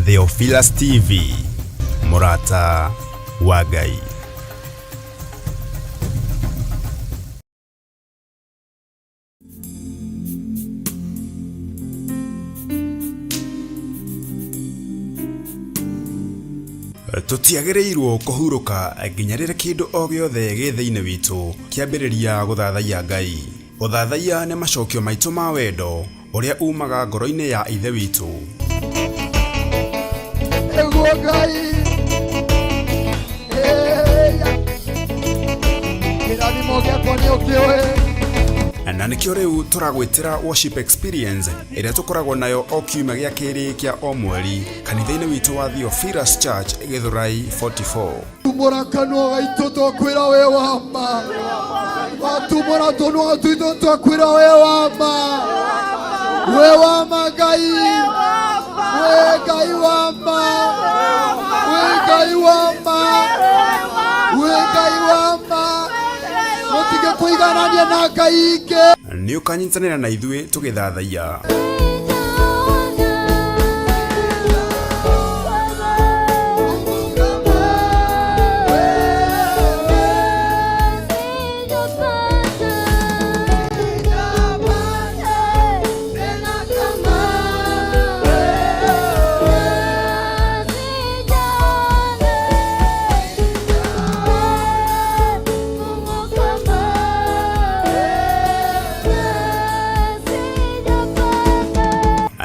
Theophilus TV, mũrata wa Ngai. Tũtiagĩrĩirwo kũhurũka nginya rĩrĩa kĩndũ o gĩothe gĩ thĩinĩ witũ kĩambĩrĩria gũthathaiya Ngai. Ũthathaiya nĩ macokio maitũ ma wendo ũrĩa umaga ngoro-inĩ ya Ithe witũ. Nĩguo Ngai. Ĩya. Kĩrathimo gĩakwa nĩ ũkĩũĩ. Na nĩkĩo rĩu tũragwĩtĩra worship experience ĩrĩa tũkoragwo nayo o kiumia gĩa kerĩ kĩa o mweri kanitha-inĩ witũ wa Theophilus Church, Gĩthũrai 44. Tumũra kanua gaitũ twakwĩra wĩ wa ma. Watumũra tũnua twitũ twakwĩra wĩ wa ma. Wĩ wa ma Ngai. Wĩ Ngai wa ma. Wĩ Ngai wa ma. Wĩ Ngai wa ma. Mũtige kũiganania na Ngai ingĩ. Nĩ ũkanyitanĩra na ithuĩ tũgĩthathaiya.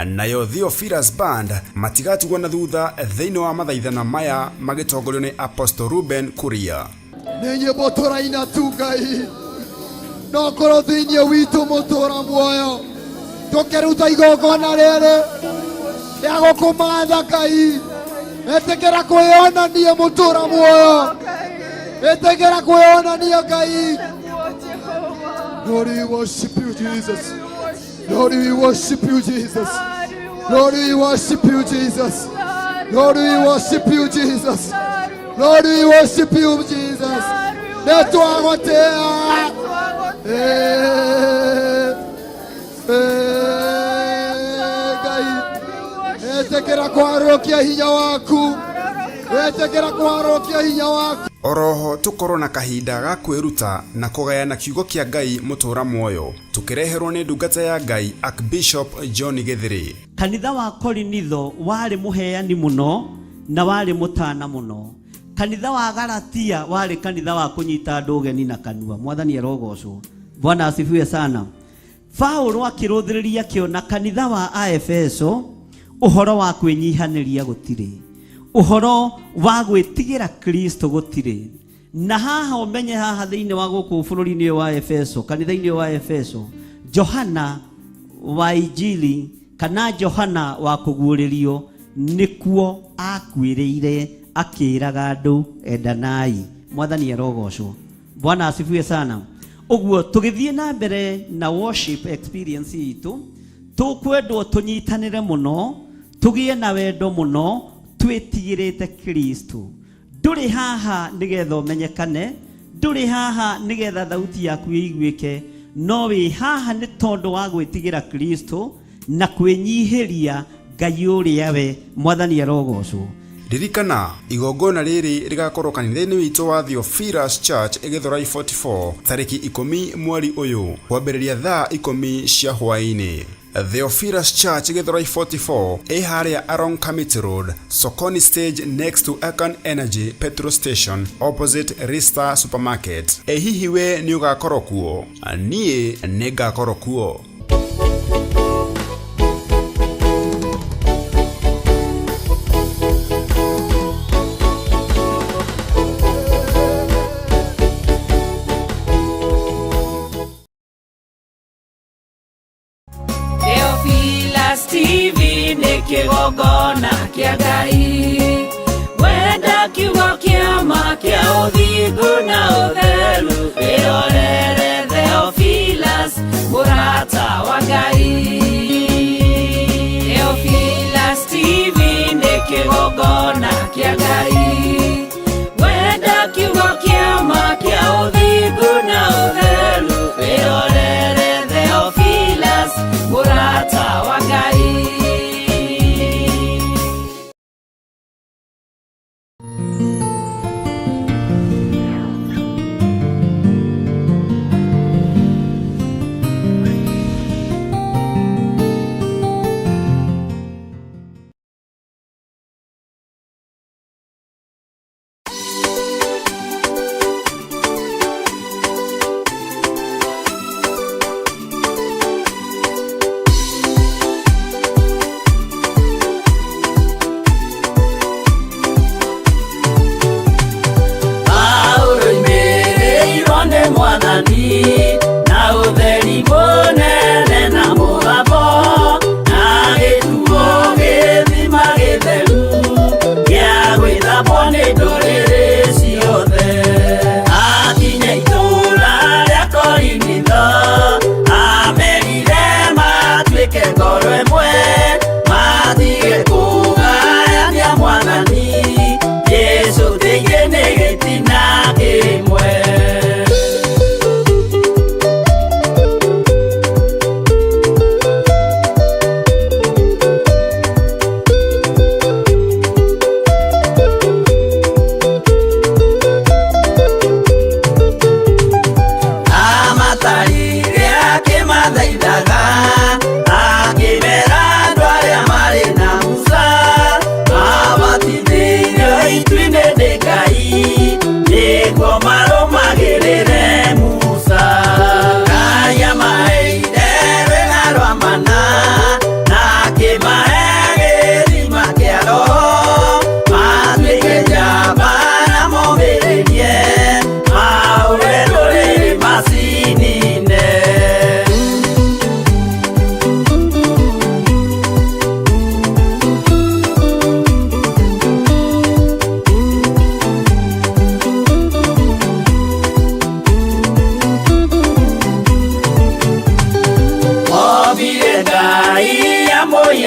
Nayo Theophilus Band matigatigwo na thutha thĩinĩ wa mathaithana maya magĩtongorio nĩ Apostle Ruben Kuria. Nĩ nyĩmbo tũraina tu Ngai, no korwo thĩinĩ witũ mũtũra muoyo tũkĩruta igongona rĩrĩ rĩa gũkũmatha Ngai. Ĩtĩkĩra kwĩyonania mũtũra muoyo, ĩtĩkĩra kwĩyonania Ngai. Lord, we worship you, Jesus. Lord, we worship you, Jesus. Lord, we worship you, Jesus. Lord, we worship you, Jesus. Lord, we worship you, Jesus. Nĩtwagũtĩĩa. Eh, eh, Ngai, ĩtĩkĩra kwarũkia hinya waku, ĩtĩkĩra kwarũkia hinya waku. Oroho tũkorwo na kahinda ga kwĩruta na kũgayana kiugo kĩa Ngai mũtũra muoyo tũkĩreherwo nĩ ndungata ya Ngai Archbishop John Gĩthĩrĩ. Kanitha wa Korinitho warĩ mũheani mũno na warĩ mũtana mũno. Kanitha wa Galatia warĩ kanitha wa kũnyita andũ ũgeni na kanua. Mwathani arogocwo. Bwana asifiwe sana. Paulo akĩrũthĩrĩria akĩona kanitha wa Aefeso ũhoro wa kwĩnyihanĩria gũtirĩ, ũhoro wa gwĩtigĩra Kristo gũtirĩ. Na haha ũmenye haha thĩinĩ wa gũkũ bũrũri-inĩ ũyũ wa Efeso, kanitha-inĩ ũyũ wa Efeso, Johana wa Injili kana Johana wa kũguũrĩrio nĩkuo akuĩrĩire akĩraga andũ endanai. Mwathani arogocwo. Bwana asifiwe sana. Ũguo tũgĩthiĩ na mbere na worship experience itũ, tũkwendwo tũnyitanĩre mũno, tũgĩe na wendo mũno, twĩtigĩrĩte Kristo. Ndũrĩ haha nĩgetha ũmenyekane, ndũrĩ haha nĩgetha thauti yaku ĩiguĩke, no wĩ haha nĩ tondũ wa gwĩtigĩra Kristo na kwĩnyihĩria Ngai ũrĩa we. Mwathani arogocwo. Ririkana igongona rĩrĩ rĩgakorwo kanitha-inĩ witũ wa Theophilus Church, Gĩthũrai 44, tarĩki 10 mweri ũyũ kwambĩrĩria thaa 10 cia hwaĩ-inĩ. Theophilus Church, Gĩthũrai 44, ĩ harĩa along Kamiti Road, Sokoni stage, next to Akan Energy petrol station, opposite Rista Supermarket. Ĩ hihi we nĩ ũgakorwo kuo? Niĩ nĩ ngakorwo kuo. Theophilus TV nĩ kĩgongona kĩa Ngai. Wenda kiugo kĩa ma kĩa ũthingu na ũtheru, wĩrorere Theophilus, mũrata wa Ngai. Theophilus TV nĩ kĩgongona kĩa Ngai. Wenda kiugo kĩa ma kĩa ũthingu na ũtheru, wĩrorere Theophilus, mũrata wa Ngai.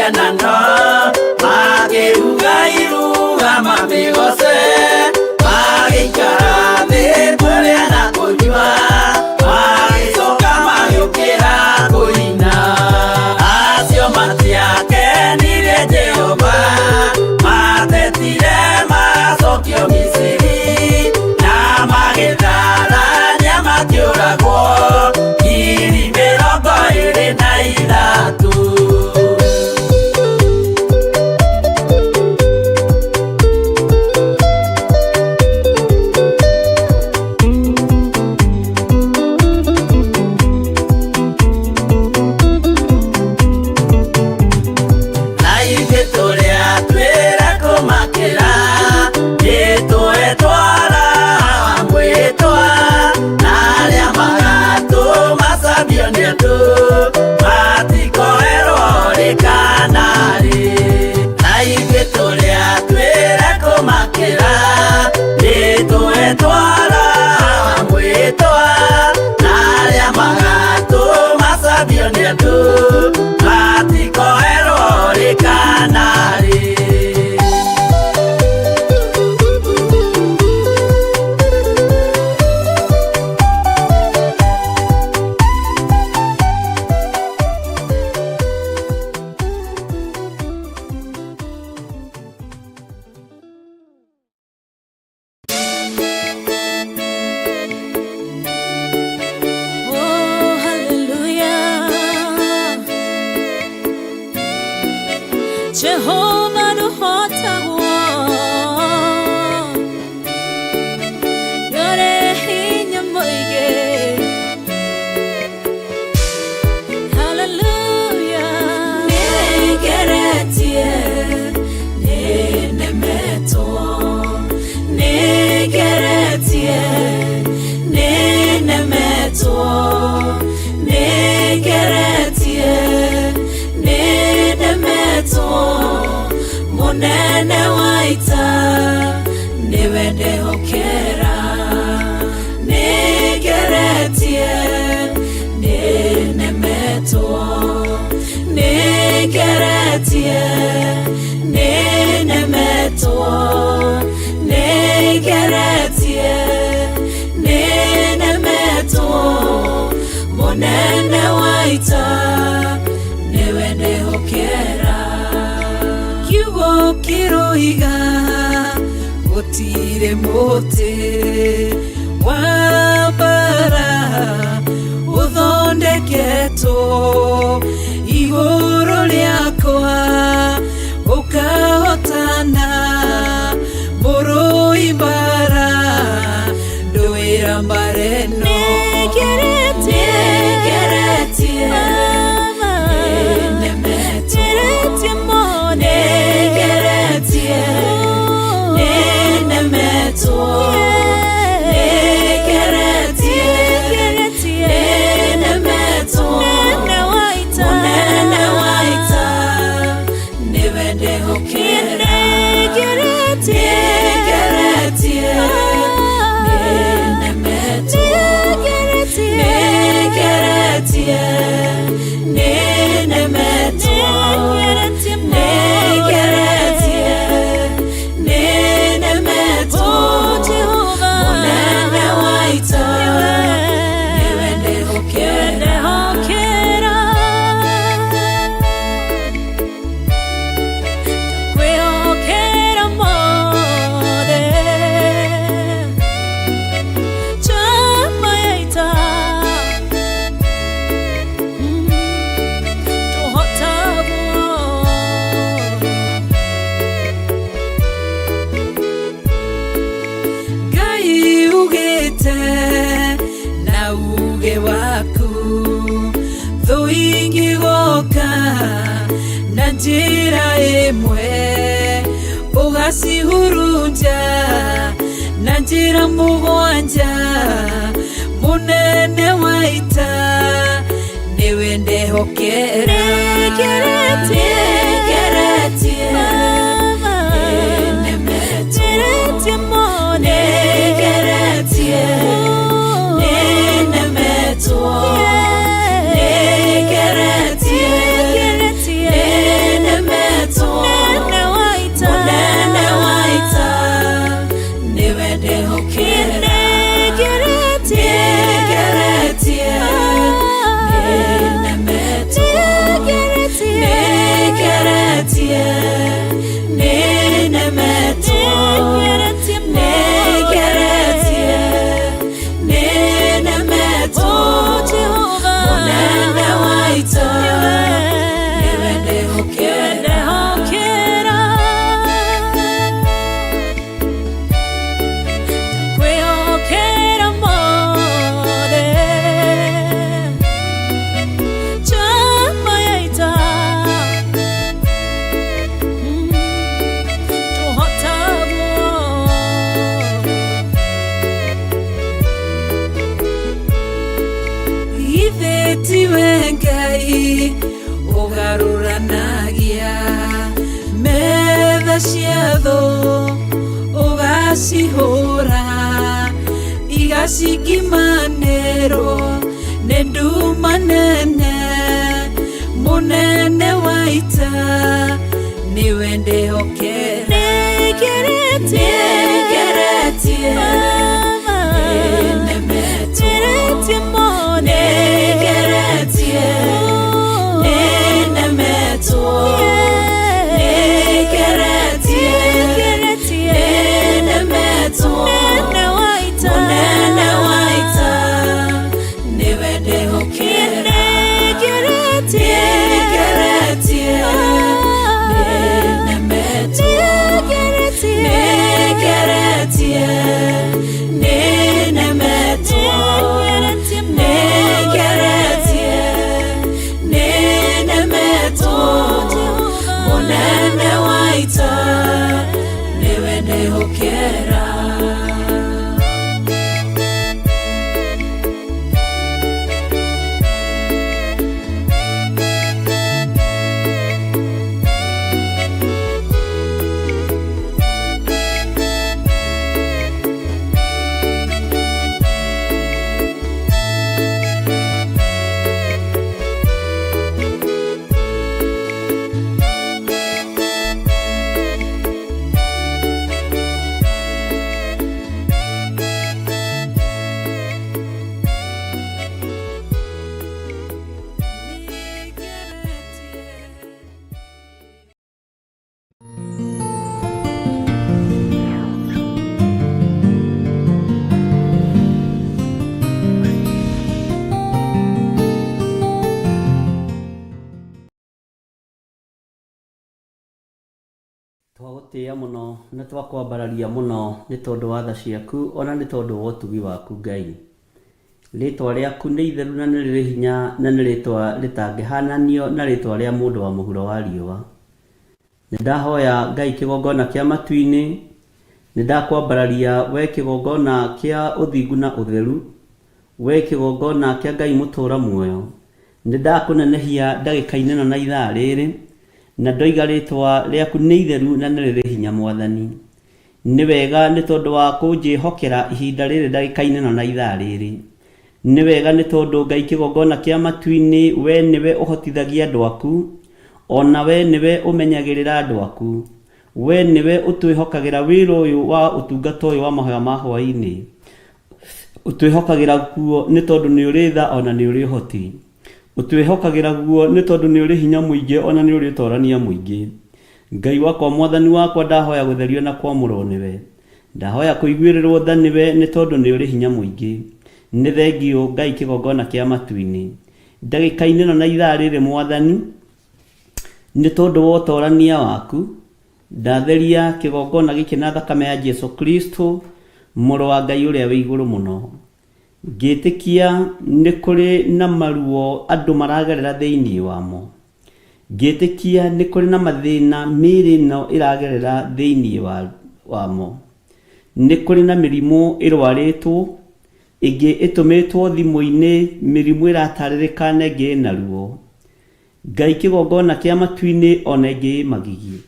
mĩhianano, makĩruga iruga mamĩgoce, magĩikara thĩ kũrĩa na kũnyua, magĩcoka magĩũkĩra kũina. Acio matiakenirie Jehova, matetire macokio Misiri, na magĩtharania makĩũragwo 23,000. Na ithuĩ tũrĩa twĩra kũmakĩra, nĩtũetwara mwĩtwa, na arĩa magatũmacambio nĩ andũ, matikoerwo rĩ kana rĩ. Na ithuĩ tũrĩa twĩra kũmakĩra, nĩtũetwara mwĩtwa, na arĩa magatũmacambio nĩ andũ, matikoerwo rĩ kana rĩ. Oh, hallelujah. Jehovah nũhotagwo, nĩũrĩ hinya mũingĩ. Hallelujah. Nĩngeretie, nĩnemetwo, nĩngeretie, nĩnemetwo, nĩngeretie, nĩnemetwo, mũnene wa ita nĩwe ndehokera. Nĩngeretie, nĩnemetwo, nĩngeretie, nĩnemetwo, nĩngeretie, nĩnemetwo, mũnene wa ita nĩwe ndehokera. Kiugo kĩroiga gũtirĩ mũtĩ wa mbara ũthondeketwo igũrũ rĩakwa ũkahotana, mũrũi mbara ndũĩra mbara ĩno. Nĩngeretie, nĩnemetwo, nĩngeretie, nĩnemetwo, nĩngeretie, nĩnemetwo, mũnene wa ita nĩwe ndehokera. Nĩngeretie, nĩnemetwo, nĩngeretie, nĩnemetwo, nĩngeretie, nĩnemetwo, mũnene wa ita nĩwe ndehokera. Kwĩhokera mothe chama ya ita tũhotagwo. Ngai ugĩte na uge waku, thũ ingĩgoka na njĩra ĩmwe, ũgacihurunja na njĩra mũgwanja, mũnene wa ita nĩwe ndehokera. Nĩngeretie, nĩnemetwo, nĩngeretie, nĩnemetwo, nĩngeretie, nĩnemetwo. Githĩ tiwe Ngai ũgarũranagia metha cia thũ ũgacihũra igacikimanĩrwo nĩ nduma nene mũnene wa ita nĩwe ndĩhokera nĩngeretie nĩnemetwo nĩngeretie nĩnemetwo nĩngeretie nĩnemetwo mũnene wa ita nĩwe ndĩhokera nĩngeretie nĩnemetwo nĩngeretie nĩnemetwo nĩngeretie nĩnemetwo mũnene wa ita nĩwe ndĩhokera. Twagũtĩĩa mũno na twakwambararia mũno nĩ tondũ wa tha ciaku ona nĩ tondũ wa ũtugi waku Ngai. Rĩtwa rĩaku nĩ itheru na nĩ rĩrĩ hinya na nĩ rĩtwa rĩtangĩhananio na rĩtwa rĩa mũndũ wa mũhuro wa riũa. Nĩ ndahoya Ngai kĩgongona kĩa matu-inĩ, nĩ ndakwambararia we kĩgongona kĩa ũthingu na ũtheru, we kĩgongona kĩa Ngai mũtũra muoyo. Nĩ ndakũnenehia ndagĩka-inĩ ĩno na ithaa rĩrĩ, na ndoiga rĩtwa rĩaku nĩ itheru na nĩ rĩrĩ hinya Mwathani. Nĩ wega nĩ tondũ wa kũnjĩhokera ihinda rĩrĩ ndagĩka-inĩ ĩno na ithaa rĩrĩ. Nĩ wega nĩ tondũ Ngai kĩgongona kĩa matu-inĩ we nĩwe ũhotithagia andũ aku, ona we nĩwe ũmenyagĩrĩra andũ aku. We nĩwe ũtwĩhokagĩra wĩra ũyũ wa ũtungata ũyũ wa mahoya ma hwaĩ-inĩ. Ũtwĩhokagĩra guo nĩ tondũ nĩ ũrĩ tha ona nĩ ũrĩ ũhoti. Ũtwĩhokagĩra guo nĩ tondũ nĩ ũrĩ hinya mũingĩ ona nĩ ũrĩ ũtorania mũingĩ. Ngai wakwa Mwathani wakwa ndahoya gũtherio na kwamũrwo nĩwe. Ndahoya kũiguĩrĩrwo tha nĩwe nĩ tondũ nĩ ũrĩ hinya mũingĩ. Nĩ thengiũ Ngai kĩgongona kĩa matu-inĩ. Ndagĩka-inĩ ĩno na ithaa rĩrĩ Mwathani, nĩ tondũ wa ũtorania waku, ndatheria kĩgongona gĩkĩ na thakame ya Jesu Kristo, mũrũ wa Ngai ũrĩa wĩ igũrũ mũno. Ngĩtĩkia nĩ kũrĩ na maruo andũ maragerera thĩinĩ wamo. Ngĩtĩkia nĩ kũrĩ na mathĩna mĩĩrĩ ĩno ĩragerera thĩinĩ wamo. Nĩ kũrĩ na mĩrimũ ĩrwarĩtwo, ĩngĩ ĩtũmĩtwo thimũ-inĩ, mĩrimũ ĩratarĩrĩka na ĩngĩ ĩna ruo. Ngai kĩgongona kĩa matu-inĩ ona ĩngĩ ĩ magigi.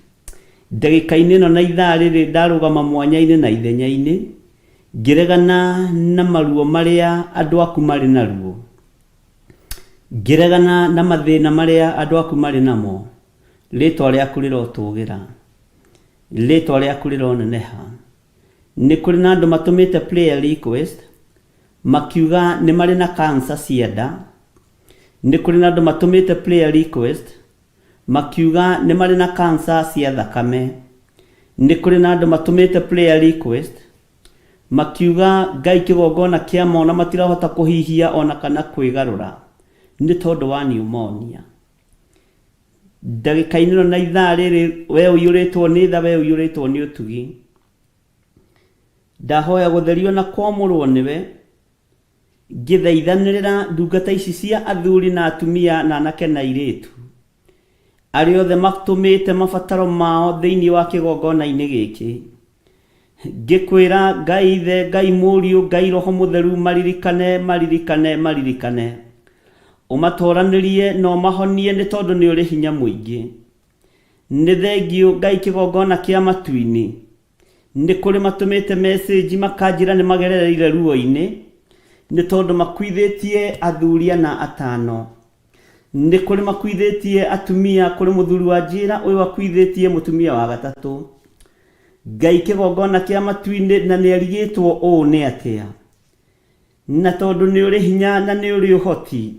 Ndagĩka-inĩ ĩno na ithaa rĩrĩ ndarũgama mwanya-inĩ na ithenya-inĩ, ngĩregana na maruo marĩa andũ aku marĩ naruo. Ngĩregana na mathĩna marĩa andũ aku marĩ namo. Rĩtwa rĩaku rĩrotũgĩra. Rĩtwa rĩaku rĩroneneha. Nĩ kũrĩ na andũ matũmĩte prayer request makiuga nĩ marĩ na cancer cia nda. Nĩ kũrĩ na andũ matũmĩte prayer request makiuga nĩ marĩ na cancer cia thakame. Nĩ kũrĩ na andũ matũmĩte prayer request makiuga Ngai kĩgongona kĩa mona matirahota kũhihia ona kana kwĩgarũra nĩ tondũ wa pneumonia. Ndagĩka-inĩ ĩno na ithaa rĩrĩ we ũiyũrĩtwo nĩ tha, we ũiyũrĩtwo nĩ ũtugi. Ndahoya gũtherio na kwamũrwo nĩwe, ngĩthaithanĩrĩra ndungata ici cia athuri na atumia na anake na airĩtu, arĩa othe matũmĩte mabataro mao thĩinĩ wa kĩgongona-inĩ gĩkĩ. Ngĩkwĩra Ngai Ithe, Ngai Mũriũ, Ngai Roho Mũtheru maririkane, maririkane, maririkane. Ũmatoranĩrie na ũmahonie nĩ tondũ nĩ ũrĩ hinya mũingĩ. Nĩ thengiũ Ngai kĩgongona kĩa matu-inĩ. Nĩ kũrĩ matũmĩte message makanjĩra nĩ magerereire ruo-inĩ nĩ tondũ makuithĩtie athuri ana atano. Nĩ kũrĩ makuithĩtie atumia, kũrĩ mũthuri wa njĩra ũyũ akuithĩtie mũtumia wa gatatũ. Ngai kĩgongona kĩa matu-inĩ na nĩ arigĩtwo ũũ nĩ atĩa. Na tondũ nĩ ũrĩ hinya na nĩ ũrĩ ũhoti,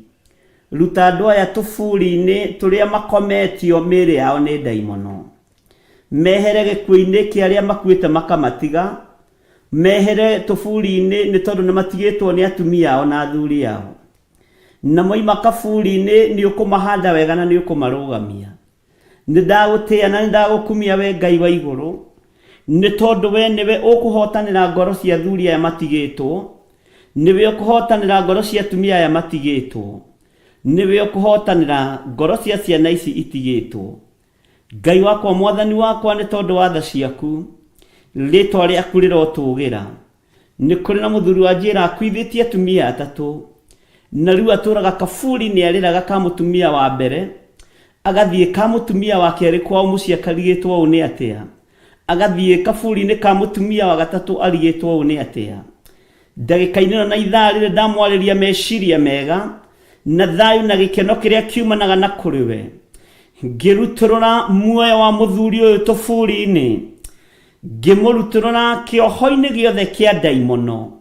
ruta andũ aya tũburi-inĩ tũrĩa makometio mĩĩrĩ yao nĩ ndaimono. Mehere gĩkuũ-inĩ kĩa arĩa makuĩte makamatiga, mehere tũburi-inĩ nĩ tondũ nĩ matigĩtwo nĩ atumia ao na athuri ao. Na moima kaburi-inĩ nĩ ũkũmahanda wega na nĩ ũkũmarũgamia. Nĩ ndagũtĩĩa na nĩ ndagũkumia we Ngai wa igũrũ, nĩ tondũ we nĩwe ũkũhootanĩra ngoro cia athuri aya matigĩtwo, nĩwe ũkũhootanĩra ngoro cia atumia aya matigĩtwo, nĩwe ũkũhootanĩra ngoro cia ciana ici itigĩtwo. Ngai wakwa, Mwathani wakwa, nĩ tondũ wa tha ciaku, rĩĩtwa rĩaku rĩrotũũgĩra. Nĩ kũrĩ na mũthuri wa njĩra akuithĩtie atumia atatũ, na rĩu atũraga kaburi nĩ arĩraga ka mũtumia wa mbere, agathiĩ ka mũtumia wa kerĩ kwao mũciĩ akarigĩtwo ũũ nĩ atĩa, agathiĩ kaburi-inĩ ka mũtumia wa gatatũ arigĩtwo ũũ nĩ atĩa. Ndagĩka-inĩ ĩno na ithaa rĩrĩ ndamwarĩria meciria mega na thayũ na gĩkeno kĩrĩa kiumanaga na kũrĩ we, ngĩrutũrũra muoyo wa mũthuri ũyũ tũburi-inĩ, ngĩmũrutũrũra kĩoho-inĩ gĩothe kĩa ndaimono,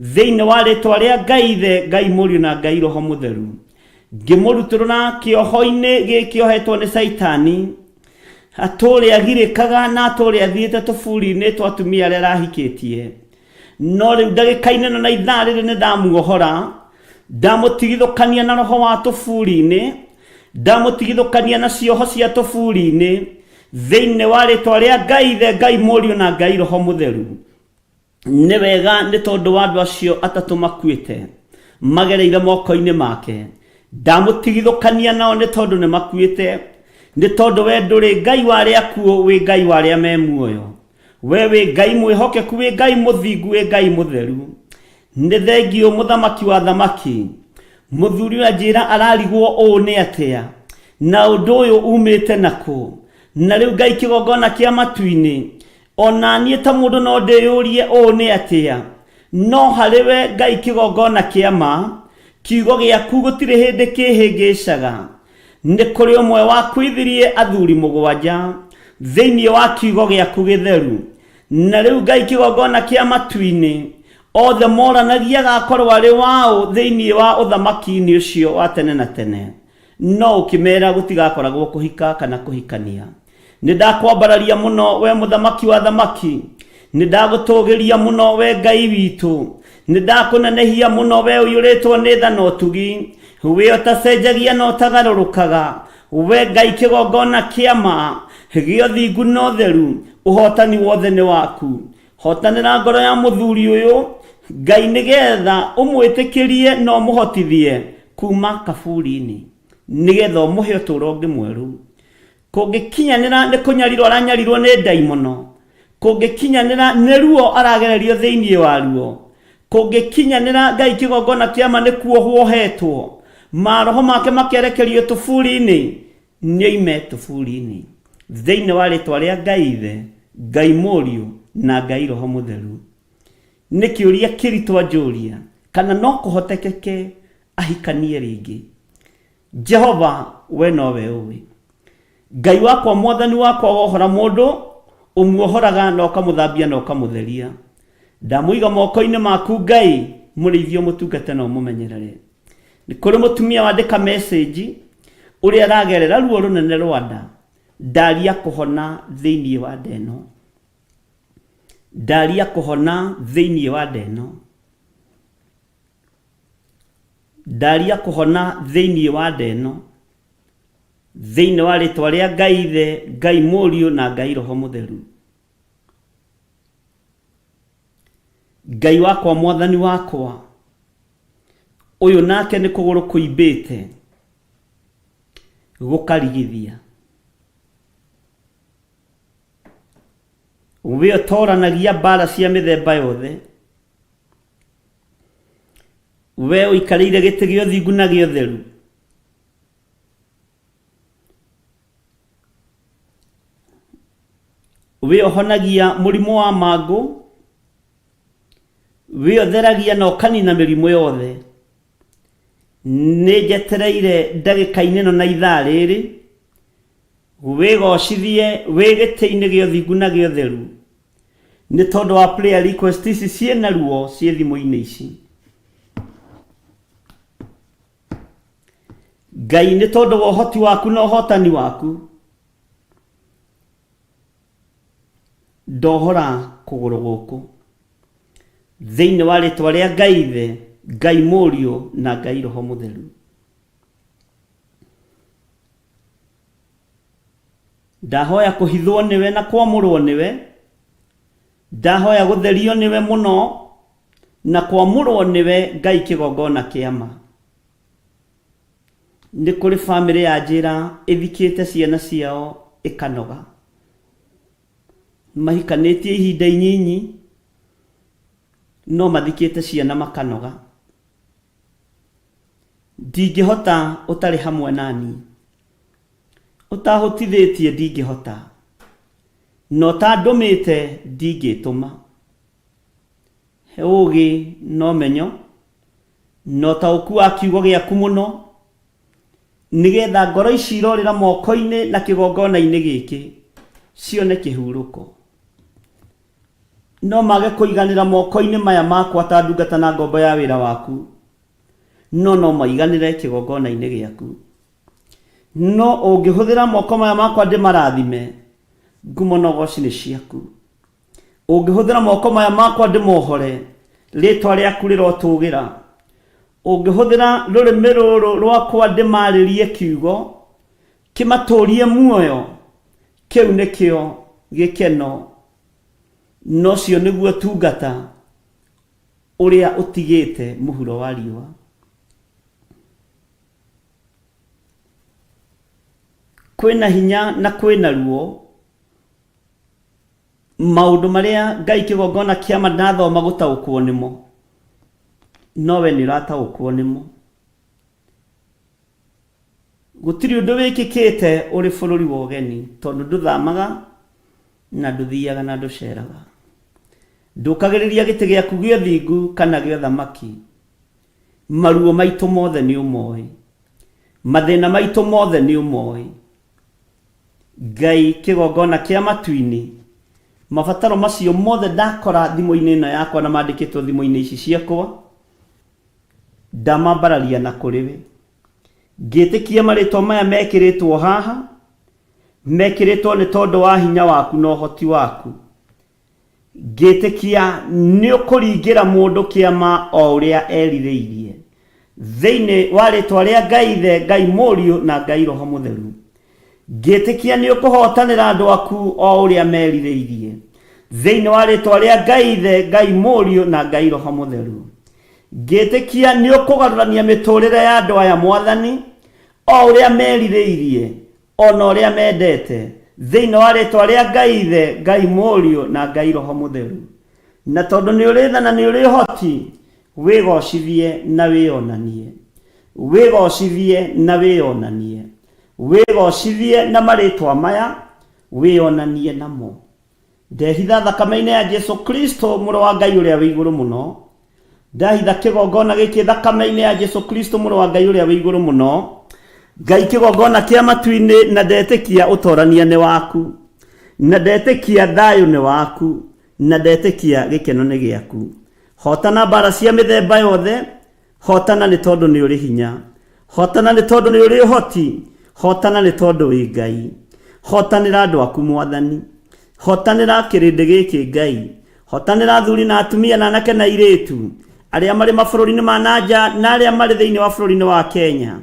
thĩinĩ wa rĩtwa rĩa Ngai Ithe, Ngai Mũriũ na Ngai Roho Mũtheru, ngĩmũrutũrũra kĩoho-inĩ gĩkĩohetwo nĩ Caitani, atũũre agirĩkaga na atũũre athiĩte tũburi-inĩ twa atumia arĩa arahikĩtie. No rĩu ndagĩka-inĩ ĩno na ithaa rĩrĩ nĩ ndamuohora, ndamũtigithũkania na roho wa tũburi-inĩ, ndamũtigithũkania na cioho cia tũburi-inĩ, thĩinĩ wa rĩtwa rĩa Ngai Ithe, Ngai Mũriũ na Ngai Roho Mũtheru. Nĩ wega nĩ tondũ wa andũ acio atatũ makuĩte magereire moko-inĩ make, ndamũtigithũkania nao nĩ tondũ nĩ makuĩte, nĩ tondũ we ndũrĩ Ngai wa arĩa akuũ, wĩ Ngai wa arĩa me muoyo. We wĩ Ngai mwĩhokeku, wĩ Ngai mũthingu, wĩ Ngai mũtheru. Nĩ thengiũ mũthamaki wa thamaki. Mũthuri ũyũ anjĩra ararigwo ũũ nĩ atĩa, na ũndũ ũyũ umĩte nakũ. Na rĩu Ngai kĩgongona kĩa matu-inĩ, o na niĩ ta mũndũ no ndĩyũrie ũũ nĩ atĩa. No harĩ we Ngai kĩgongona kĩa ma, kiugo gĩaku gũtirĩ hĩndĩ kĩhĩngĩcaga. Nĩ kũrĩ ũmwe wakuithirie athuri mũgwanja thĩinĩ wa kiugo gĩaku gĩtheru. Na rĩu Ngai kĩgongona kĩa matu-inĩ, othe moranagia agakorwo arĩ waũ thĩinĩ wa ũthamaki-inĩ ũcio wa tene na tene. No ũkĩmera gũtigakoragwo kũhika kana kũhikania. Nĩ ndakwambararia mũno we mũthamaki wa thamaki, nĩ ndagũtũgĩria mũno we Ngai witũ, nĩ ndakũnenehia mũno we ũiyũrĩtwo nĩ tha na ũtugi, we ũtacenjagia na ũtagarũrũkaga, we Ngai kĩgongona kĩa ma gĩa ũthingu na ũtheru, ũhotani wothe nĩ waku. Hotanĩra ngoro ya mũthuri ũyũ Ngai nĩgetha ũmwĩtĩkĩrie na ũmũhotithie kuma kaburi-inĩ, nĩgetha ũmũhe ũtũũro ũngĩ mwerũ. Kũngĩkinyanĩra nĩ kũnyarirwo aranyarirwo nĩ ndaimono, kũngĩkinyanĩra nĩ ruo aragererio thĩinĩ waruo, kũngĩkinyanĩra Ngai kĩgongona kĩa ma nĩ kuohwo ohetwo, maroho make makerekerio tũburi-inĩ, nĩoime tũburi-inĩ. Thĩinĩ wa rĩtwa rĩa Ngai Ithe, Ngai Mũriũ, na Ngai Roho Mũtheru. Nĩ kĩũria kĩritũ anjũria kana no kũhotekeke ahikanie rĩngĩ. Jehova, we nowe ũĩ. Ngai wakwa, Mwathani wakwa, wohora mũndũ, ũmuohoraga na ũkamũthambia na ũkamũtheria. Ndamũiga moko-inĩ maku Ngai, mũrĩithie ũmũtungate na ũmũmenyerere. Nĩ kũrĩ mũtumia wandĩka message ũrĩa aragerera ruo rũnene rwa nda, ndaria kũhona thĩinĩ wa nda ĩno. Ndaria kũhona thĩinĩ wa nda ĩno. Ndaria kũhona thĩinĩ wa nda ĩno, thĩinĩ wa rĩtwa rĩa Ngai Ithe, Ngai Mũriũ na Ngai Roho Mũtheru. Ngai wakwa Mwathani wakwa, ũyũ nake nĩ kũgũrũ kũimbĩte gũkarigithia. We ũtoranagia mbara cia mĩthemba yothe, we ũikarĩire gĩtĩ gĩa ũthingu na gĩa ũtheru. Wĩohonagia mũrimũ wa mangũ, wĩotheragia na ũkanina mĩrimũ yothe. Nĩ njetereire ndagĩka-inĩ ĩno na ithaa rĩrĩ, wĩgocithie wĩ gĩtĩ-inĩ gĩa ũthingu na gĩa ũtheru, nĩ tondũ wa prayer request ici ciĩna ruo ciĩ thimũ-inĩ ici. Ngai nĩ tondũ wa ũhoti waku na ũhotani waku, ndohora kũgũrũ gũkũ thĩinĩ wa rĩtwa rĩa Ngai Ithe, Ngai Mũriũ na Ngai Roho Mũtheru. Ndahoya kũhithwo nĩwe na kwamũrwo nĩwe, ndahoya gũtherio nĩwe mũno na kwamũrwo nĩwe Ngai kĩgongona kĩa ma. Nĩ kũrĩ bamĩrĩ ya njĩra ĩthikĩte ciana ciao ĩkanoga. Mahikanĩtie ihinda inyinyi no mathikĩte ciana makanoga. Ndingĩhota ũtarĩ hamwe na niĩ. Ũtahotithĩtie ndingĩhota. Na ũtandũmĩte ndingĩtũma. He ũũgĩ na ũmenyo na ũtaũku wa kiugo gĩaku mũno, nĩgetha ngoro ici irorĩra moko-inĩ na kĩgongona-inĩ gĩkĩ cione kĩhurũko. No mage kũiganĩra moko-inĩ maya makwa ta ndungata na ngombo ya wĩra waku, no no maiganĩre kĩgongona-inĩ gĩaku. No ũngĩhũthĩra moko maya makwa ndĩmarathime, ngumo na ũgoci nĩ ciaku. Ũngĩhũthĩra moko maya makwa ndĩmohore, rĩtwa rĩaku rĩrotũgĩra. Ũngĩhũthĩra rũrĩmĩ rũrũ rwakwa ndĩmarĩrie kiugo, kĩmatũrie muoyo, kĩu nĩkĩo gĩkeno, na ũcio nĩguo ũtungata ũrĩa ũtigĩte mũhuro wa riũa. Kwĩna hinya na kwĩna ruo, maũndũ marĩa Ngai kĩgongona kĩa ma ndathoma gũtaũkwo nĩmo, no we nĩ ũrataũkwo nĩmo. Gũtirĩ ũndũ wĩkĩkĩte ũrĩ bũrũri wa ũgeni, tondũ ndũthamaga na ndũthiaga na ndũceraga. Ndũkagĩrĩria gĩtĩ gĩaku gĩa ũthingu kana gĩa ũthamaki. Maruo maitũ mothe nĩ ũmoĩ. Mathĩna maitũ mothe nĩ ũmoĩ. Ngai kĩgongona kĩa matu-inĩ, mabataro macio mothe ndakora thimũ-inĩ ĩno yakwa na mandĩkĩtwo thimũ-inĩ ici ciakwa, ndamambararia na kũrĩ we. Ngĩtĩkia marĩtwa maya mekĩrĩtwo haha, mekĩrĩtwo nĩ tondũ wa hinya waku na ũhoti waku. Ngĩtĩkia nĩ ũkũringĩra mũndũ kĩama o ũrĩa erirĩirie. Thĩinĩ wa rĩtwa rĩa Ngai Ithe, Ngai Mũriũ na Ngai Roho Mũtheru. Ngĩtĩkia nĩ ũkũhotanĩra andũ aku o ũrĩa merirĩirie. Thĩinĩ wa rĩtwa rĩa Ngai Ithe, Ngai Mũriũ na Ngai Roho Mũtheru. Ngĩtĩkia nĩ ũkũgarũrania mĩtũrĩre ya andũ aya Mwathani, o ũrĩa merirĩirie. O na ũrĩa mendete, thĩinĩ wa rĩĩtwa rĩa Ngai Ithe, Ngai Mũriũ, na Ngai Roho Mũtheru. Na tondũ nĩ ũrĩ tha na nĩ ũrĩ ũhoti, wĩgocithie na wĩonanie. Wĩgocithie na wĩonanie. Wĩgocithie na marĩĩtwa maya, wĩonanie namo. Ndehitha thakame-inĩ ya Jesu Kristo, Mũrũ wa Ngai ũrĩa wĩ igũrũ mũno. Ndahitha kĩgongona gĩkĩ thakame-inĩ ya Jesu Kristo, Mũrũ wa Ngai ũrĩa wĩ igũrũ mũno. Ngai kĩgongona kĩa matu-inĩ, na ndetĩkia ũtorania nĩ waku, na ndetĩkia thayũ nĩ waku, na ndetĩkia gĩkeno nĩ gĩaku. Hotana mbara cia mĩthemba yothe, Hotana nĩ tondũ nĩ ũrĩ hinya. Hotana nĩ tondũ nĩ ũrĩ ũhoti. Hotana nĩ tondũ wĩ Ngai. Hotanĩra andũ aku Mwathani. Hotanĩra kĩrĩndĩ gĩkĩ Ngai. Hotanĩra athuri na atumia na anake na airĩtu arĩa marĩ mabũrũri-inĩ ma na nja na arĩa marĩ thĩinĩ wa bũrũri-inĩ wa Kenya.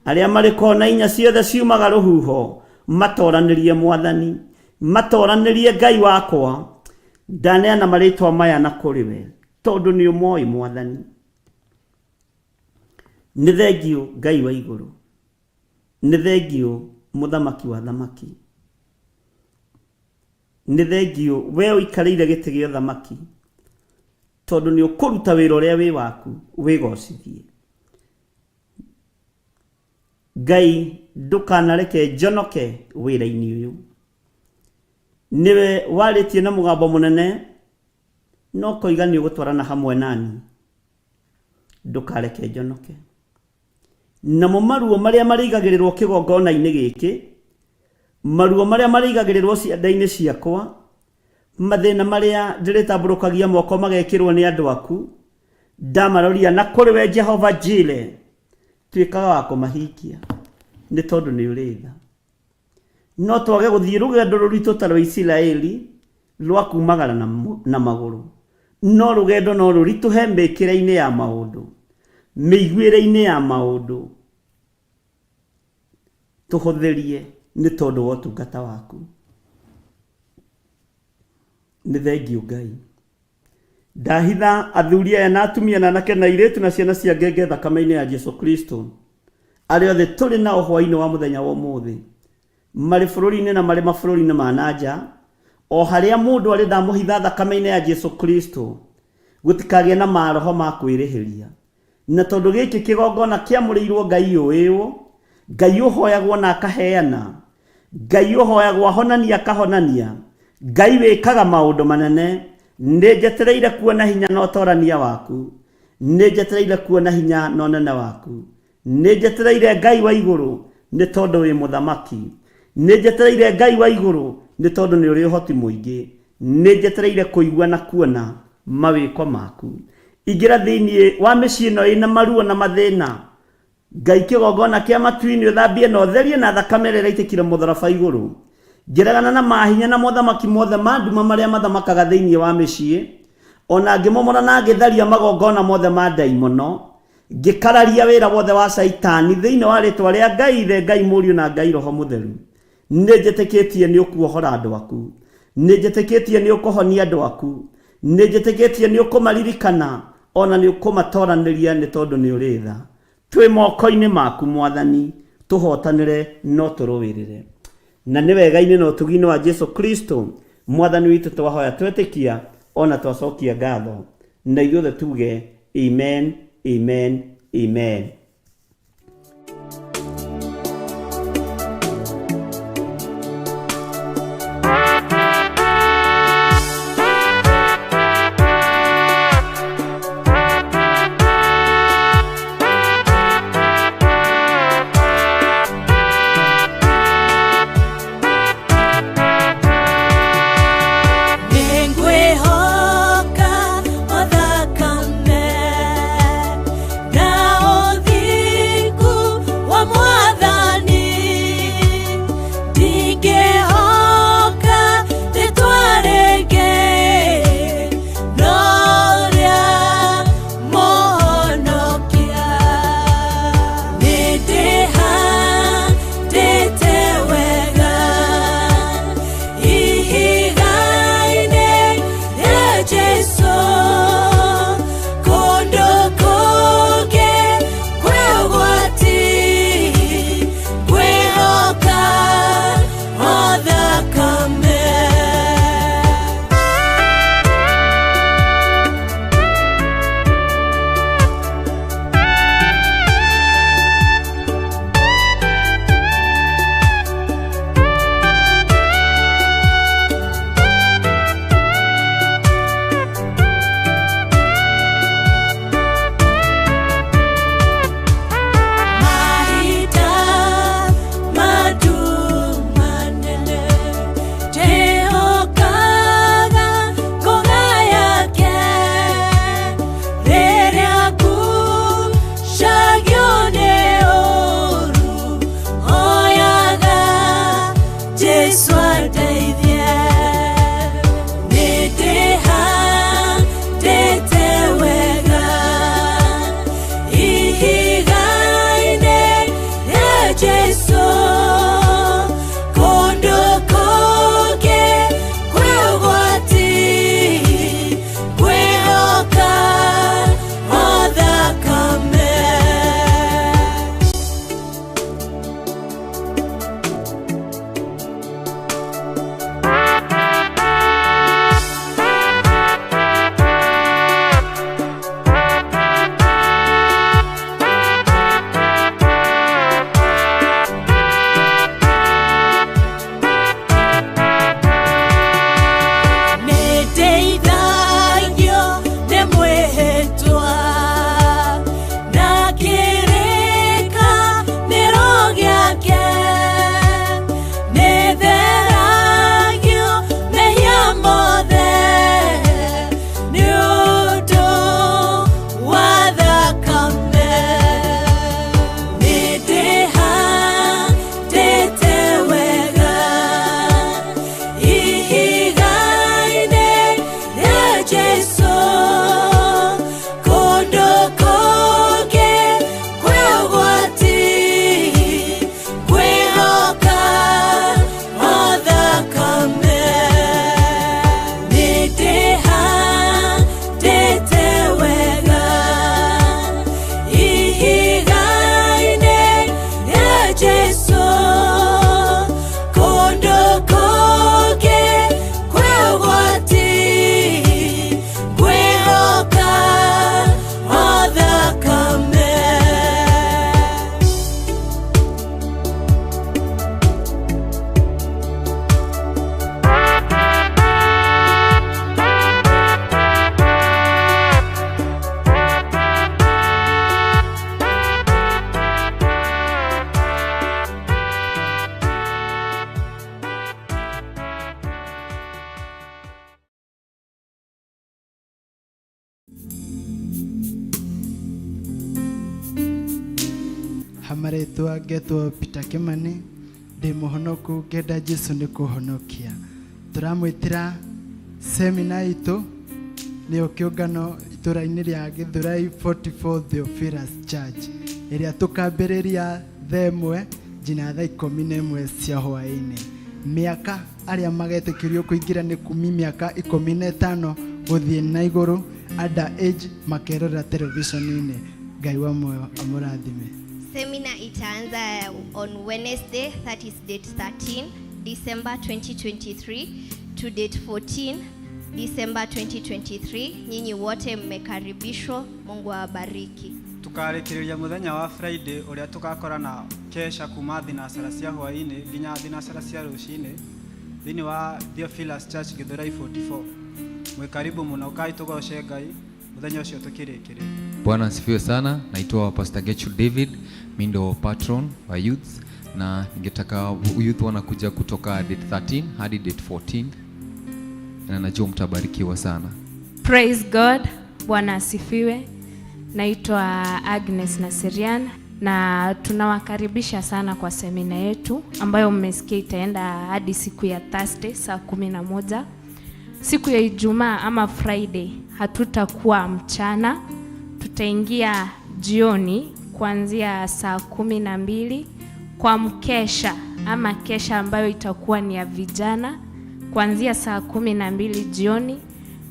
Arĩa marĩ kona inya ciothe ciumaga rũhuho matoranĩrie Mwathani. Matoranĩrie Ngai wakwa. Ndaneana marĩtwa maya na kũrĩ we tondũ nĩ ũmoĩ Mwathani. Nĩ thengiũ Ngai wa igũrũ, nĩ thengiũ mũthamaki wa thamaki, nĩ thengiũ we ũikarĩire gĩtĩ gĩa ũthamaki, tondũ nĩ ũkũruta wĩra ũrĩa wĩ waku wĩgocithie. Ngai ndũkanareke njonoke wĩra-inĩ ũyũ. Nĩwe warĩtie na mũgambo mũnene no koiga nĩ ũgũtwarana hamwe nani, ndũkareke njonoke. Namo maruo marĩa marĩigagĩrĩrwo kĩgongona-inĩ gĩkĩ, maruo marĩa marĩigagĩrĩrwo cianda-inĩ ciakwa, mathĩna marĩa ndĩrĩtambũrũkagia moko magekĩrwo nĩ andũ aku, ndamaroria na kũrĩ we Jehova Jire, tuĩkaga wa kũmahingia nĩ tondũ nĩ ũrĩ tha. No twage gũthiĩ rũgendo rũritũ ta rwa Isiraeli rwa kumagara na magũrũ, no rũgendo no rũritũhe mĩkĩre-inĩ ya maũndũ, mĩiguĩre-inĩ ya maũndũ, tũhũthĩrie nĩ tondũ wa ũtungata waku. Nĩ thengiũ Ngai. Ndahitha athuri aya na atumia na anake na airĩtu na ciana cia ngenge thakame-inĩ ya Jesu Kristo, arĩa othe tũrĩ nao hwaĩ-inĩ wa mũthenya wa ũmũthĩ, marĩ bũrũri-inĩ na marĩ mabũrũri-inĩ ma na nja, o harĩa mũndũ arĩ ndamũhitha thakame-inĩ ya Jesu Kristo, gũtikagĩe na maroho ma kwĩrĩhĩria. Na tondũ gĩkĩ kĩgongona kĩamũrĩirwo Ngai ũĩwo, Ngai ũhoyagwo na akaheana, Ngai ũhoyagwo ahonania akahonania, Ngai wĩkaga maũndũ manene, nĩ njetereire kuona hinya na ũtorania waku, nĩ njetereire kuona hinya na ũnene waku, nĩ njetereire Ngai wa igũrũ nĩ tondũ wĩ mũthamaki, nĩ njetereire Ngai wa igũrũ nĩ tondũ nĩ ũrĩ ũhoti mũingĩ, nĩ njetereire kũigua na kuona mawĩko maku. Ingĩra thĩinĩ wa mĩciĩ ĩno ĩna maruo na mathĩna, Ngai kĩgongona kĩa matu-inĩ ũthambie na ũtherie na thakame ĩrĩa ĩraitĩkire mũtharaba igũrũ. Ngĩregana na mahinya na mothamaki mothe ma nduma marĩa mathamakaga thĩinĩ wa mĩciĩ, ona ngĩmomora na ngĩtharia magongona mothe ma ndaimono, ngĩkararia wĩra wothe wa Caitani thĩinĩ wa rĩtwa rĩa Ngai Ithe, Ngai Mũriũ na Ngai Roho Mũtheru. Nĩ njĩtĩkĩtie nĩ ũkuohora andũ aku, nĩ njĩtĩkĩtie nĩ ũkũhonia andũ aku, nĩ njĩtĩkĩtie nĩ ũkũmaririkana, ona nĩ ũkũmatoranĩria nĩ tondũ nĩ ũrĩ tha. Twĩ moko-inĩ maku Mwathani, tũhotanĩre no tũrũĩrĩre. Na nĩ wega-inĩ na ũtugi-inĩ wa Jesu Kristo Mwathani witũ twahoya twetĩkia ona twacokia ngatho, na ithuothe tuge amen, amen, amen. Nĩngwĩhoka o thakame na ũthingu. Marĩtwa ngetwo Peter Kimani, ndĩ mũhonoku ngenda Jesu nĩ kũhonokia. Tũramwĩtĩra semina itũ nĩyo kĩũngano itũra-inĩ rĩa Gĩthũrai 44 Theophilus Church ĩrĩa tũkambĩrĩria thaa ĩmwe nginya thaa 11 cia hwaĩ-inĩ. Mĩaka arĩa magetĩkĩrio kũingĩra nĩ kumi mĩaka 15 gũthiĩ na igũrũ, under age makerora televisheni-inĩ. Ngai wa muoyo amũrathime. Seminar itaanza on Wednesday, that is date 13 December 2023 to date 14 December 2023. Nyinyi wote mmekaribishwa. Mungu awabariki. Tukarĩkĩrĩria mũthenya wa Friday ũrĩa tũgakorana kesha kuma thinacara cia hwaĩ-inĩ nginya thinacara cia rũcinĩ thĩinĩ wa Theophilus Church Gĩthũrai 44. Mwĩ karibu mũno, ũkai tũgoce Ngai mũthenya ũcio tũkĩrĩkĩrĩria. Bwana asifiwe sana. Naitwa Pastor Gechu David, mi ndo patron wa youths na ningetaka youth wanakuja kutoka date 13 hadi date 14 na najua mtabarikiwa sana. Praise God. Bwana asifiwe. Naitwa Agnes Naserian na tunawakaribisha sana kwa semina yetu ambayo mmesikia itaenda hadi siku ya Thursday saa 11. Siku ya Ijumaa ama Friday hatutakuwa mchana, tutaingia jioni kuanzia saa 12 kwa mkesha ama kesha ambayo itakuwa ni ya vijana kuanzia saa 12 jioni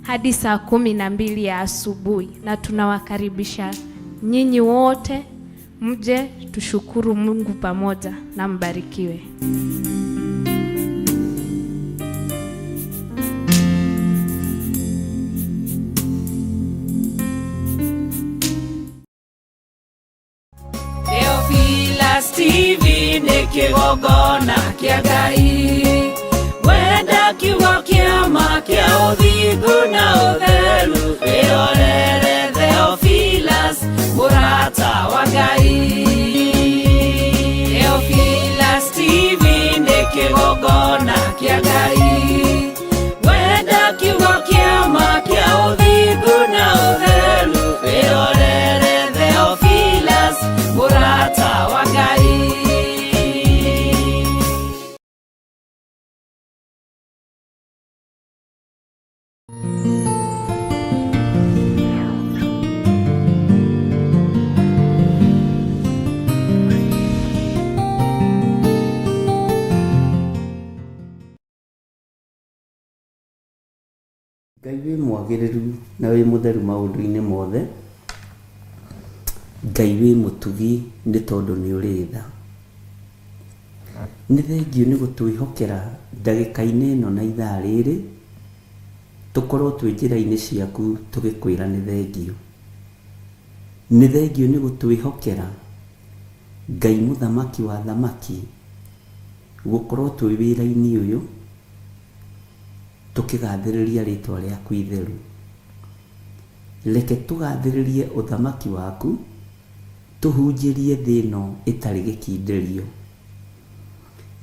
hadi saa 12 ya asubuhi, na tunawakaribisha nyinyi wote mje tushukuru Mungu pamoja na mbarikiwe. Theophilus TV nĩ kĩgongona kĩa Ngai, wenda kiugo kĩa ma kĩa ũthingu na ũtheru, wĩrorere Theophilus mũrata wa Ngai. Theophilus TV nĩ kĩgongona kĩa Ngai, wenda kiugo kĩa ma kĩa ũthingu na ũtheru, wĩrorere Theophilus mũrata wa Ngai. Ngai wĩ mwagĩrĩru na wĩ mũtheru maũndũ-inĩ mothe. Ngai wĩ mũtugi nĩ tondũ nĩ ũrĩ tha. Nĩ thengiũ nĩ gũtwĩhokera ndagĩka-inĩ ĩno na ithaa rĩrĩ tũkorwo twĩ njĩra-inĩ ciaku tũgĩkwĩra nĩ thengiũ. Nĩ thengiũ nĩ gũtwĩhokera Ngai mũthamaki wa thamaki gũkorwo twĩ wĩra-inĩ ũyũ tũkĩgathĩrĩria rĩtwa rĩaku itheru. Reke tũgathĩrĩrie ũthamaki waku tũhunjĩrie thĩ ĩno ĩtarĩ gĩkindĩrio.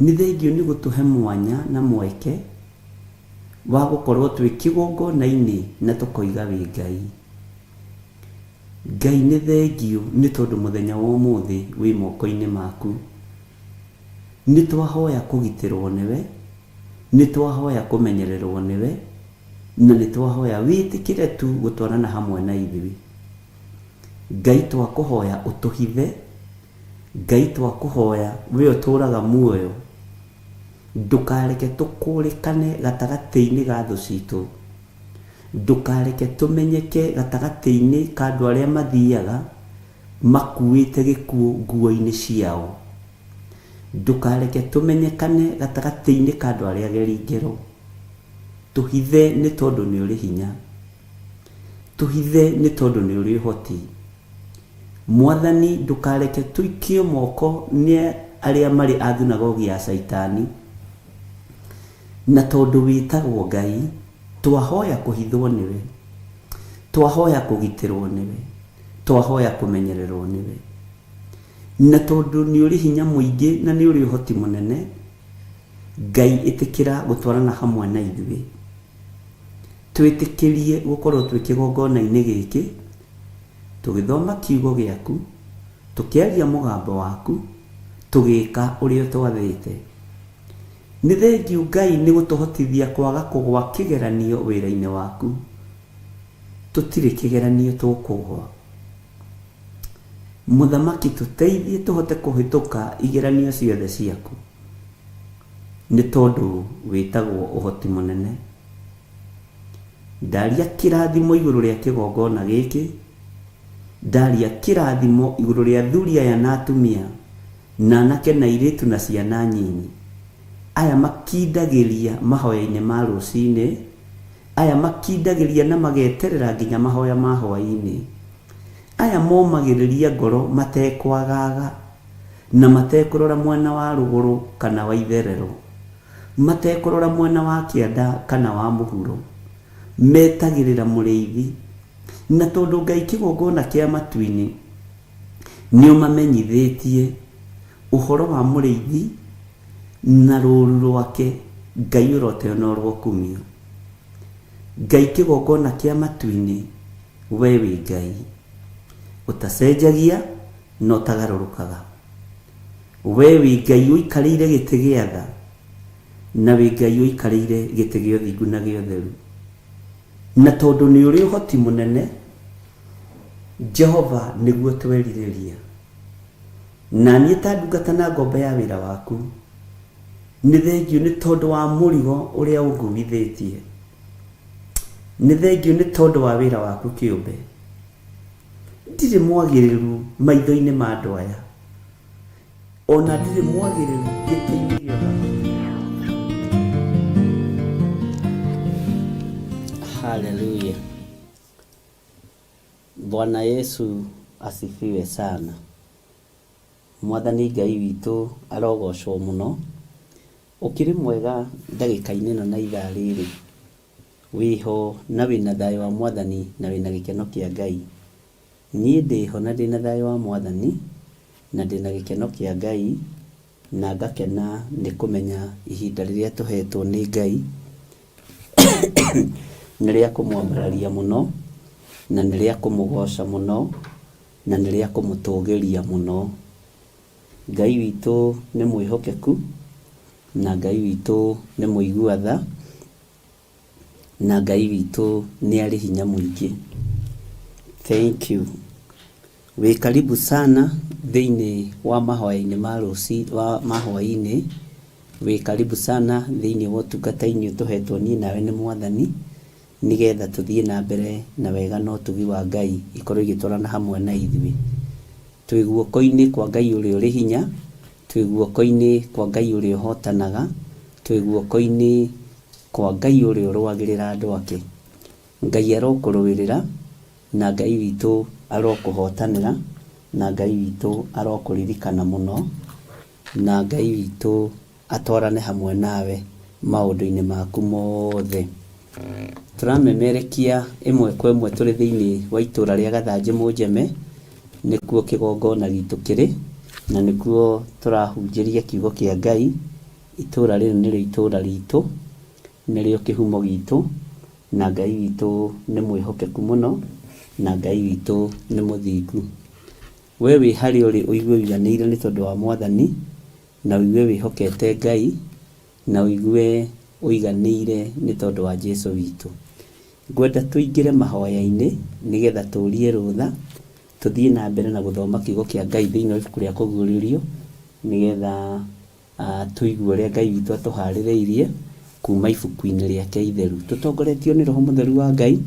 Nĩ thengiũ nĩ gũtũhe mwanya na mweke wa gũkorwo twĩ kĩgongona-inĩ na tũkoiga wĩ Ngai. Ngai nĩ thengiũ nĩ tondũ mũthenya wa ũmũthĩ wĩ moko-inĩ maku. Nĩ twahoya kũgitĩrwo nĩwe, nĩ twahoya kũmenyererwo nĩwe, na nĩ twahoya wĩtĩkĩre tu gũtwarana hamwe na ithuĩ. Ngai twakũhoya ũtũhithe, Ngai twakũhoya we ũtũraga muoyo, ndũkareke tũkũrĩkane gatagatĩ-inĩ ga thũ citũ, ndũkareke tũmenyeke gatagatĩ-inĩ ka andũ arĩa mathiaga makuĩte gĩkuũ nguo-inĩ ciao, ndũkareke tũmenyekane gatagatĩ-inĩ ka andũ arĩa ageri ngero. Tũhithe nĩ tondũ nĩ ũrĩ hinya, tũhithe nĩ tondũ nĩ ũrĩ ũhoti. Mwathani ndũkareke tũikio moko nĩ arĩa marĩ a thunagogi ya Caitani, na tondũ wĩtagwo Ngai twahoya kũhithwo nĩwe, twahoya kũgitĩrwo nĩwe, twahoya kũmenyererwo nĩwe. Na tondũ nĩ ũrĩ hinya mũingĩ na nĩ ũrĩ ũhoti mũnene, Ngai ĩtĩkĩra gũtwarana hamwe na ithuĩ. Twĩtĩkĩrie gũkorwo twĩ kĩgongona-inĩ gĩkĩ tũgĩthoma kiugo gĩaku, Tũkĩaria mũgambo waku, tũgĩka ũrĩa ũtwathĩte. Nĩ thengiũ Ngai nĩ gũtũhotithia kwaga kũgwa kĩgeranio wĩra-inĩ waku. Tũtirĩ kĩgeranio tũkũgwa. Mũthamaki tũteithie tũhote kũhĩtũka igeranio ciothe ciaku. Nĩ tondũ wĩtagwo ũhoti mũnene. Ndaria kĩrathimo igũrũ rĩa kĩgongona gĩkĩ, ndaria kĩrathimo igũrũ rĩa athuri aya na atumia, na anake na airĩtu na ciana nyinyi, aya makindagĩria mahoya-inĩ ma rũcinĩ, aya makindagĩria na mageterera nginya mahoya ma hwaĩ-inĩ, aya momagĩrĩria ngoro matekwagaga na matekũrora mwena wa rũgũrũ kana wa itherero, matekũrora mwena wa kĩanda kana wa mũhuro, metagĩrĩra mũrĩithi. Na tondũ Ngai kĩgongona kĩa matu-inĩ nĩũmamenyithĩtie ũhoro wa mũrĩithi na rũru rwake, Ngai ũroteo na ũrokumio. Ngai kĩgongona kĩa matu-inĩ, we wĩ Ngai ũtacenjagia na ũtagarũrũkaga. We wĩ Ngai ũikarĩire gĩtĩ gĩa tha, na wĩ Ngai ũikarĩire gĩtĩ gĩa ũthingu na gĩa ũtheru. Na tondũ nĩ ũrĩ ũhoti mũnene, Jehova nĩguo twerirĩria. Na niĩ ta ndungata na ngombo ya wĩra waku, nĩ thengiũ nĩ tondũ wa mũrigo ũrĩa ũnguithĩtie. Nĩ thengiũ nĩ tondũ wa wĩra waku kĩũmbe. Ndirĩ mwagĩrĩru maitho-inĩ ma andũ aya, o na ndirĩ mwagĩrĩru gĩtĩ-inĩ gĩa ũthamaki. Haleluya. Bwana Yesu asifiwe sana. Mwathani Ngai witũ arogocwo mũno. Ũkĩrĩ mwega ndagĩka-inĩ ĩno na ithaa rĩrĩ. Wĩho na wĩna thayũ wa Mwathani na wĩna gĩkeno kĩa Ngai. Niĩ ndĩho na ndĩna thayũ wa Mwathani na ndĩna gĩkeno kĩa Ngai na ngakena nĩ kũmenya ihinda rĩrĩa tũhetwo nĩ Ngai nĩ rĩa kũmwambararia mũno na nĩ rĩa kũmũgoca mũno na nĩ rĩa kũmũtũgĩria mũno. Ngai witũ nĩ mwĩhokeku na Ngai witũ nĩ mũigua tha na Ngai witũ nĩ arĩ hinya mũingĩ. Thank you. Wĩ karibu sana thĩinĩ wa mahoya-inĩ ma rũci wa ma hwaĩ-inĩ. Wĩ karibu sana thĩinĩ wa ũtungata-inĩ ũtũhetwo niĩ nawe nĩ Mwathani nĩgetha tũthiĩ na mbere na wega na ũtugi wa Ngai ikorwo igĩtwarana hamwe na ithuĩ. Twĩ guoko-inĩ kwa Ngai ũrĩa ũrĩ hinya, twĩ guoko-inĩ kwa Ngai ũrĩa ũhotanaga, twĩ guoko-inĩ kwa Ngai ũrĩa ũrũagĩrĩra andũ ake. Ngai arokũrũĩrĩra, na Ngai witũ arokũhotanĩra, na Ngai witũ arokũririkana mũno, na Ngai witũ atwarane hamwe nawe maũndũ-inĩ maku mothe. Tũramemerekia ĩmwe kwa ĩmwe tũrĩ thĩinĩ wa itũra rĩa Gathanjĩ Mũnjeme, nĩkuo kĩgongona gitũ kĩrĩ, na nĩkuo tũrahunjĩria kiugo kĩa Ngai. Itũra rĩrĩ nĩrĩo itũra ritũ, nĩrĩo kĩhumo gitũ, na Ngai witũ nĩ mwĩhokeku mũno, na Ngai witũ nĩ mũthingu. We wĩ harĩa ũrĩ ũigue ũiganĩire nĩ tondũ wa Mwathani, na ũigue wĩhokete Ngai, na ũigue ũiganĩire nĩ tondũ wa Jesu witũ. Ngwenda tũingĩre mahoya-inĩ nĩgetha tũrie rũtha, tũthiĩ na mbere na gũthoma kiugo kĩa Ngai thĩinĩ wa ibuku rĩa Kũguũrĩrio, nĩgetha tũigue ũrĩa Ngai witũ atũharĩrĩirie kuma ibuku-inĩ rĩake itheru. Tũtongoretio nĩ Roho Mũtheru wa Ngai,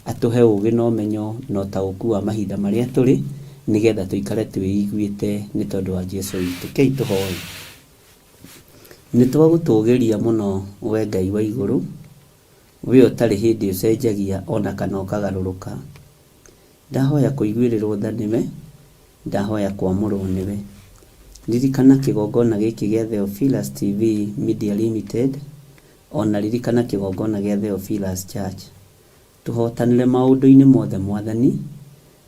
atũhe ũgĩ na ũmenyo na ũtaũku wa mahinda marĩa tũrĩ, nĩgetha tũikare twĩiguĩte nĩ tondũ wa Jesu witũ. Kei tũhoe. Nĩ twagũtũgĩria mũno we Ngai wa igũrũ, we ũtarĩ hĩndĩ ũcenjagia ona kana ũkagarũrũka. Ndahoya kũiguĩrĩrwo tha nĩwe, ndahoya kwamũrwo nĩwe. Ririkana kĩgongona gĩkĩ gĩa Theophilus TV Media Limited, ona ririkana kĩgongona gĩa Theophilus Church. Tũhotanĩre maũndũ-inĩ mothe Mwathani,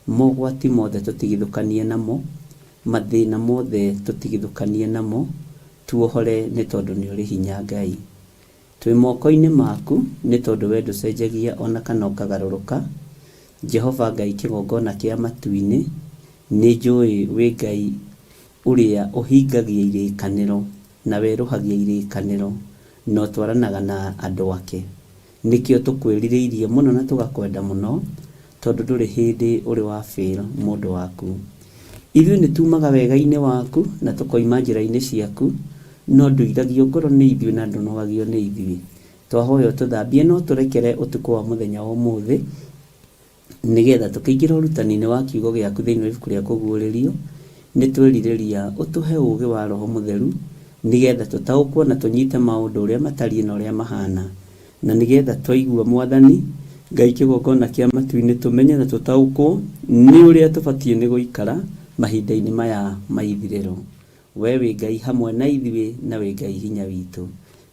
mogwati mothe tũtigithũkanie namo, mathĩna mothe tũtigithũkanie namo, tuohore nĩ tondũ nĩ ũrĩ hinya Ngai. Twĩ moko-inĩ maku nĩ tondũ we ndũcenjagia ona kana ũkagarũrũka. Jehova Ngai kĩgongona kĩa matu-inĩ, Nĩ njũĩ wĩ Ngai ũrĩa ũhingagia irĩkanĩro na werũhagia irĩkanĩro na ũtwaranaga na andũ ake. Nĩkĩo tũkwĩrirĩirie mũno na tũgakwenda mũno tondũ ndũrĩ hĩndĩ ũrĩ wa fail mũndũ waku. Ithuĩ nĩ tumaga wega-inĩ waku na tũkoima njĩra-inĩ ciaku, no ndũiragio ngoro nĩ ithuĩ na ndũnogagio nĩ ithuĩ. Twahoya ũtũthambie na ũtũrekere ũtukũ wa mũthenya wa ũmũthĩ, nĩgetha tũkĩingĩra ũrutani-inĩ wa kiugo gĩaku thĩinĩ wa ibuku rĩa Kũguũrĩrio, nĩ twerirĩria ũtũhe ũũgĩ wa Roho Mũtheru, nĩgetha tũtaũkwo na tũnyite maũndũ ũrĩa matariĩ na ũrĩa mahana, na nĩgetha twaigua Mwathani Ngai kĩgongona kĩa matu-inĩ tũmenye na tũtaũkwo nĩ ũrĩa tũbatiĩ nĩ gũikara mahinda-inĩ maya ma ithirĩro. We wĩ Ngai hamwe na ithuĩ na wĩ Ngai hinya witũ.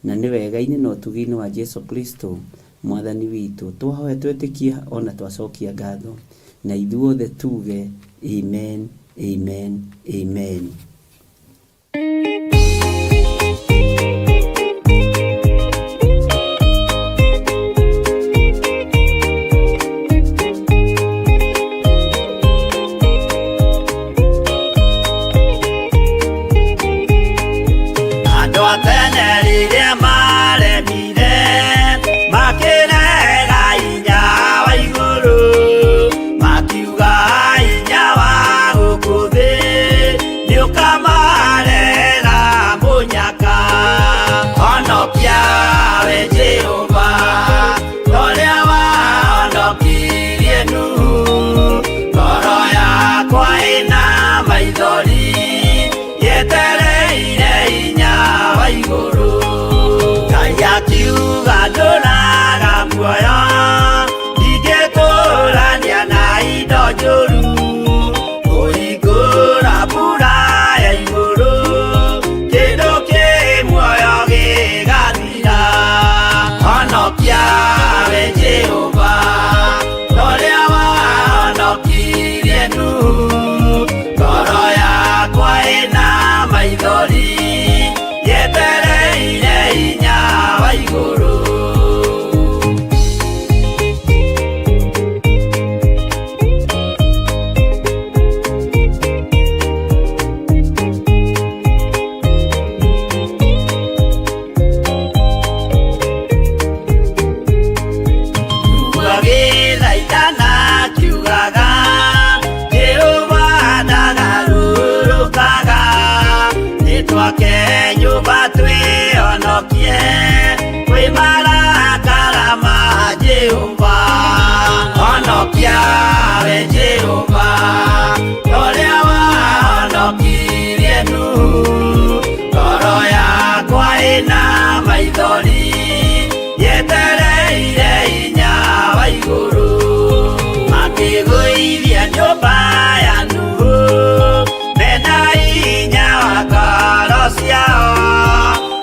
Na nĩ wega-inĩ na ũtugi-inĩ wa Jesu Kristo Mwathani witũ twahoya twetĩkia o na twacokia ngatho. Na ithuothe tuge Amen, Amen, Amen. Andũ a tene rĩrĩa maremire makĩrega hinya wa igũrũ makiuga hinya wa gũkũ thĩ nĩũkamarehera mũnyaka. Honokia we Jehova torĩa wahonokirie Nuhu, ngoro yakwa ĩna maithori yetereire hinya wa igũrũ. Ngai akiuga ndũraga muoyo ndingĩtũrania na indo njũru, kũhingũra mbura ya igũrũ kĩndũ kĩ muoyo gĩgathira. Honokia we Jehova torĩa wahonokirie Nuhu, ngoro yakwa ĩna maithori yetereire hinya wa igũrũ. Agĩthaithana akiugaga Jehova ndagarũrũkaga, nĩtwake nyũmba twĩhonokie kwĩ marakara ma Jehova. Honokia we Jehova torĩa wahonokirie Nuhu, ngoro yakwa ĩna maithori yetereire hinya wa igũrũ. Makĩgũithia nyũmba ya Nuhu mena hinya wa ngoro ciao,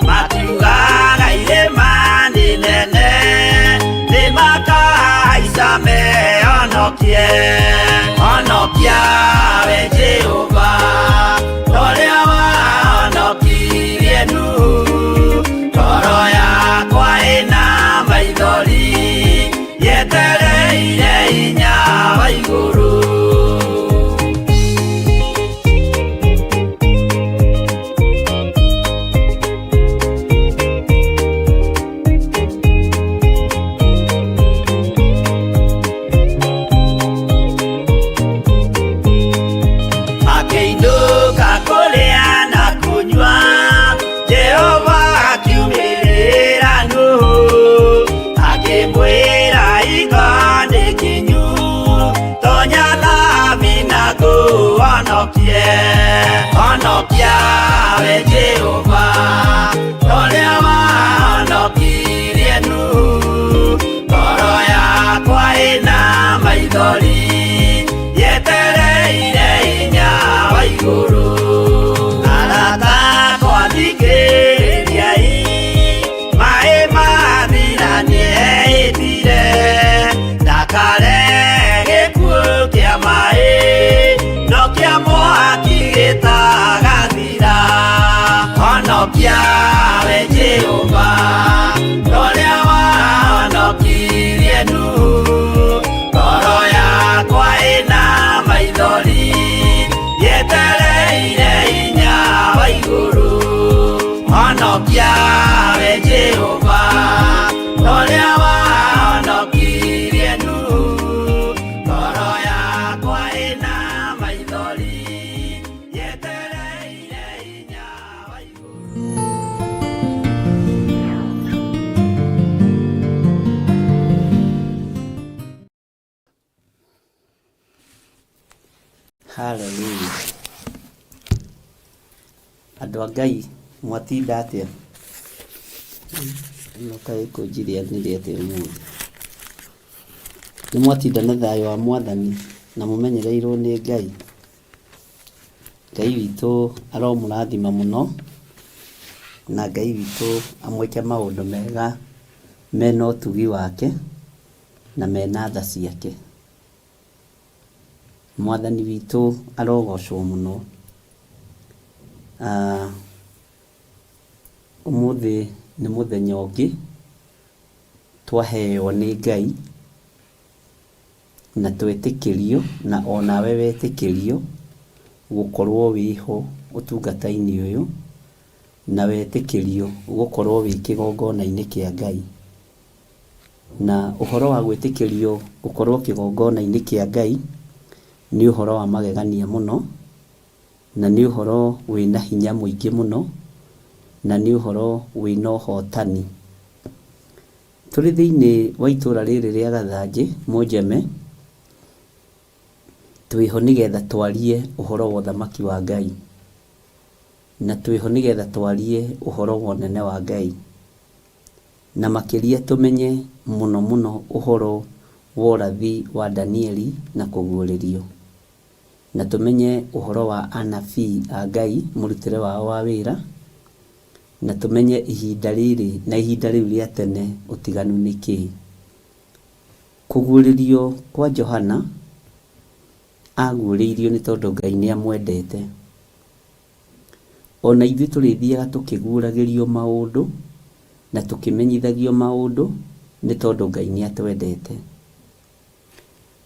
makiugaga irĩma nĩ nene nĩmakahaica mehonokie. Honokia we Jehova torĩa wahonokirie Nuhu, ngoro yakwa ĩna maithori yetereire hinya wa igũrũ. Makĩinũka kũrĩa na kũnyua, Jehova akiumĩrĩra Nuhu akĩmwĩra iga nĩ kinyu, tonya thabina ngũhonokie. Honokia we Jehova torĩa wahonokirie Nuhu, ngoro yakwa ĩna maithori yetereire hinya wa igũrũ. Arata akwa thikĩrĩriai, maĩ mathira nĩehĩtire ndakarehe gĩkuũ kĩa maĩ no kĩa mwaki gĩtagathira. Honokia we Jehova torĩa wahonokirie Nuhu, ngoro yakwa ĩna maithori Andũ a Ngai mwatinda atĩa? Ĩno kaĩ ĩkũnjirĩanĩria atĩa ũmũthĩ? Nĩ mwatinda na thayũ wa Mwathani na mũmenyereirwo nĩ Ngai? Ngai witũ aromũrathima mũno na Ngai witũ amwĩke maũndũ mega mena ũtugi wake na mena tha ciake. Mwathani witũ arogocwo mũno. Ah, ũmũthĩ nĩ mũthenya ũngĩ twaheo nĩ Ngai na twetĩkĩrio na onawe wetĩkĩrio gũkorwo wĩho ũtungata-inĩ ũyũ na wetĩkĩrio gũkorwo wĩ kĩgongona-inĩ kĩa Ngai. Na ũhoro wa gwĩtĩkĩrio gũkorwo kĩgongona-inĩ kĩa Ngai nĩ ũhoro wa magegania mũno, na nĩ ũhoro wĩna hinya mũingĩ mũno, na nĩ ũhoro wĩna ũhotani. Tũrĩ thĩinĩ wa itũra rĩrĩ rĩa Gathanjĩ, Mũnjeme, twĩho nĩgetha twarie ũhoro wa ũthamaki wa Ngai, na twĩho nĩgetha twarie ũhoro wa ũnene wa Ngai, na makĩria tũmenye mũno mũno ũhoro wa ũrathi wa Danieli na kũguũrĩrio, na tũmenye ũhoro wa anabii a Ngai, mũrutĩre wao wa wĩra, na tũmenye ihinda rĩrĩ na ihinda rĩu rĩa tene ũtiganu nĩ kĩĩ. Kũguũrĩrio kwa Johana aguũrĩirio nĩ tondũ Ngai nĩ amwendete. Ona ithuĩ tũrĩthiaga tũkĩguũragĩrio maũndũ na tũkĩmenyithagio maũndũ nĩ tondũ Ngai nĩ atwendete.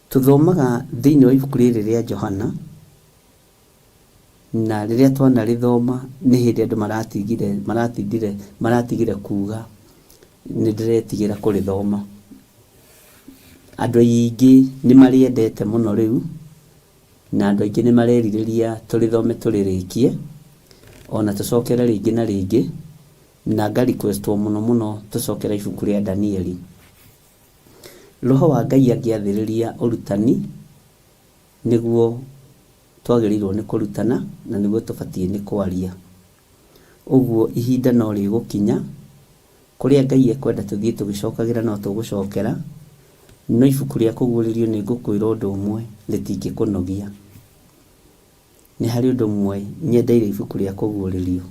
Tũthomaga thĩinĩ wa ibuku rĩrĩ rĩa Johana, na rĩrĩa twanarĩthoma nĩ hĩndĩ andũ maratigire maratindire maratigire kuga nĩ ndĩretigĩra kũrĩthoma. Andũ aingĩ nĩ marĩendete mũno rĩu, na andũ aingĩ nĩ marerirĩria tũrĩthome tũrĩrĩkie, ona tũcokere rĩngĩ na rĩngĩ, na nga request wo mũno mũno tũcokere ibuku rĩa Danieli. Roho wa Ngai angĩathĩrĩria ũrutani, nĩguo twagĩrĩirwo nĩ kũrutana na nĩguo tũbatiĩ nĩ kwaria. Ũguo ihinda no rĩgũkinya, kũrĩa Ngai ekwenda tũthiĩ tũgĩcokagĩra no tũgũcokera, no ibuku rĩa kũguũrĩrio nĩ ngũkwĩra ũndũ ũmwe, rĩtingĩkũnogia. Nĩ harĩ ũndũ ũmwe nyendeire ibuku rĩa kũguũrĩrio,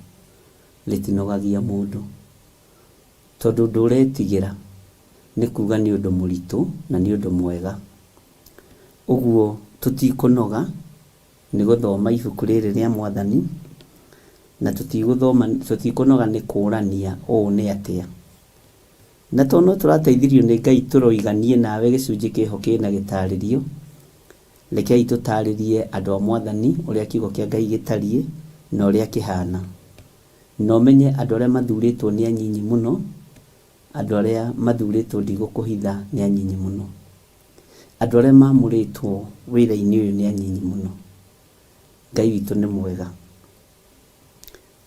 rĩtinogagia mũndũ. Tondũ ũndũ ũretigĩra nĩ kuga nĩ ũndũ mũritũ na nĩ ũndũ mwega. Ũguo tũtikũnoga nĩ gũthoma ibuku rĩrĩ rĩa Mwathani, na tũtigũthoma tũtikũnoga nĩ kũrania ũũ nĩ atĩa. Na tondũ no tũrateithirio nĩ Ngai tũroiga niĩ nawe gĩcunjĩ kĩho kĩna gĩtarĩrio, rekei tũtarĩrie andũ a Mwathani ũrĩa kiugo kĩa Ngai gĩtariĩ na ũrĩa kĩhana. Na ũmenye andũ arĩa mathurĩtwo nĩ anyinyi mũno, andũ arĩa mathurĩtwo ndigũkũhitha nĩ anyinyi mũno. Andũ arĩa mamũrĩtwo wĩra-inĩ ũyũ nĩ anyinyi mũno. Ngai witũ nĩ mwega.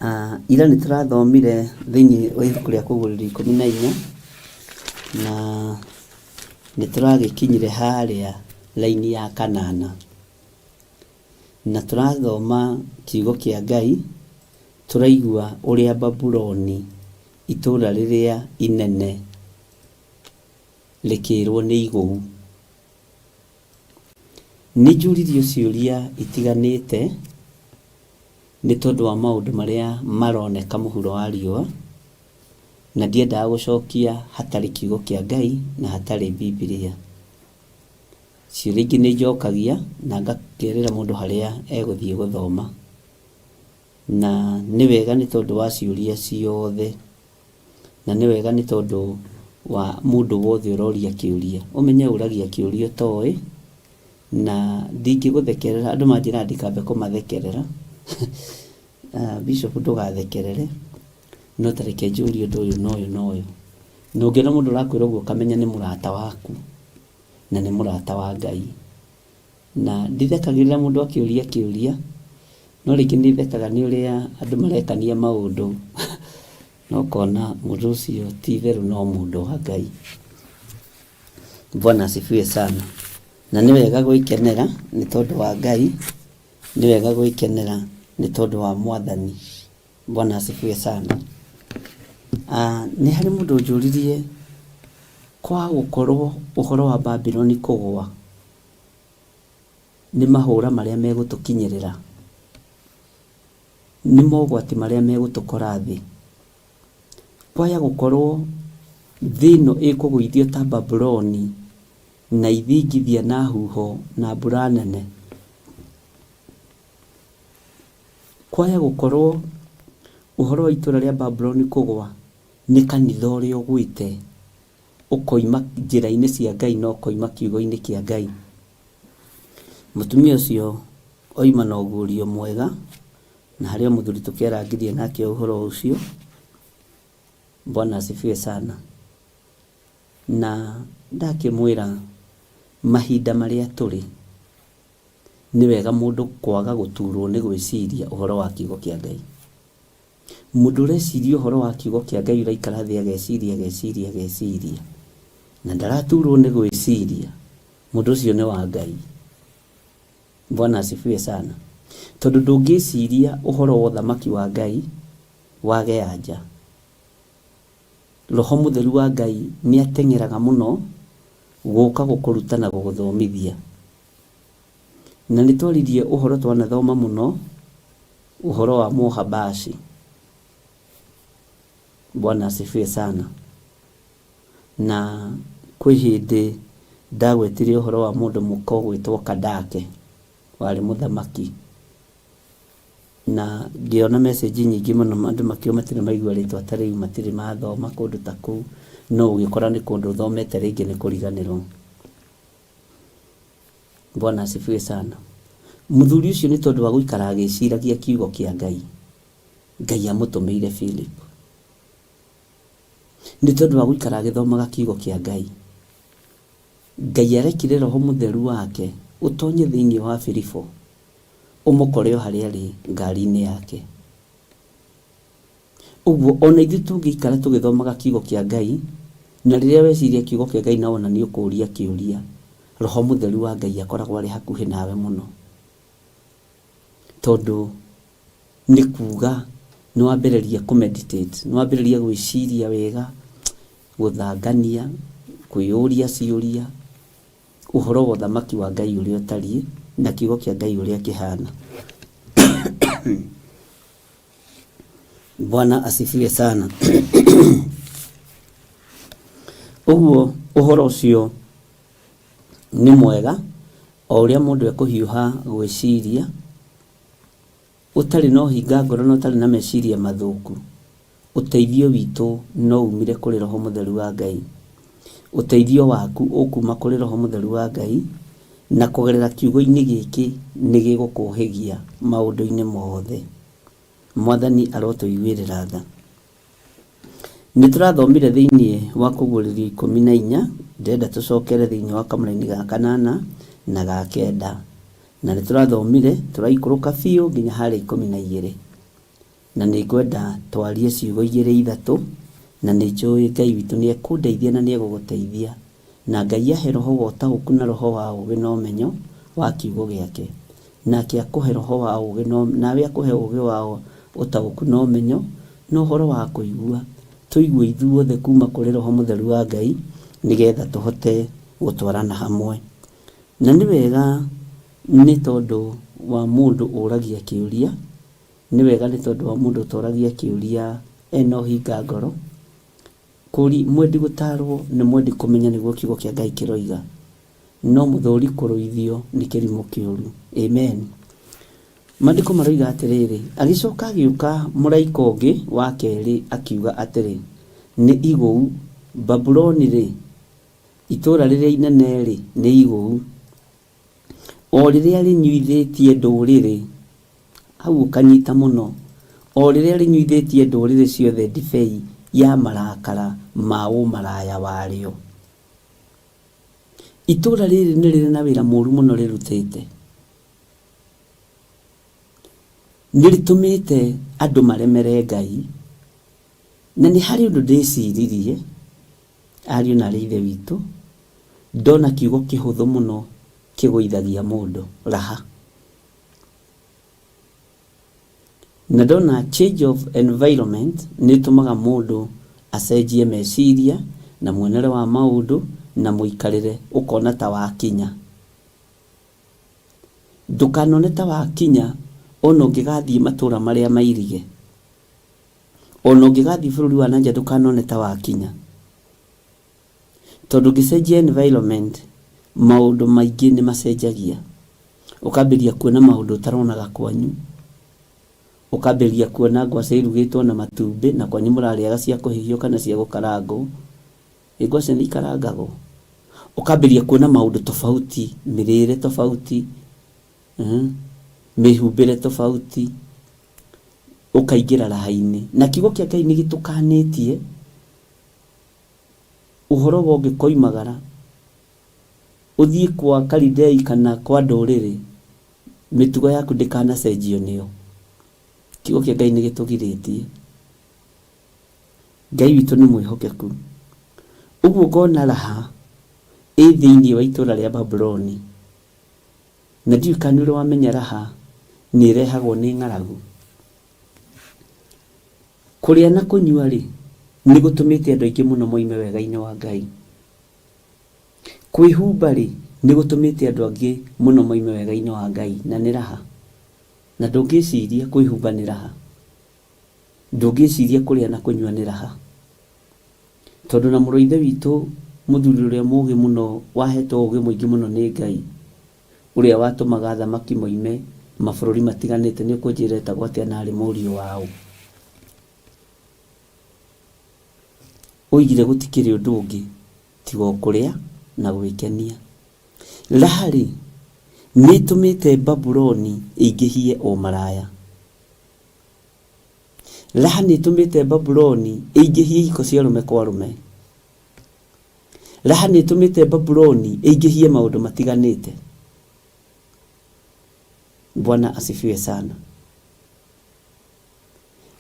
Ah, ira nĩ tũrathomire thĩinĩ wa ibuku rĩa Kũguũrĩrio 14 na nĩ tũragĩkinyire harĩa raini ya kanana na tũrathoma kiugo kĩa Ngai tũraigua ũrĩa Babuloni itũũra rĩrĩa inene rĩkĩrwo nĩ igũu. Nĩ njũririo ciũria itiganĩte nĩ tondũ wa maũndũ marĩa maroneka mũhuro wa riũa, na ndiendaga gũcokia hatarĩ kiugo kĩa Ngai na hatarĩ Bibilia. Ciũria ingĩ nĩ njokagia na ngakerĩra mũndũ harĩa egũthiĩ gũthoma. Na nĩ wega nĩ tondũ wa ciũria ciothe, na nĩ wega nĩ tondũ wa mũndũ wothe ũroria kĩũria. Ũmenye ũragia kĩũria ũtoĩ, na ndingĩgũthekerera, andũ manjĩraga ndikambe kũmathekerera Bishop ndũgathekerere, no ta reke njũrie ũndũ ũyũ na ũyũ na ũyũ. Na ũngĩona mũndũ ũrakwĩra ũguo ũkamenya nĩ mũrata waku, na nĩ mũrata wa Ngai. Na ndithekagĩrĩra mũndũ akĩũria kĩũria, no rĩngĩ nĩ thekaga nĩ ũrĩa andũ marekania maũndũ, na ũkona mũndũ ũcio ti itherũ no mũndũ wa Ngai. Bwana asifiwe sana. Na nĩ wega gwĩkenera nĩ tondũ wa Ngai, nĩ wega gwĩkenera nĩ tondũ wa Mwathani. Bwana asifiwe sana. Ah, nĩ harĩ mũndũ ũnjũririe kwa gũkorwo ũhoro wa Babuloni kũgũa nĩ mahũra marĩa megũtũkinyĩrĩra, nĩ mogwati marĩa megũtũkora thĩ. Kwaya gũkorwo thĩ ĩno ĩkũgũithio ta Babuloni na ithingithia na huho na mbura nene. Kwaya gũkorwo ũhoro wa itũra rĩa Babuloni kũgwa nĩ kanitha ũrĩa ũgwĩte ũkoima njĩra-inĩ cia Ngai na ũkoima kiugo-inĩ kĩa Ngai. Mũtumia ũcio oima na ũguũrio mwega na harĩ o mũthuri tũkĩarangirie nake ũhoro ũcio. Bwana asifiwe sana. Na ndakĩmwĩra mahinda marĩa tũrĩ nĩ wega mũndũ kwaga gũturwo nĩ gwĩciria ũhoro wa kiugo kĩa Ngai. Mũndũ ũreciria ũhoro wa kiugo kĩa Ngai ũraikara thĩ ageciria ageciria ageciria na ndaraturwo nĩ gwĩciria, mũndũ ũcio nĩ wa Ngai. Bwana asifiwe sana. Tondũ ndũngĩciria ũhoro wa ũthamaki wa Ngai wage anja. Roho Mũtheru wa Ngai nĩ ateng'eraga mũno gũka gũkũruta na gũgũthomithia. Na nĩ twaririe ũhoro twanathoma mũno ũhoro wa Mũhabashi. Bwana asifiwe sana. Na kwĩ hĩndĩ ndagwetire ũhoro wa mũndũ mũka ũgwĩtwo Kandake warĩ mũthamaki. Na ngĩona message nyingĩ mũno andũ makiuga matirĩ maigua rĩtwa ta rĩu, matirĩ mathoma kũndũ ta kũu, no ũgĩkora nĩ kũndũ ũthomete rĩngĩ nĩ kũriganĩrwo. Bwana asifiwe sana. Mũthuri ũcio nĩ tondũ wa gũikara agĩciragia kiugo kĩa Ngai, Ngai amũtũmĩire Philip. Nĩ tondũ wa gũikara agĩthomaga kiugo kĩa Ngai, Ngai arekire Roho Mũtheru wake ũtonye thĩinĩ wa Filipo, ũmũkore o harĩa arĩ ngari-inĩ yake. Ũguo ona ithuĩ tũngĩikara tũgĩthomaga kiugo kĩa Ngai, na rĩrĩa weciria kiugo kĩa Ngai na wona nĩ ũkũria kĩũria, Roho Mũtheru wa Ngai akoragwo arĩ hakuhĩ nawe mũno. Tondũ nĩ kuga nĩ wambĩrĩria kũ meditate, nĩ wambĩrĩria gwĩciria wega, gũthangania, kwĩyũria ciũria, ũhoro wa ũthamaki wa Ngai ũrĩa ũtariĩ, na kiugo kĩa Ngai ũrĩa kĩhana. Bwana asifiwe sana. Ũguo ũhoro ũcio nĩ mwega o ũrĩa mũndũ ekũhiũha gwĩciria, ũtarĩ na ũhinga ngoro na ũtarĩ na meciria mathũku, ũteithio witũ no umire kũrĩ Roho Mũtheru wa Ngai. Ũteithio waku ũkuma kũrĩ Roho Mũtheru wa Ngai, na kũgerera kiugo-inĩ gĩkĩ nĩ gĩgũkũhĩgia maũndũ-inĩ mothe. Mwathani arotũiguĩrĩra tha. Nĩ tũrathomire thĩinĩ wa Kũguũrĩrio 14, ndĩrenda tũcokere thĩinĩ wa kamũraini ga kanana na ga kenda. Na nĩ tũrathomire tũraikũrũka biũ nginya harĩa 12. Na nĩ ngwenda twarie ciugo igĩrĩ ithatũ, na nĩ njũĩ Ngai witũ nĩ ekũndeithia na nĩ egũgũteithia. Na Ngai ahe roho wa ũtaũku na roho wa ũũgĩ na ũmenyo wa kiugo gĩake. Nake akũhe roho wa ũũgĩ na nawe akũhe ũũgĩ wa ũtaũku na ũmenyo na ũhoro wa kũigua. Tũigue ithuothe kuuma kũrĩ Roho Mũtheru wa Ngai nĩgetha tũhote gũtwarana hamwe. Na nĩ wega nĩ tondũ wa mũndũ ũragia kĩũria, nĩ wega nĩ tondũ wa mũndũ ũtoragia kĩũria ena ũhinga ngoro. Kũri mwendi gũtaarwo nĩ mwendi kũmenya nĩguo kiugo kĩa Ngai kĩroiga. No mũthũũri kũrũithio nĩ kĩrimũ kĩũru. Amen. Maandĩko maroiga atĩrĩrĩ, agĩcoka agĩũka mũraika ũngĩ wa kerĩ akiuga atĩrĩ, nĩ igũu, Babuloni-rĩ, itũũra rĩrĩa inene-rĩ, nĩ igũu, o rĩrĩa rĩnyuithĩtie ndũrĩrĩ, hau ũkanyita mũno, o rĩrĩa rĩnyuithĩtie ndũrĩrĩ ciothe ndibei ya marakara ma ũmaraya warĩo. Itũũra rĩrĩ nĩ rĩrĩ na wĩra mũru mũno rĩrutĩte. Nĩ rĩtũmĩte andũ maremere Ngai. Na nĩ harĩ ũndũ ndĩciririe, ariũ na aarĩ a Ithe witũ, ndona kiugo kĩhũthũ mũno kĩgũithagia mũndũ, raha. Na ndona change of environment nĩ ĩtũmaga mũndũ acenjie meciria na muonere wa maũndũ na mũikarĩre ũkona ta wakinya. Ndũkanone ta wakinya ona ũngĩgathiĩ matũra marĩa mairige. Ona ũngĩgathiĩ bũrũri wa nanja ndũkanone ta wakinya. Tondũ ũngĩcenjia environment maũndũ maingĩ nĩ macenjagia. Ũkambĩrĩria kuona maũndũ ũtaronaga kwanyu. Ũkambĩrĩria kuona ngwacĩ irugĩtwo na matumbĩ na kwanyu mũrarĩaga cia kũhĩhio kana cia gũkarangwo. Ĩ ngwacĩ nĩ ikarangagwo? Ũkambĩrĩria kuona maũndũ tofauti, mĩrĩre tofauti, mĩhumbĩre tofauti, ũkaingĩra raha-inĩ. Na kiugo kĩa Ngai nĩ gĩtũkanĩtie ũhoro wa ũngĩkoimagara ũthiĩ kwa Kalidei kana kwa ndũrĩrĩ, mĩtugo yaku ndĩkanacenjio nĩo. Kiugo kĩa Ngai nĩ gĩtũgirĩtie. Ngai witũ nĩ mwĩhokeku. Ũguo ngona raha ĩ thĩinĩ wa itũra rĩa Babuloni. Na ndiũĩ kana nĩ ũrĩ wamenya raha nĩ ĩrehagwo nĩ ng'aragu. Kũrĩa na kũnyua-rĩ, nĩ gũtũmĩte andũ aingĩ mũno moime wega-inĩ wa Ngai. Kwĩhumba-rĩ, nĩ gũtũmĩte andũ angĩ mũno moime wega-inĩ wa Ngai, na nĩ raha. Na ndũngĩciria kwĩhumba nĩ raha. Ndũngĩciria kũrĩa na kũnyua nĩ raha. Tondũ na mũrũ wa ithe witũ mũthuri ũrĩa mũgĩ mũno wahetwo ũgĩ mũingĩ mũno nĩ Ngai, ũrĩa watũmaga athamaki moime mabũrũri matiganĩte, nĩ ũkũnjĩra etagwo atĩa na arĩ mũriũ wa ũ? Oigire gũtikĩrĩ ũndũ ũngĩ tiga o kũrĩa na gwĩkenia. Raha-rĩ, nĩ ĩtũmĩte Babuloni ĩingĩhie ũmaraya. Raha nĩ ĩtũmĩte Babuloni ĩingĩhie ihiko cia arũme kwa arũme. Raha nĩ ĩtũmĩte Babuloni ĩingĩhie maũndũ matiganĩte. Bwana asifiwe sana.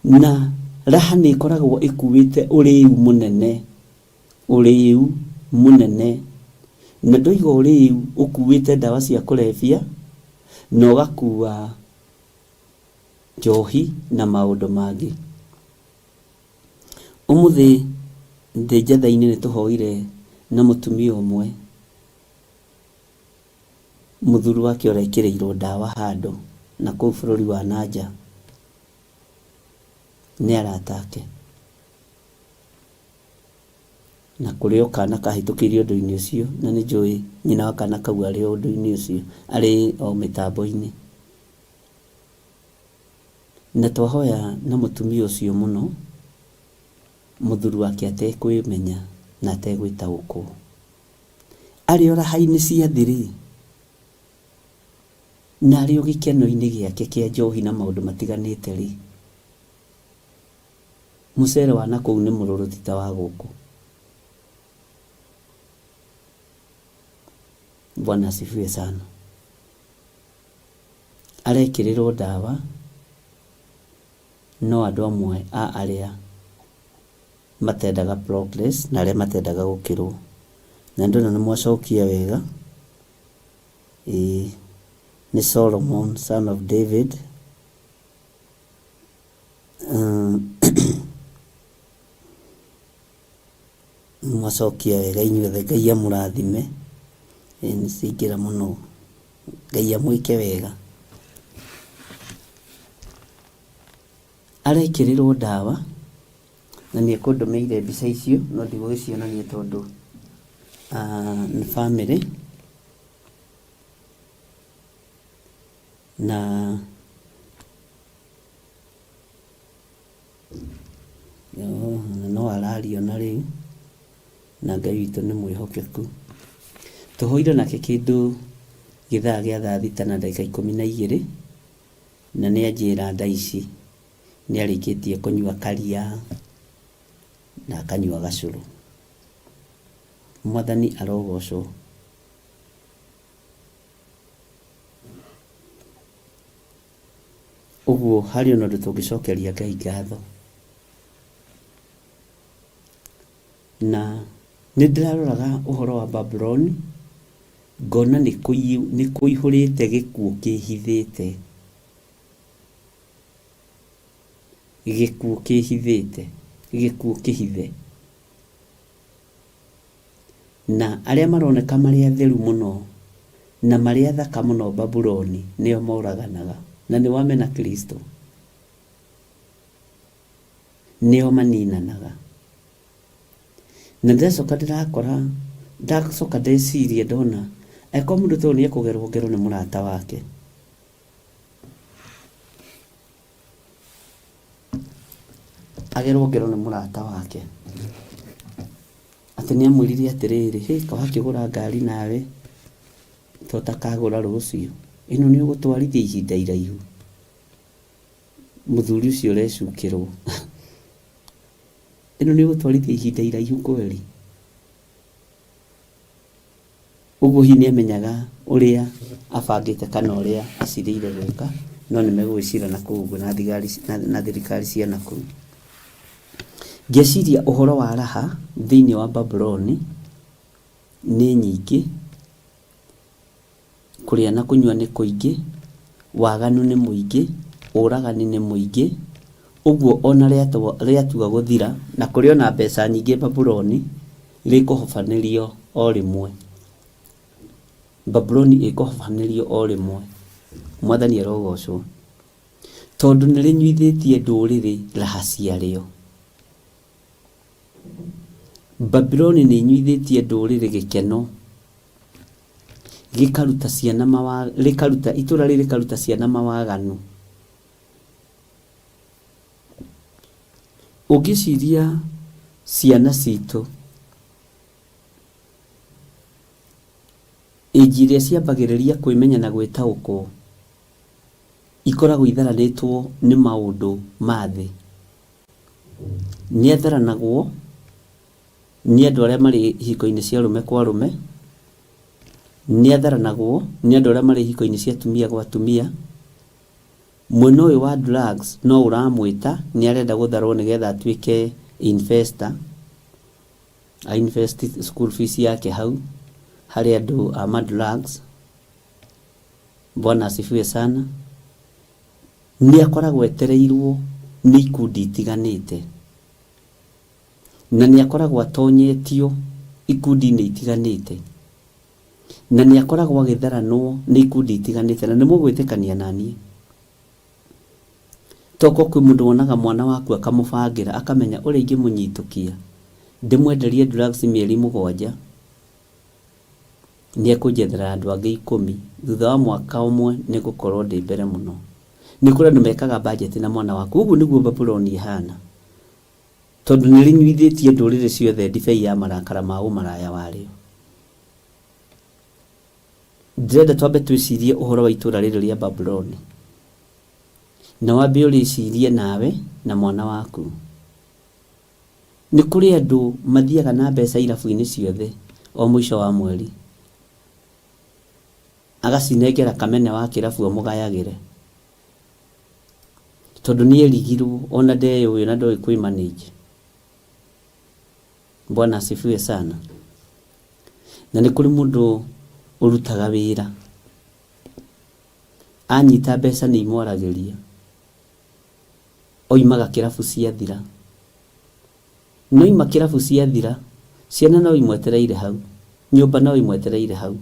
Na raha nĩ ĩkoragwo ĩkuĩte ũrĩu mũnene, ũrĩu mũnene. Na ndoiga ũrĩu ũkuĩte ndawa cia kũrebia na ũgakua njohi na maũndũ mangĩ. Ũmũthĩ ndĩ njatha-inĩ nĩ tũhoire na mũtumia ũmwe, mũthuri wake ũrekĩrĩirwo ndawa handũ na kũu bũrũri wa na nja nĩ arata ake. Na kũrĩ o kana kahĩtũkĩire ũndũ-inĩ ũcio na nĩ njũĩ nyina wa kana kau arĩ o ũndũ-inĩ ũcio, arĩ o mĩtambo-inĩ. Na twahoya na mũtumia ũcio mũno, mũthuri wake atekwĩmenya na ategwĩtaũkwo. Arĩ o raha-inĩ cia thĩ rĩ, na arĩ o gĩkeno-inĩ gĩake kĩa njohi na maũndũ matiganĩte rĩ, mũcere wa nakũu nĩ mũrũrũ ti ta wa gũkũ. Bwana asifiwe sana. Arekĩrĩrwo ndawa no andũ amwe a arĩa matendaga progress na arĩa matendaga gũkĩrwo. Na ndona nĩ mwacokia wega, ĩĩ nĩ Solomon son of David. Nĩ mwacokia wega inyuothe, Ngai amũrathime. Ĩĩ nĩ ciaingĩra mũno. Ngai amwĩke wega. Arekĩrĩrwo ndawa na nĩ ekũndũmĩire mbica icio no ndigũgĩcionania tondũ nĩ bamĩrĩ na no araria ona rĩu na Ngai witũ nĩ mwĩhokeku. Tũhoire nake kĩndũ gĩthaa gĩa thaa thita na ndagĩka 12 na nĩ anjĩra thaa ici nĩ arĩkĩtie kũnyua karia na akanyua gacũrũ. Mwathani arogocwo. Ũguo harĩ ona ũndũ tũngĩcokeria Ngai ngatho. Na nĩ ndĩraroraga ũhoro wa Babuloni, ngona nĩ kũihũrĩte gĩkuũ kĩhithĩte. Gĩkuũ kĩhithĩte, gĩkuũ kĩhithe. Na arĩa maroneka marĩ atheru mũno na marĩ athaka mũno Babuloni nĩo moraganaga. Na nĩ wamena Kristo. Nĩo maninanaga. Na ndĩracoka ndĩrakora, ndacoka ndeciria ndona, angĩkorwo mũndũ ta ũyũ nĩ ekũgerwo ngero nĩ mũrata wake, agerwo ngero nĩ mũrata wake, atĩ nĩ amwĩrire atĩrĩrĩ, hĩ kaĩ wakĩgũra ngari nawe ta ũtakagũra rũciũ, ĩno nĩ ũgũtwarithia ihinda iraihu. Mũthuri ũcio ũrecukĩrwo ĩno nĩ ũgũtwarithia ihinda iraihu kweli? Ũguo hihi nĩ amenyaga ũrĩa abangĩte kana ũrĩa acirĩire gwĩka, no nĩ megũgĩcira na kũu ũguo na thigari na thirikari cia na kũu. Ngeciria ũhoro wa raha thĩinĩ wa Babuloni nĩ nyingĩ, Kũrĩa na kũnyua nĩ kũingĩ, waganu nĩ mũingĩ, ũragani nĩ mũingĩ, ũguo o na rĩatua gũthira, na kũrĩ o na mbeca nyingĩ Babuloni, rĩkũhobanĩrio o rĩmwe. Babuloni ĩkũhobanĩrio o rĩmwe. Mwathani arogocwo. Tondũ nĩ rĩnyuithĩtie ndũrĩrĩ raha ciarĩo. Babuloni nĩ ĩnyuithĩtie ndũrĩrĩ gĩkeno. Gĩkaruta ciana mawa, rĩkaruta, itũra rĩrĩ rĩkaruta ciana mawaganu. Ũngĩciria ciana citũ, age ĩrĩa ciambagĩrĩria kwĩmenya na gwĩtaũkwo, ikoragwo itharanĩtwo nĩ maũndũ ma thĩ. Nĩ atharanagwo nĩ andũ arĩa marĩ ihiko-inĩ cia arũme kwa arũme, nĩ atharanagwo nĩ andũ arĩa marĩ ihiko-inĩ cia atumia gwa atumia. Mwena ũyũ wa drugs no ũramwĩta nĩ arenda gũtharwo nĩgetha atuĩke investor, a invest school fees yake hau harĩ andũ a ma drugs. Bwana asifiwe sana. Nĩ akoragwo etereirwo nĩ ikundi itiganĩte. Na nĩ akoragwo atonyetio ikundi-inĩ itiganĩte, na nĩ akoragwo agĩtharanwo nĩ ikundi itiganĩte, na nĩ mũgwĩtĩkania na niĩ. Tokorwo kwĩ mũndũ wonaga mwana waku akamũbangĩra, akamenya ũrĩa ingĩmũnyitũkia, ndĩmwenderie drugs mĩeri mũgwanja, nĩ ekũnjethera andũ angĩ ikũmi, thutha wa mwaka ũmwe nĩ ngũkorwo ndĩ mbere mũno. Nĩ kũrĩ andũ mekaga budget na mwana waku, ũguo nĩguo Babuloni ĩhana. Tondũ nĩrĩnyuithĩtie ndũrĩrĩ ciothe ndibei ya marakara ma ũmaraya warĩo. Ndĩrenda twambe twĩcirie ũhoro wa itũũra rĩrĩ rĩa Babuloni. Na wambe ũrĩcirie nawe na mwana waku. Nĩ kũrĩ andũ mathiaga na mbeca irabu-inĩ ciothe o mũico wa mweri, agacinengera kamene wa kĩrabu amũgayagĩre. Tondũ nĩ erigirwo ona ndeyũĩ ona ndoĩ kwĩ manage. Bwana asifiwe sana. Na nĩ kũrĩ mũndũ ũrutaga wĩra, anyita mbeca nĩ imwaragĩria, oimaga kĩrabu ciathira. Na oima kĩrabu ciathira, ciana no imwetereire hau, nyũmba no ĩmwetereire hau.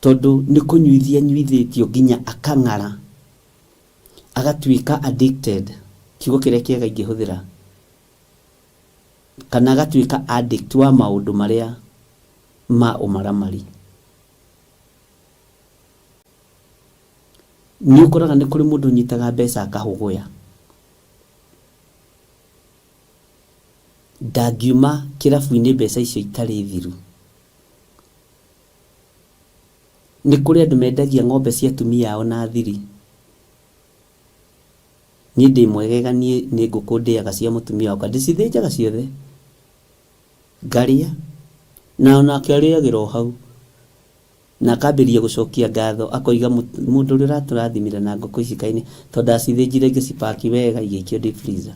Tondũ nĩ kũnyuithia anyuithĩtio nginya akang'ara, agatuĩka addicted, kiugo kĩrĩa kĩega ingĩhũthĩra, kana agatuĩka addict wa maũndũ marĩa ma ũmaramari. Nĩ ũkoraga nĩ kũrĩ mũndũ ũnyitaga mbeca akahũgũya. Ndangiuma kĩrabu-inĩ mbeca icio itarĩ thiru. Nĩ kũrĩ andũ mendagia ng'ombe cia atumia ao na thiri. Niĩ ndĩ mwegega niĩ nĩ ngũkũ ndĩaga cia mũtumia wakwa, ndĩcithĩnjaga ciothe ngarĩa na onake arĩagĩra o hau na akambĩrĩria gũcokia ngatho akoiga mũndũ ũrĩa ũratũrathimire na ngũkũ ici kaĩ nĩ tondũ ndacithĩnjire ngĩcipaki wega igĩikio deep freezer.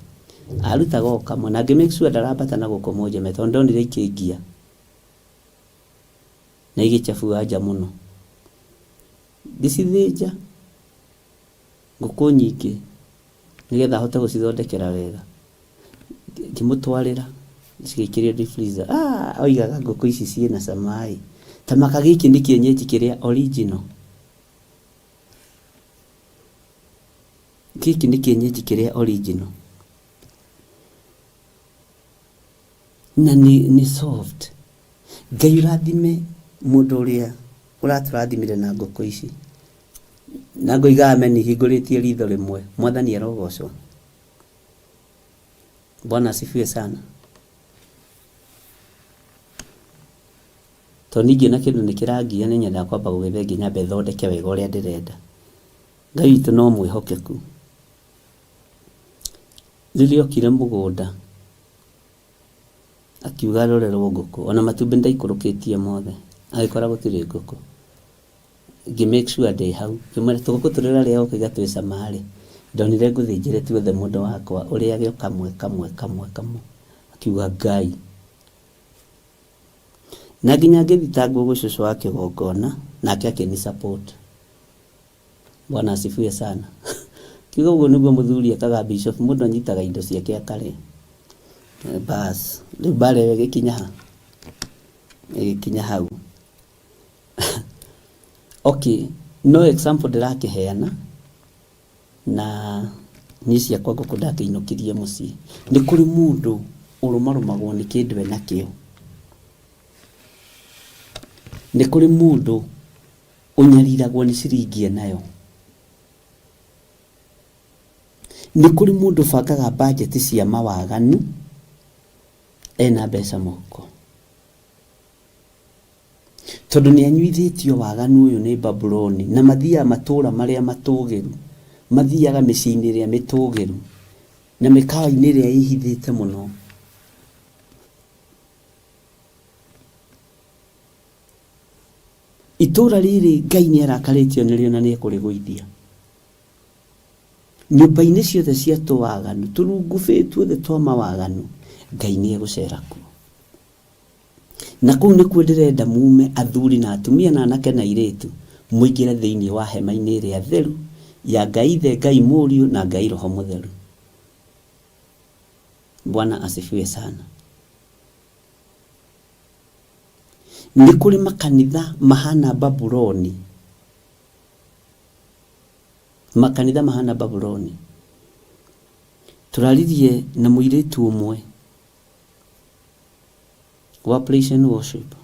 Arutaga o kamwe na ngĩ make sure ndarambata na gũkũ Mũnjeme tondũ ndonire ikĩngia. Na igĩchabua nja mũno. Ngĩcithĩnja, Ngũkũ nyingĩ nĩgetha ahote gũcithondekera wega. Ngĩmũtwarĩra cigĩikĩrio deep freezer. Ah, oigaga ngũkũ ici ciĩna cama ĩ. Ta maka gĩkĩ nĩ kĩenyenji kĩrĩa original. Gĩkĩ nĩ kĩenyenji kĩrĩa original. Na nĩ soft. Ngai ũrathime mũndũ ũrĩa ũratũrathimire na ngũkũ ici. Na ngoiga amen hingũrĩtie ritho rĩmwe. Mwathani arogocwo. Bwana asifiwe sana. Tondũ niĩ ingĩona kĩndũ nĩ kĩrangia nĩ nyendaga kwamba gũgĩthengia nyambe thondeke wega ũrĩa ndĩrenda. Ngai witũ no mwĩhokeku. Rĩrĩa okire mũgũnda akiuga arorerwo ngũkũ, ona matumbĩ nĩndaikũrũkĩtie mothe, agĩkora gũtirĩ ngũkũ. Ngĩ make sure ndĩ hau, ngĩmwĩra tũgũkũ tũrĩa ũrarĩa ũkauga twĩ cama rĩ, ndonire ngũthĩnjĩre tuothe mũndũ wakwa, ũrĩage o kamwe kamwe kamwe kamwe. Akiuga Ngai. Na nginya ngĩthitangwo gwĩ cũcũ wa kĩgongona, nake akĩni support. Bwana asifiwe sana. Kiuga ũguo nĩguo mũthuri ekaga bishop, mũndũ anyitaga indo ciake akarĩa. Bas, rĩu mbara ĩyo ĩgĩkinya ha? Ĩgĩkinya hau. Okay, no example ndĩrakĩheana na niĩ ciakwa ngũkũ ndakĩinũkirie mũciĩ. Nĩ kũrĩ mũndũ ũrũmarũmagwo nĩ kĩndũ enakĩo. Nĩ kũrĩ mũndũ ũnyariragwo nĩ ciringi enayo. Nĩ kũrĩ mũndũ ũbangaga mbanjeti cia mawaganu ena mbeca mũhuko. Tondũ nĩ anyuithĩtio waganu ũyũ nĩ Babuloni, na mathiaga matũũra marĩa matũũgĩru, mathiaga mĩciĩ-inĩ ĩrĩa mĩtũũgĩru, na mĩkawa-inĩ ĩrĩa ĩhithĩte mũno. Itũũra rĩrĩ Ngai nĩ arakarĩtio nĩrĩo na nĩ ekũrĩgũithia. Nyũmba-inĩ ciothe cia tũwaganu, tũrungubĩ tuothe twa mawaganu, Ngai nĩ egũcera kuo. Na kũu nĩkuo ndĩrenda muume, athuri na atumia na anake na airĩtu, mũingĩre thĩinĩ wa hema-inĩ ĩrĩa theru ya Ngai Ithe, Ngai Mũriũ, na Ngai Roho Mũtheru. Bwana asifiwe sana. Nĩ kũrĩ makanitha mahana Babuloni. Makanitha mahana Babuloni. Tũraririe na mũirĩtu ũmwe wa praise and worship.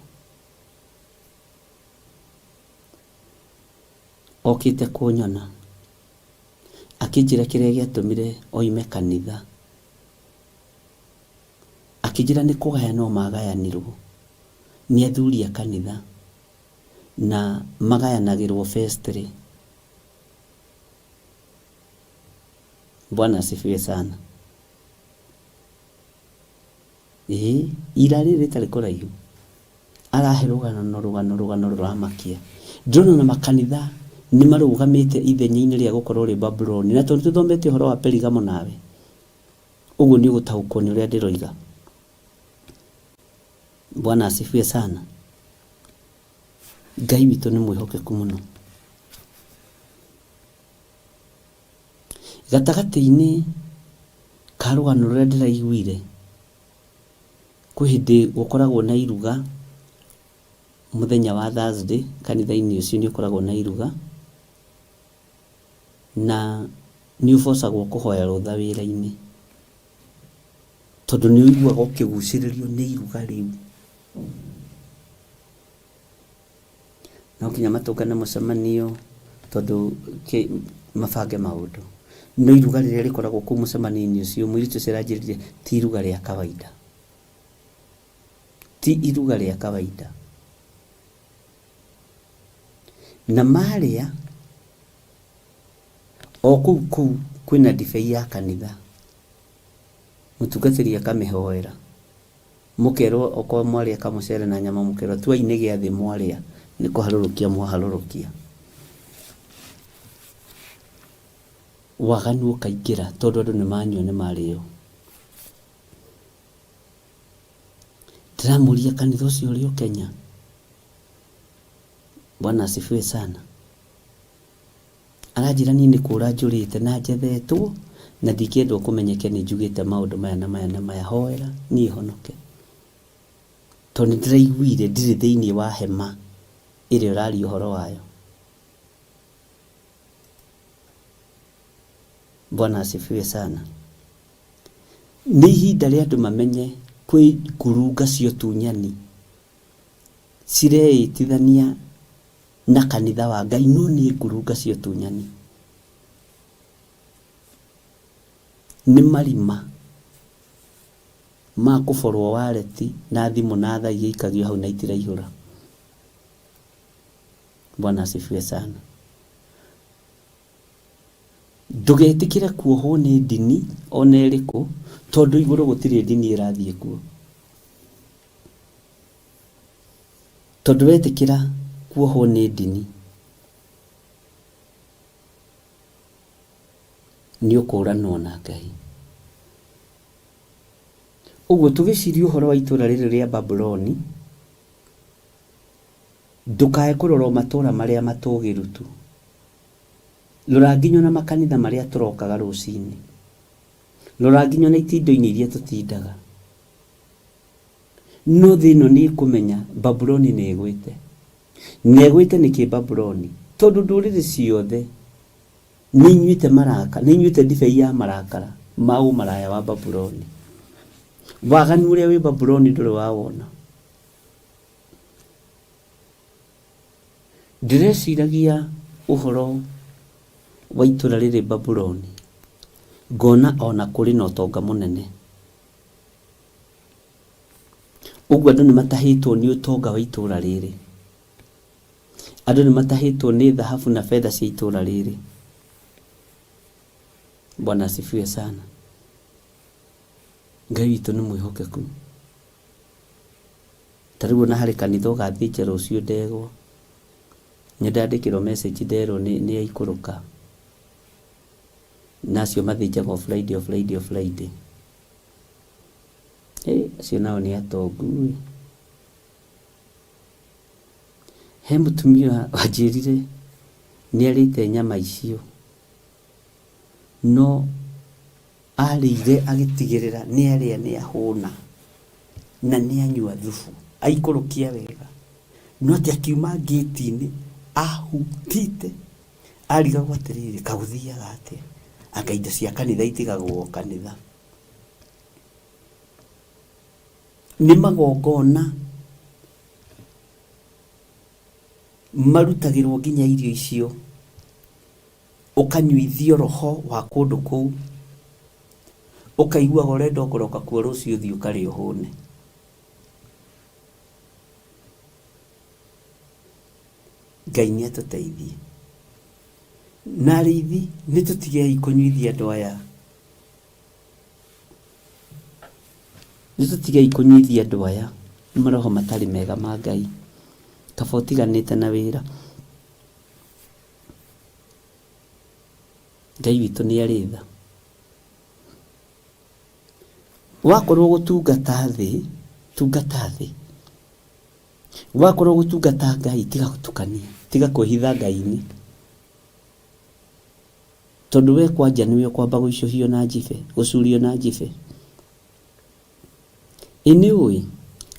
Okĩte kũnyona. Akĩnjĩra kĩrĩa gĩatũmire oime kanitha. Akĩnjĩra nĩ kũgayanwo magayanirwo nĩ athuri a kanitha na magayanagĩrwo vestry. Bwana asifiwe sana. Ĩĩ, ira rĩrĩ rĩtarĩ kũraihu arahe rũgano rũgano rũgano rũramakia. Ndĩrona ona makanitha nĩ marũgamĩte ithenya-inĩ rĩa gũkorwo rĩ Babuloni. Na tondũ tũthomete ũhoro wa Perigamo nawe, ũguo nĩ ũgũtaũkwo nĩ ũrĩa ndĩroiga. Bwana asifiwe sana. Ngai witũ nĩ mwĩhokeku mũno. Gatagatĩ-inĩ ka rũgano rũrĩa ndĩraiguire, kwĩ hĩndĩ gũkoragwo na iruga mũthenya wa Thursday, kanitha-inĩ ũcio nĩ ũkoragwo na iruga, na nĩ ũbocagwo kũhoya rũtha wĩra-inĩ, tondũ nĩ ũiguaga ũkĩgucĩrĩrio nĩ iruga rĩu. No nginya matũngane mũcemanio tondũ mabange maũndũ. No iruga rĩrĩa rĩkoragwo kũu mũcemanio-inĩ ũcio, mũirĩtu ũcio aranjĩrire ti iruga rĩa kawaida. Ti iruga rĩa kawaida. Na marĩa, o kũu kũu kwĩna ndibei ya kanitha, mũtungatĩri akamĩhoera. Mũkerwo okorwo mwarĩa kamũcere na nyama mũkerwo tuai nĩ gĩathĩ mwarĩa nĩ kũharũrũkia mwaharũrũkia. Waganu ũkaingĩra tondũ andũ nĩ manyua nĩ marĩo. Ndĩramũria kanitha ũcio ũrĩ o Kenya? Bwana asifiwe sana. Aranjĩra niĩ nĩ kũra njũrĩte na njethetwo na ndingĩendwo kũmenyeke nĩ njugĩte maũndũ maya na maya na maya, hoera niĩ honoke. Tondũ nĩ ndĩraiguire ndirĩ thĩinĩ wa hema ĩrĩa ũraria ũhoro wayo. Bwana asifiwe sana. Nĩ ihinda rĩa andũ mamenye kwĩ ngurunga cia ũtunyani cireĩtithania na kanitha wa Ngai no nĩ ngurunga cia ũtunyani. Nĩ marima ma kũborwo wareti na thimũ na thaa igĩikagio hau na itiraihũra. Bwana asifiwe sana. Ndũgetĩkĩre kuohwo nĩ ndini ona ĩrĩkũ tondũ igũrũ gũtirĩ ndini ĩrathiĩ kuo. Tondũ wetĩkĩra kuohwo nĩ ndini nĩ ũkũranwo na Ngai. Ũguo tũgĩciria ũhoro wa itũra rĩrĩ rĩa Babuloni, ndũkae kũrora o matũra marĩa matũgĩru tu. Rora nginya ona makanitha marĩa tũrokaga rũcinĩ. Rora nginya ona itindo-inĩ iria tũtindaga. No thĩ ĩno nĩ ĩkũmenya Babuloni nĩ ĩgwĩte. Na ĩgwĩte nĩkĩ Babuloni? Tondũ ndũrĩrĩ ciothe nĩ inyuĩte maraka, nĩ inyuĩte ndibei ya marakara ma ũmaraya wa Babuloni. Waganu ũrĩa wĩ Babuloni ndũrĩ wawona. Ndĩreciragia ũhoro wa itũra rĩrĩ Babuloni, ngona o na kũrĩ na ũtonga mũnene. Ũguo andũ nĩ matahĩtwo nĩ ũtonga wa itũra rĩrĩ. Andũ nĩ matahĩtwo nĩ thahabu na betha cia itũra rĩrĩ. Bwana asifiwe sana. Ngai witũ nĩ mwĩhokeku. Ta rĩu ona harĩ kanitha ũgathĩnja rũciũ ndegwa. Nĩ ndandĩkĩrwo message nderwo nĩ aikũrũka. Na acio mathĩnjaga o Friday o Friday o Friday. Ĩ acio nao nĩ atongu ĩ. He mũtumia wanjĩrire nĩ arĩte nyama icio no arĩire agĩtigĩrĩra nĩ arĩa nĩ ahũna na nĩ anyua thubu aikũrũkia wega no atĩ akiuma ngĩti-inĩ ahutite arigagwo atĩrĩrĩ kagũthiaga atĩa anga indo cia kanitha itigagwo o kanitha. Nĩ magongona marutagĩrwo nginya irio icio, ũkanyuithio roho wa kũndũ kũu, ũkaiguaga ũrenda ũkũroka kuo rũciũ ũthiĩ ũkarĩe ũhũne. Ngai nĩ atũteithie. Na arĩithi nĩ tũtigei kũnyuithia andũ aya. Nĩ tũtigei kũnyuithia andũ aya maroho matarĩ mega ma Ngai. Kaba ũtiganĩte na wĩra. Ngai witũ nĩ arĩ tha. Wakorwo gũtungata thĩ, tungata thĩ. Wakorwo gũtungata Ngai, tiga gũtukania, tiga kwĩhitha Ngai-inĩ. Tondũ we kwanja nĩwe ũkwamba gũicũhio na njibe, gũcurio na njibe. Ĩ nĩũĩ,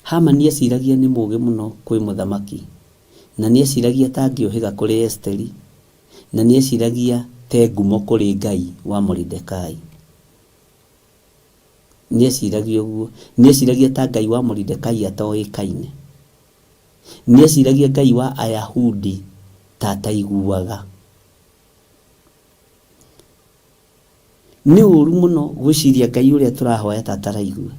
Hamani eciragia nĩ mũũgĩ mũno kwĩ mũthamaki, na nĩeciragia ta angĩũhĩga kũrĩ Esiteri, na nĩeciragia ta e ngumo kũrĩ Ngai wa Moridekai. Nĩeciragia ũguo. Nĩeciragia ta Ngai wa Moridekai atoĩkaine. Nĩeciragia Ngai wa Ayahudi ta ataiguaga. Nĩ ũru mũno gwĩciria Ngai ũrĩa tũrahoya ta ataraigua.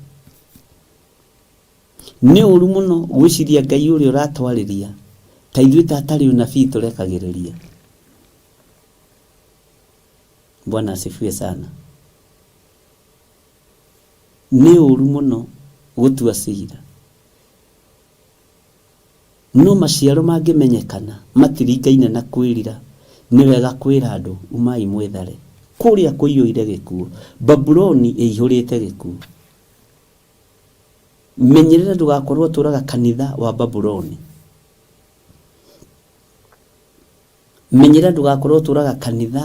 Nĩ ũru mũno gwĩciria Ngai ũrĩa ũratwarĩria ta ithuĩ ta atarĩ ũnabii tũrekagĩrĩria. Bwana asifiwe sana. Nĩ ũru mũno gũtua cira. No maciaro mangĩmenyekana matiringaine na kwĩrira, nĩ wega kwĩra andũ, Umai mwĩthare. Kũrĩa kũiyũire gĩkuũ. Babuloni ĩihũrĩte gĩkuũ. Menyerera ndũgakorwo ũtũraga kanitha wa Babuloni. Menyera ndũgakorwo ũtũraga kanitha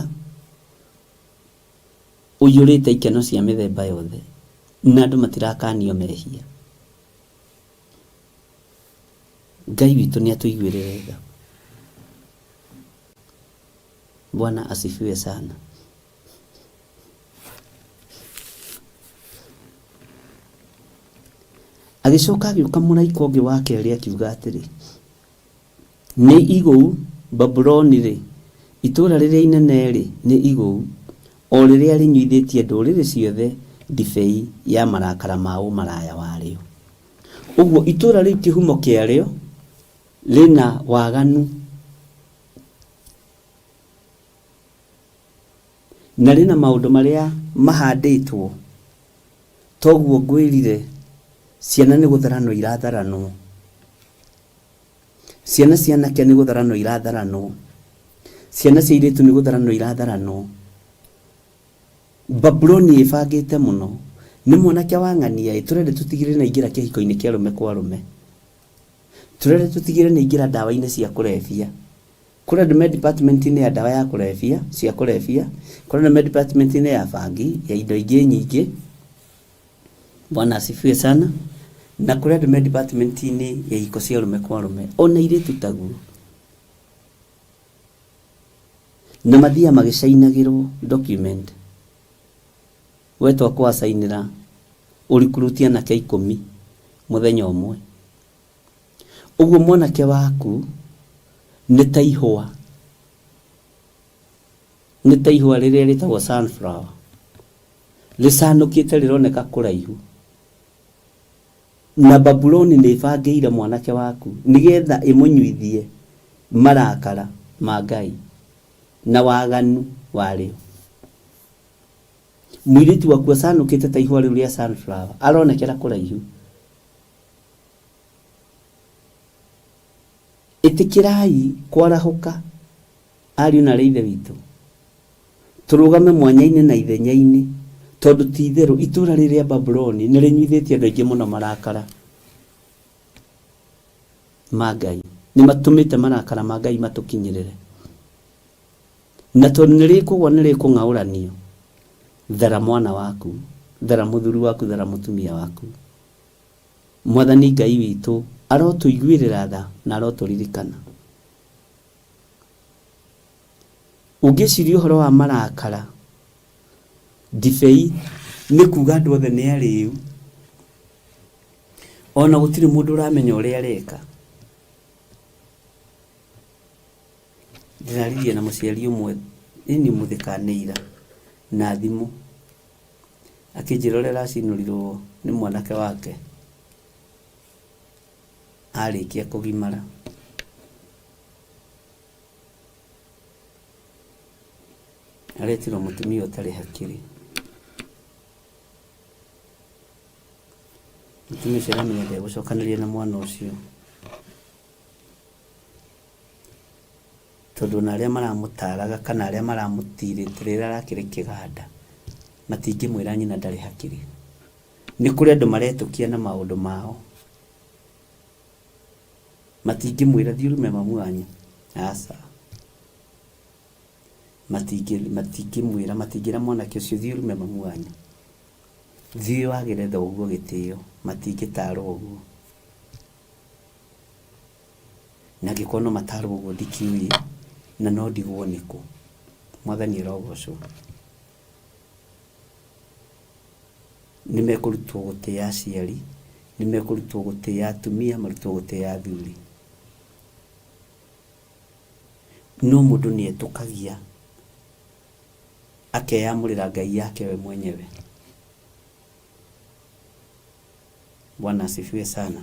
ũiyũrĩte ikeno cia mĩthemba yothe na andũ matirakanio mehia. Ngai witũ nĩ atũiguĩrĩre tha. Bwana asifiwe sana. Agĩcoka agĩũka mũraika ũngĩ wa kerĩ akiuga atĩrĩ, Nĩ igũu Babuloni-rĩ, itũũra rĩrĩa inene-rĩ, nĩ igũu, o rĩrĩa rĩnyuithĩtie ndũrĩrĩ ciothe ndibei ya marakara ma ũmaraya warĩo. Ũguo itũũra rĩu kĩhumo kĩarĩo rĩna waganu na rĩna maũndũ marĩa mahandĩtwo, toguo ngwĩrire ciana nĩ gũtharanwo iratharanwo. Ciana cia anake nĩ gũtharanwo iratharanwo. Ciana cia airĩtu nĩ gũtharanwo iratharanwo. Babuloni ĩbangĩte mũno. Nĩ mwanake wa ng'ania ĩ, tũrenda tũtigĩrĩre nĩ aingĩra kĩhiko-inĩ kĩa arũme kwa arũme. Tũrenda tũtigĩrĩre nĩ aingĩra ndawa-inĩ cia kũrebia. Kũrĩ andũ me department-inĩ ya ndawa ya kũrebia, cia kũrebia, kũrĩ andũ me department-inĩ ya bangi, ya indo ingĩ nyingĩ. Bwana asifiwe sana. Na kũrĩ andũ me department-inĩ ya ihiko cia arũme kwa arũme, ona airĩtu taguo. Na mathiaga magĩcainagĩrwo document. Wetwa kũacainĩra, ũrikuruti anake ikũmi mũthenya ũmwe. Ũguo mwanake waku nĩ ta ihũa, nĩ ta ihũa rĩrĩa rĩtagwo sunflower, rĩcanũkĩte rĩroneka kũraihu. Na Babuloni nĩ ĩbangĩire mwanake waku nĩgetha ĩmũnyuithie marakara ma Ngai na waganu warĩo. Mũirĩtu waku acanũkĩte ta ihũa rĩu rĩa sunflower, aronekera kũraihu. Ĩtĩkĩrai kwarahũka, ariũ na aarĩ a Ithe witũ, tũrũgame mwanya-inĩ na ithenya-inĩ, tondũ ti-itherũ itũũra rĩrĩ rĩa Babuloni nĩrĩnyuithĩtie andũ aingĩ mũno marakara ma Ngai. Nĩmatũmĩte marakara ma Ngai matũkinyĩrĩre. Na tondũ nĩrĩkũgwa nĩrĩkũng'aũranio, thara mwana waku, thara mũthuri waku, thara mũtumia waku. Mwathani Ngai witũ arotũiguĩrĩra tha na arotũririkana. Ũngĩciria ũhoro wa marakara, ndibei, nĩ kuga andũ othe nĩ arĩu, ona gũtirĩ mũndũ ũramenya ũrĩa areka. Ndĩraririe na mũciari ũmwe ĩni ũmũthĩ kana nĩ ira na thimũ, akĩnjĩra ũrĩa aracinũrirwo nĩ mwanake wake arĩkia kũgimara. Aretirwo mũtumia ũtarĩ hakiri. Mũtumia ũcio aramenya ndegũcokanĩria na mwana ũcio. Tondũ ona arĩa maramũtaraga kana arĩa maramũtirĩte rĩrĩa arakĩrĩ kĩganda, matingĩmwĩra nyina ndarĩ hakiri. Nĩ kũrĩ andũ maretũkia na maũndũ mao. Matingĩmwĩra thiĩ ũrume mamu wanyu, aca. Matingĩmwĩra, matingĩra mwanake ũcio thiĩ ũrume mamu wanyu. Thiĩ wagĩre thoguo gĩtĩo, matingĩtarwo ũguo. Na angĩkorwo no matarwo ũguo ndikĩũĩ na no ndigwo nĩkũ. Mwathani arogocwo. Nĩ mekũrutwo gũtĩa aciari, nĩ mekũrutwo gũtĩa atumia, marutwo gũtĩa athuri. No mũndũ nĩ etũkagia akeyamũrĩra Ngai yake we mwenyewe. Bwana asifiwe sana.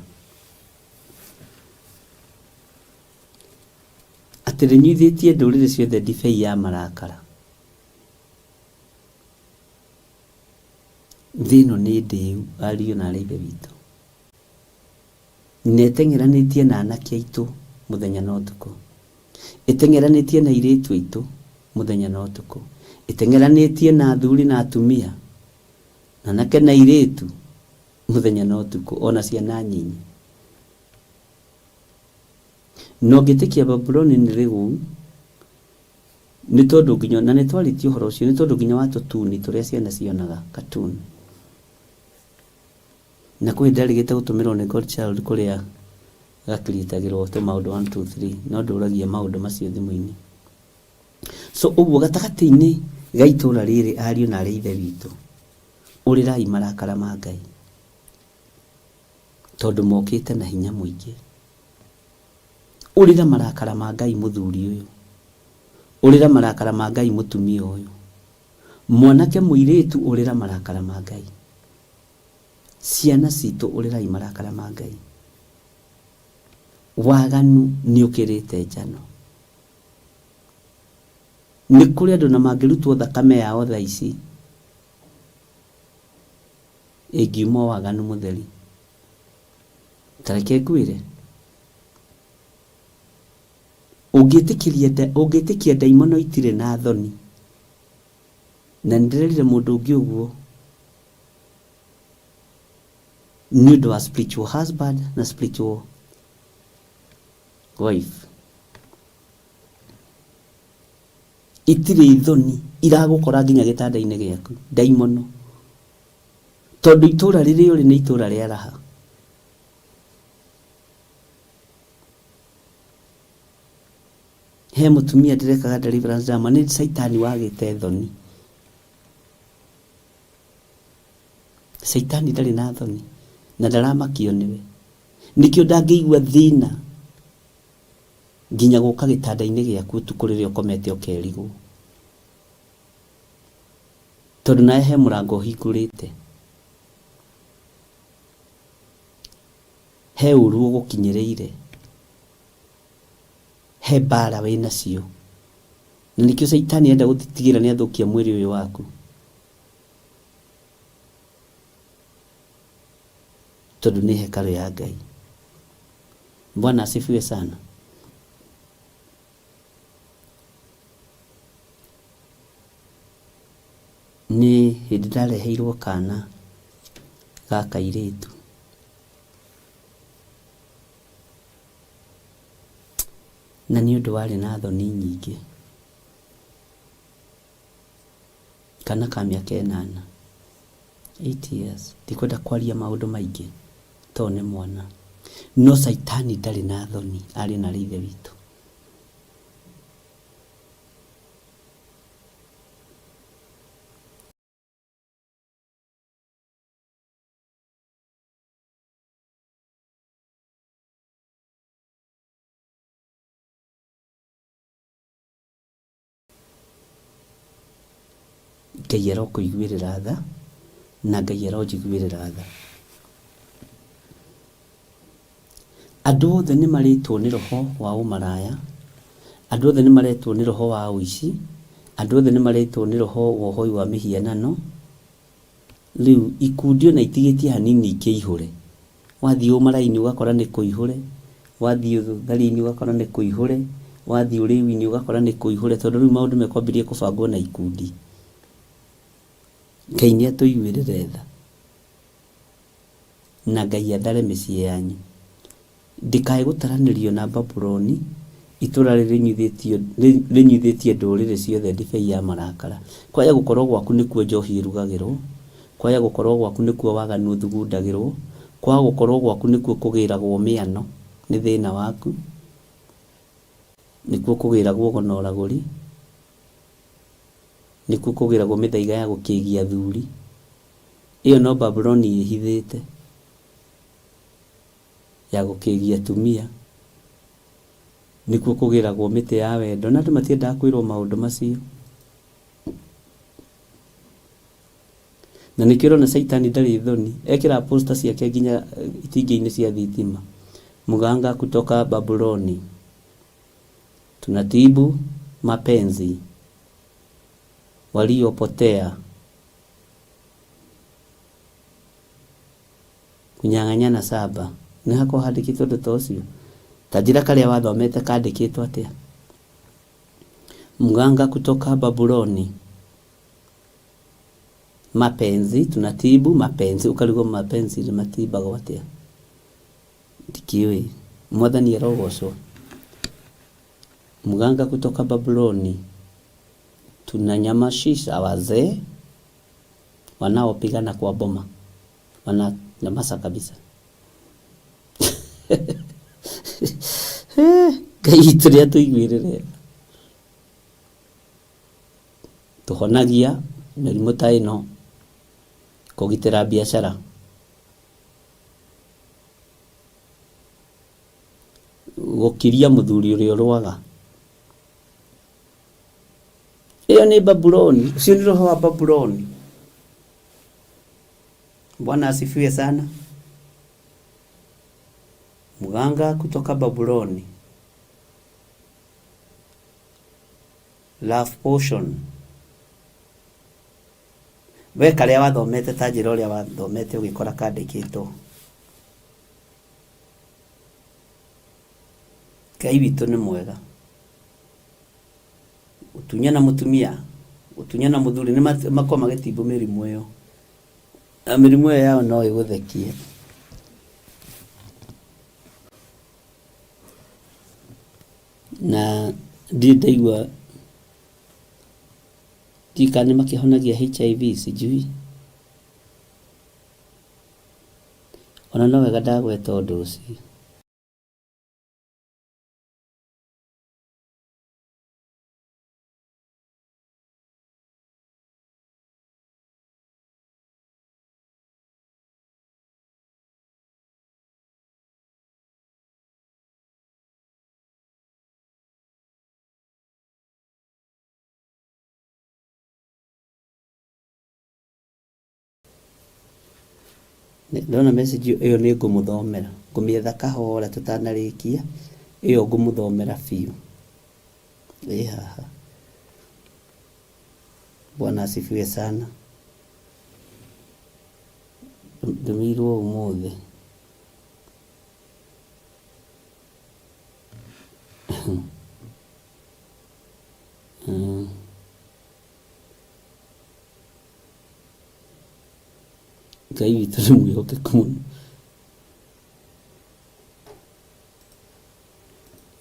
Atĩ rĩnyuithĩtie ndũrĩrĩ ciothe ndibei ya marakara. Thĩ ĩno nĩ ndĩu ariũ na aarĩ a Ithe witũ. Na ĩteng'eranĩtie na anake aitũ mũthenya na ũtukũ. Ĩteng'eranĩtie na airĩtu aitũ mũthenya na ũtukũ. Ĩteng'eranĩtie na athuri na atumia, anake na airĩtu mũthenya na ũtukũ, o na ciana nyinyi. Na ũngĩtĩkia Babuloni nĩ rĩgũu, Nĩ tondũ nginya na nĩ twarĩtie ũhoro ũcio nĩ tondũ nginya wa tũtuni tũrĩa ciana cionaga cartoon. Na kwĩ hĩndĩ ndarigĩte gũtũmĩrwo nĩ Godchild kũrĩa gakiriĩtagĩrwo tũmaũndũ 1 2 3 no ndũragia maũndũ macio thimũ-inĩ. So ũguo gatagatĩ-inĩ ga itũra rĩrĩ ariũ na arĩ ithe witũ, ũrĩrai marakara ma Ngai tondũ mokĩte na hinya mũingĩ. Ũrĩra marakara ma Ngai mũthuri ũyũ, ũrĩra marakara ma Ngai mũtumia ũyũ, mwanake mũirĩtu ũrĩra marakara ma Ngai, ciana citũ ũrĩrai marakara ma Ngai. Waganu nĩ ũkĩrĩte njano. Nĩ kũrĩ andũ na mangĩrutwo thakame yao thaa ici ĩngiuma o waganu mũtheri. Ta reke ngwĩre, ũngĩtĩkĩria ũngĩtĩkia ndaimono itirĩ na thoni, na nĩ ndĩrerire mũndũ ũngĩ ũguo nĩ ũndũ wa spiritual husband na spiritual wife. Itirĩ thoni iragũkora nginya gĩtanda-inĩ gĩaku ndaimono tondũ itũra rĩrĩa ũrĩ nĩ itũra rĩa raha. He mũtumia ndĩrekaga deliverance drama nĩ caitani wagĩte thoni. Caitani ndarĩ na thoni na ndaramakio nĩwe. Nĩkĩo ndangĩigua thĩna nginya gũka gĩtanda-inĩ gĩaku ũtukũ rĩrĩa ũkomete ũkerigwo. Tondũ nawe he mũrango ũhingũrĩte. He ũru ũgũkinyĩrĩire. He mbara wĩnacio. Na nĩkĩo caitani arenda gũtigĩrĩra nĩ athũkia mwĩrĩ ũyũ waku. Tondũ nĩ hekarũ ya Ngai. Bwana asifiwe sana. Nĩ hĩndĩ ndareheirwo kana ga kairĩtu. Na nĩ ũndũ warĩ na thoni nyingĩ. Kana ka mĩaka ĩnana. 8 years. Ndikwenda kwaria maũndũ maingĩ tondũ nĩ mwana. No caitani ndarĩ na thoni ariũ na arĩ ithe witũ. Ngai arokũiguĩrĩra tha na Ngai aronjiguĩrĩra tha. Andũ othe nĩ marĩtwo nĩ roho wa ũmaraya, andũ othe nĩ maretwo nĩ roho wa ũici, andũ othe nĩ maretwo nĩ roho wa ũhoi wa mĩhianano. Rĩu ikundi ona itigĩtie hanini ikĩihũre. Wathiĩ ũmaraini ũgakora nĩ kũihũre, wathiĩ ũtharia-inĩ ũgakora nĩ kũihũre, wathiĩ ũrĩu-inĩ ũgakora nĩ kũihũre tondũ rĩu maũndũ mekwambĩrĩria kũbangwo na ikundi. Ngai nĩ atũiguĩrĩre tha na Ngai athare mĩciĩ yanyu. Ndĩkae gũtaranĩrio na Babuloni, itũũra rĩrĩ rĩnyuithĩtie ndũrĩrĩ ciothe ndibei ya marakara. Kwaya gũkorwo gwaku nĩkuo njohi ĩrugagĩrwo, kwaya gũkorwo gwaku nĩkuo waganu ũthugundagĩrwo, kwaga gũkorwo gwaku nĩkuo kũgĩragwo mĩano nĩ thĩna waku, nĩkuo kũgĩragwo ũgo na ũragũri, nĩkuo kũgĩragwo mĩthaiga ya gũkĩgia athuri. Ĩyo no Babuloni ĩhithĩte. Ya gũkĩgia atumia, nĩkuo kũgĩragwo mĩtĩ ya wendo, na andũ matiendaga kwĩrwo maũndũ macio. Na nĩkĩo ũrona caitani ndarĩ thoni, ekĩraga poster ciake nginya itingĩ-inĩ cia thitima. Mganga kutoka Babuloni, tunatibu mapenzi waliopotea. Kunyang'anyana saba. Nĩ hakoragwo handĩkĩtwo ũndũ ta ũcio? Ta njĩra karĩa wathomete kandĩkĩtwo atĩa? Mganga kutoka Babuloni. Mapenzi, tunatibu mapenzi. Ũkarigwo mapenzi nĩ matibagwo atĩa? Ndikĩũĩ. Mwathani arogocwo. Mganga kutoka Babuloni. Tunanyamashisha wazee wanaopigana kwa boma, wananyamaza kabisa. Ngai witũ nĩ atũiguĩrĩre. Tũhonagia mĩrimũ ta ĩno, kũgitĩra biacara. Gũkiria mũthuri ũrĩa ũrũaga. Ĩyo nĩ Babuloni, ũcio nĩ roho wa Babuloni. Bwana asifiwe sana. Mganga kutoka Babuloni. Love potion. We karĩa wathomete ta njĩra ũrĩa wathomete ũgĩkora kandĩkĩtwo. Ngai witũ nĩ mwega. Gũtunyana mũtumia, gũtunyana mũthuri nĩ makoragwo magĩtimbu mĩrimũ ĩyo. Na mĩrimũ ĩyo yao no ĩgũthekie. Na ndirĩ ndaigua ndiũĩ kana nĩ makĩhonagia HIV sijui. Ona no wega ndagweta ũndũ ũcio. Ndona message ĩyo nĩ ngũmũthomera, ngũmĩetha kahora tũtanarĩkia, ĩyo ngũmũthomera biũ. Ĩ haha. Bwana asifiwe sana. Ndũmĩirwo ũmũthĩ. Ngai witũ nĩ mwĩhokeku mũno.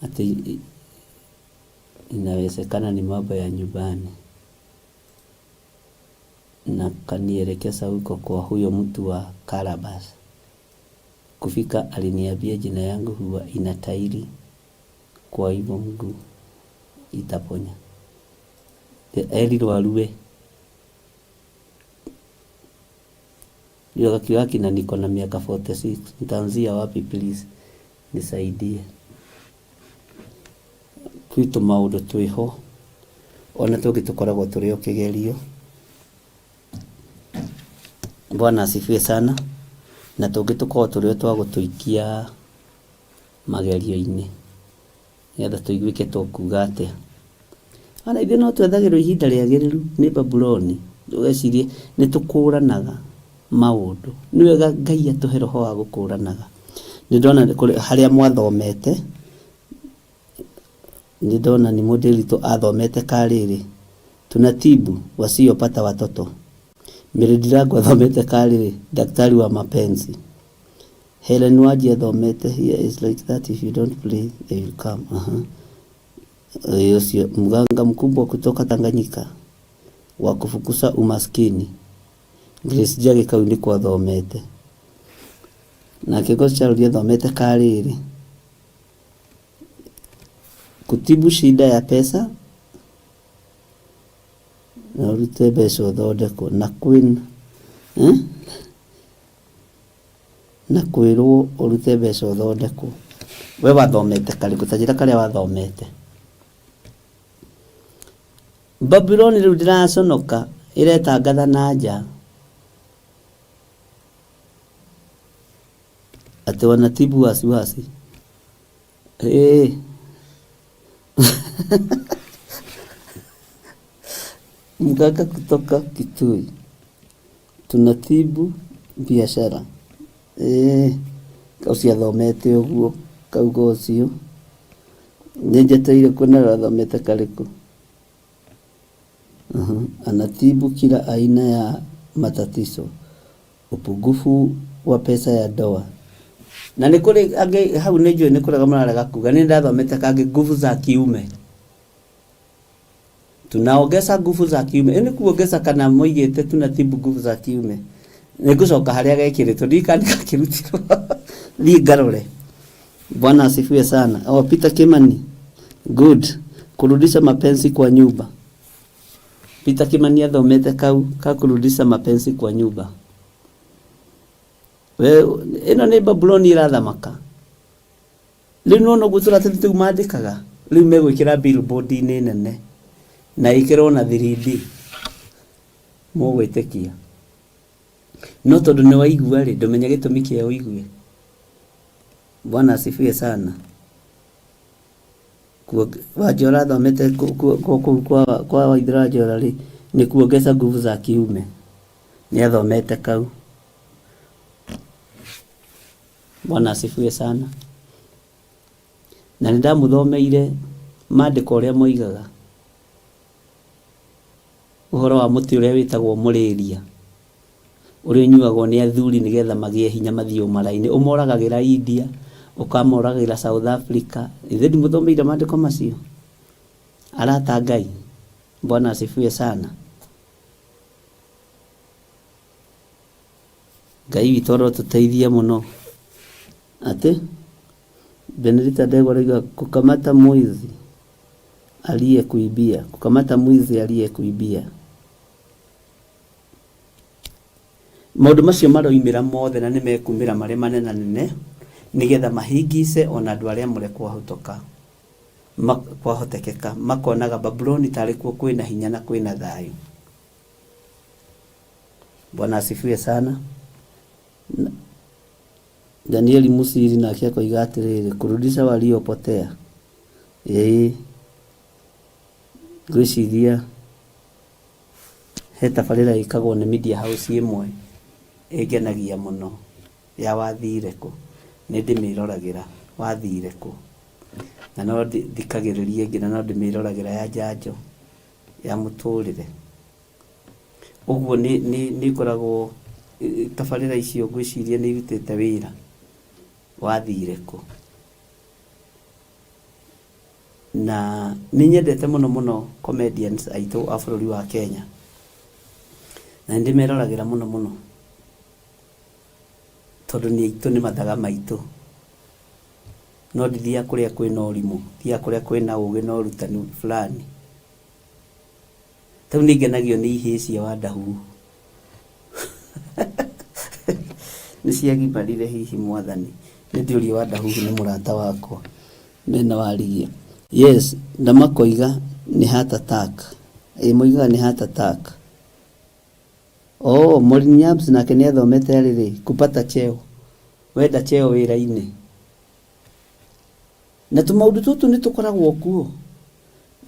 Atĩ inawezekana ni mambo ya nyumbani na kanielekeza huko kwa huyo mtu wa Karabas. Kufika aliniambia jina yangu huwa ina tairi, kwa hivyo mguu itaponya. Erirwo arue. Ndio akiwa na niko na miaka 46. Nitaanzia wapi please? Nisaidie. Kwĩ tũmaũndũ twĩho ona tũngĩ tũkoragwo tũrĩ o kĩgerio. Bwana asifiwe sana. Na tũngĩ tũkoragwo tũrĩ o twa gũtũikia magerio-inĩ nĩgetha tũiguĩke tũkuga atĩa. Ona ithuĩ no twethagĩrwo ihinda rĩagĩrĩru nĩ Babuloni, ũgecirie nĩ tũkũranaga maũndũ. Nĩ wega Ngai atũhe roho wa gũkũranaga. Nĩ ndona harĩa mwathomete, nĩ ndona nĩ mũndĩritũ athomete karĩrĩ, tunatibu wasiopata watoto. Mary Ndirango athomete karĩrĩ, daktari wa mapenzi. Helen Wanji athomete here is like that if you don't play they will come. Ũcio mganga mkubwa kutoka Tanganyika wa kufukuza umaskini. Grace Njagi kau nĩko athomete. Nake Goschauri athomete karĩrĩ, kutibu shida ya pesa na ũrute mbeca ũthondekwo na kwĩna eh? Na kwĩrwo ũrute mbeca ũthondekwo. We wathomete karĩkũ? Ta njĩra karĩa wathomete. Babuloni rĩu ndĩraconoka ĩretangatha na nja atĩ wanatibu wasiwasi. Ĩĩ. Mganga kutoka Kitui. Tunatibu biashara. Ĩĩ. Ũcio athomete ũguo kauga ũcio. Nĩ njetereire kuona athomete karĩkũ. Anatibu kila aina ya matatizo. Upungufu wa pesa ya ndoa. Na nĩ kũrĩ angĩ hau nĩ njũĩ nĩ kũrega mũrarega kuga nĩ ndathomete kangĩ nguvu za kiume. Tunaongeza nguvu za kiume. Ĩ nĩ kuongeza kana moigĩte tunatibu nguvu za kiume. Nĩ ngũcoka harĩa gekĩrĩtwo ndirikana gakĩrutirwo thiĩ ngarore. Bwana asifiwe sana. Oh, Peter Kimani. Good. Kurudisha mapenzi kwa nyumba. Peter Kimani athomete kau ka kurudisha mapenzi kwa nyumba. We ĩno nĩ Babuloni ĩrathamaka. Rĩu nĩwona ũguo tũratathi tũu mandĩkaga rĩu megwĩkĩra billboard-inĩ nene na ĩkĩrwo na 3D mũgwĩtĩkia no tondũ nĩ waigua rĩ ndũmenya gĩtũmi kĩa ũigue. Bwana asifiwe sana. Wanjora athomete kũu kwa Waithera Wanjora rĩ nĩ kuongeza nguvu za kiume nĩ athomete kau. Bwana asifiwe sana. Na nĩ ndamũthomeire maandĩko ũrĩa moigaga ũhoro wa mũtĩ ũrĩa wĩtagwo mũrĩria ũrĩa ũnyuagwo nĩ athuri nĩgetha magĩe hinya mathiĩ ũmara-inĩ. Ũmoragagĩra India, ũkamoragĩra South Africa. Ithe ndimũthomeire maandĩko macio? Arata Ngai. Bwana asifiwe sana. Ngai witũ arotũteithia mũno. Atĩ Benedicta Ndegwa arauga kukamata mwizi aliyekuibia, kukamata mwizi aliyekuibia. Maũndũ macio maroimĩra mothe na nĩ mekumĩra marĩ manenanene nĩgetha mahingice ona andũ arĩa amũre kwahotoka kwahotekeka makonaga Babuloni tarĩ kuo kwĩna hinya na kwĩna thayũ. Bwana asifiwe sana. Danieli Musiri nake akoiga atĩrĩrĩ kurudisha waliopotea. Ĩĩ ngwĩciria he tabarĩra ĩkagwo nĩ media house ĩmwe ĩngenagia mũno ya wathire kũ, nĩ ndĩmĩroragĩra wathire kũ, na no thikagĩrĩria ĩngĩ na no ndĩmĩroragĩra ya njanjo ya mũtũrĩre. Ũguo nĩ nĩ ĩkoragwo tabarĩra icio ngwĩciria nĩ irutĩte wĩra wathire kũ. Na nĩ nyendete mũno mũno comedians aitũ a bũrũri wa Kenya na nĩ ndĩmeroragĩra mũno mũno tondũ nĩ aitũ nĩ mathaga maitũ. No ndithiaga kũrĩa kwĩna ũrimũ, thiaga kũrĩa kwĩna ũgĩ na ũrutani fulani. Tarĩu nĩ ngenagio nĩ ihĩĩ cia Wandahuhu. Nĩ ciagimarire hihi mwathani. Nĩ ndĩũrie Wandahuhu nĩ mũrata wakwa mena warigia. Yes, na makoiga nĩ heart attack. Ĩ moigaga nĩ heart attack. Oh, Maureen Nyabs nake nĩ athomete rĩrĩ kupata cheo. Wenda cheo wĩra-inĩ. Na tũmaũndũ tũtũ nĩ tũkoragwo kuo.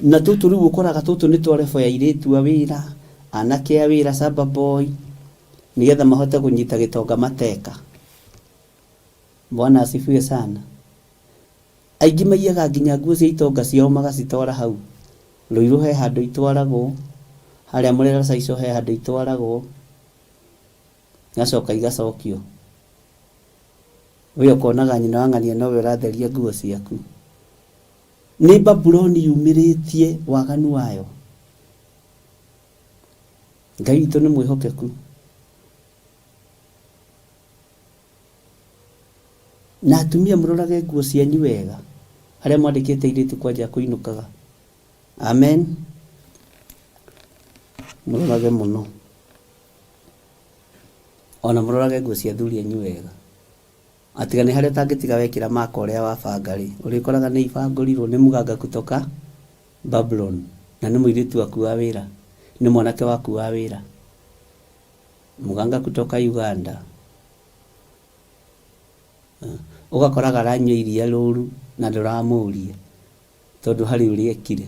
Na tũtũ rĩu ũkoraga tũtũ nĩ twa level ya airĩtu a wĩra, anake a wĩra shamba boy, nĩgetha mahote kũnyita gĩtonga mateka. Bwana asifiwe sana. Aingĩ maiyaga nginya nguo cia itonga ciao magacitwara hau. Ruiru he handũ itwaragwo, harĩa Murera Saico he handũ itwaragwo, igacoka igacokio. We ũkonaga nyina wa ng'ania nowe ũratheria nguo ciaku. Nĩ Babuloni yumĩrĩtie waganu wayo. Ngai witũ nĩ mwĩhokeku. Na atumia mũrorage nguo cianyu wega harĩa mwandĩkĩte airĩtu kwanja kũinũkaga. Amen. Mũrorage mũno. Ona mũrorage nguo cia athuri anyu wega. Atiga nĩ harĩa ũtangĩtiga wekĩra maka ũrĩa wabanga rĩ, ũrĩkoraga nĩ ibangũrirwo nĩ mũganga kutoka Babylon na nĩ mũirĩtu waku wa wĩra, nĩ mwanake waku wa wĩra. Mũganga kutoka Uganda. Ũgakoraga aranyua iria rũru na ndũramũria tondũ harĩ ũrĩa ekire.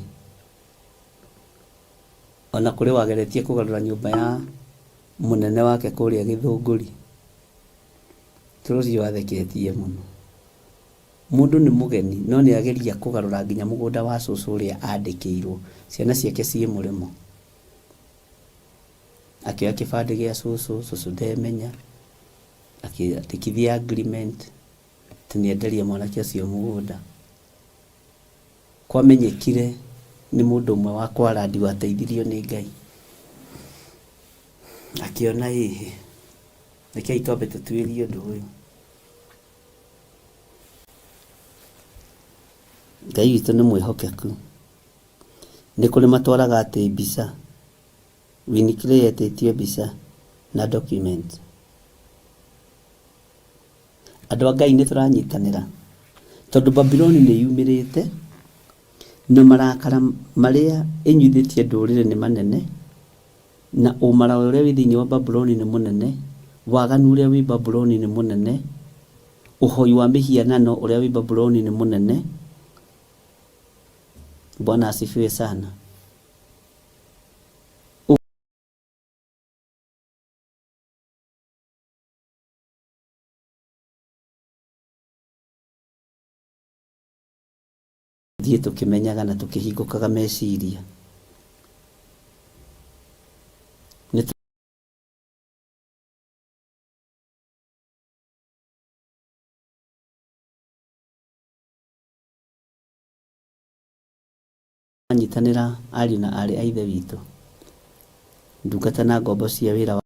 Ona kũrĩ wageretie kũgarũra nyũmba ya mũnene wake kũrĩa Gĩthũngũri. Tũrũ ũcio watheketie mũno. Mũndũ nĩ mũgeni no nĩ ageria kũgarũra nginya mũgũnda wa cũcũ ũrĩa andĩkĩirwo ciana ciake ciĩ mũrĩmo. Akĩoya kĩbandĩ gĩa cũcũ, cũcũ ndemenya, akĩandĩkithia agreement atĩ nĩ enderia mwanake ũcio mũgũnda. Kwamenyekire Nĩ mũndũ ũmwe wa kwarandi wateithirio nĩ Ngai. Akĩona ĩhĩ, rekei twambe tũtuĩrie ũndũ ũyũ. Ngai witũ nĩ mwĩhokeku. Nĩ kũrĩ matwaraga atĩ mbica. Winnie Clay etĩtio mbica na document. Andũ a Ngai nĩ tũranyitanĩra. Tondũ Babuloni nĩ yumĩrĩte na marakara marĩa ĩnyuithĩtie ndũrĩrĩ nĩ manene, na ũmara ũrĩa wĩ thĩinĩ wa Babuloni nĩ mũnene, waganu ũrĩa wĩ Babuloni nĩ mũnene, ũhoi wa mĩhianano ũrĩa wĩ Babuloni nĩ mũnene. Bwana asifiwe sana. Thiĩ tũkĩmenyaga na tũkĩhingũkaga meciria. Nĩ tũranyitanĩra ariũ na aarĩ a Ithe witũ, ndungata na ngombo cia wĩra wa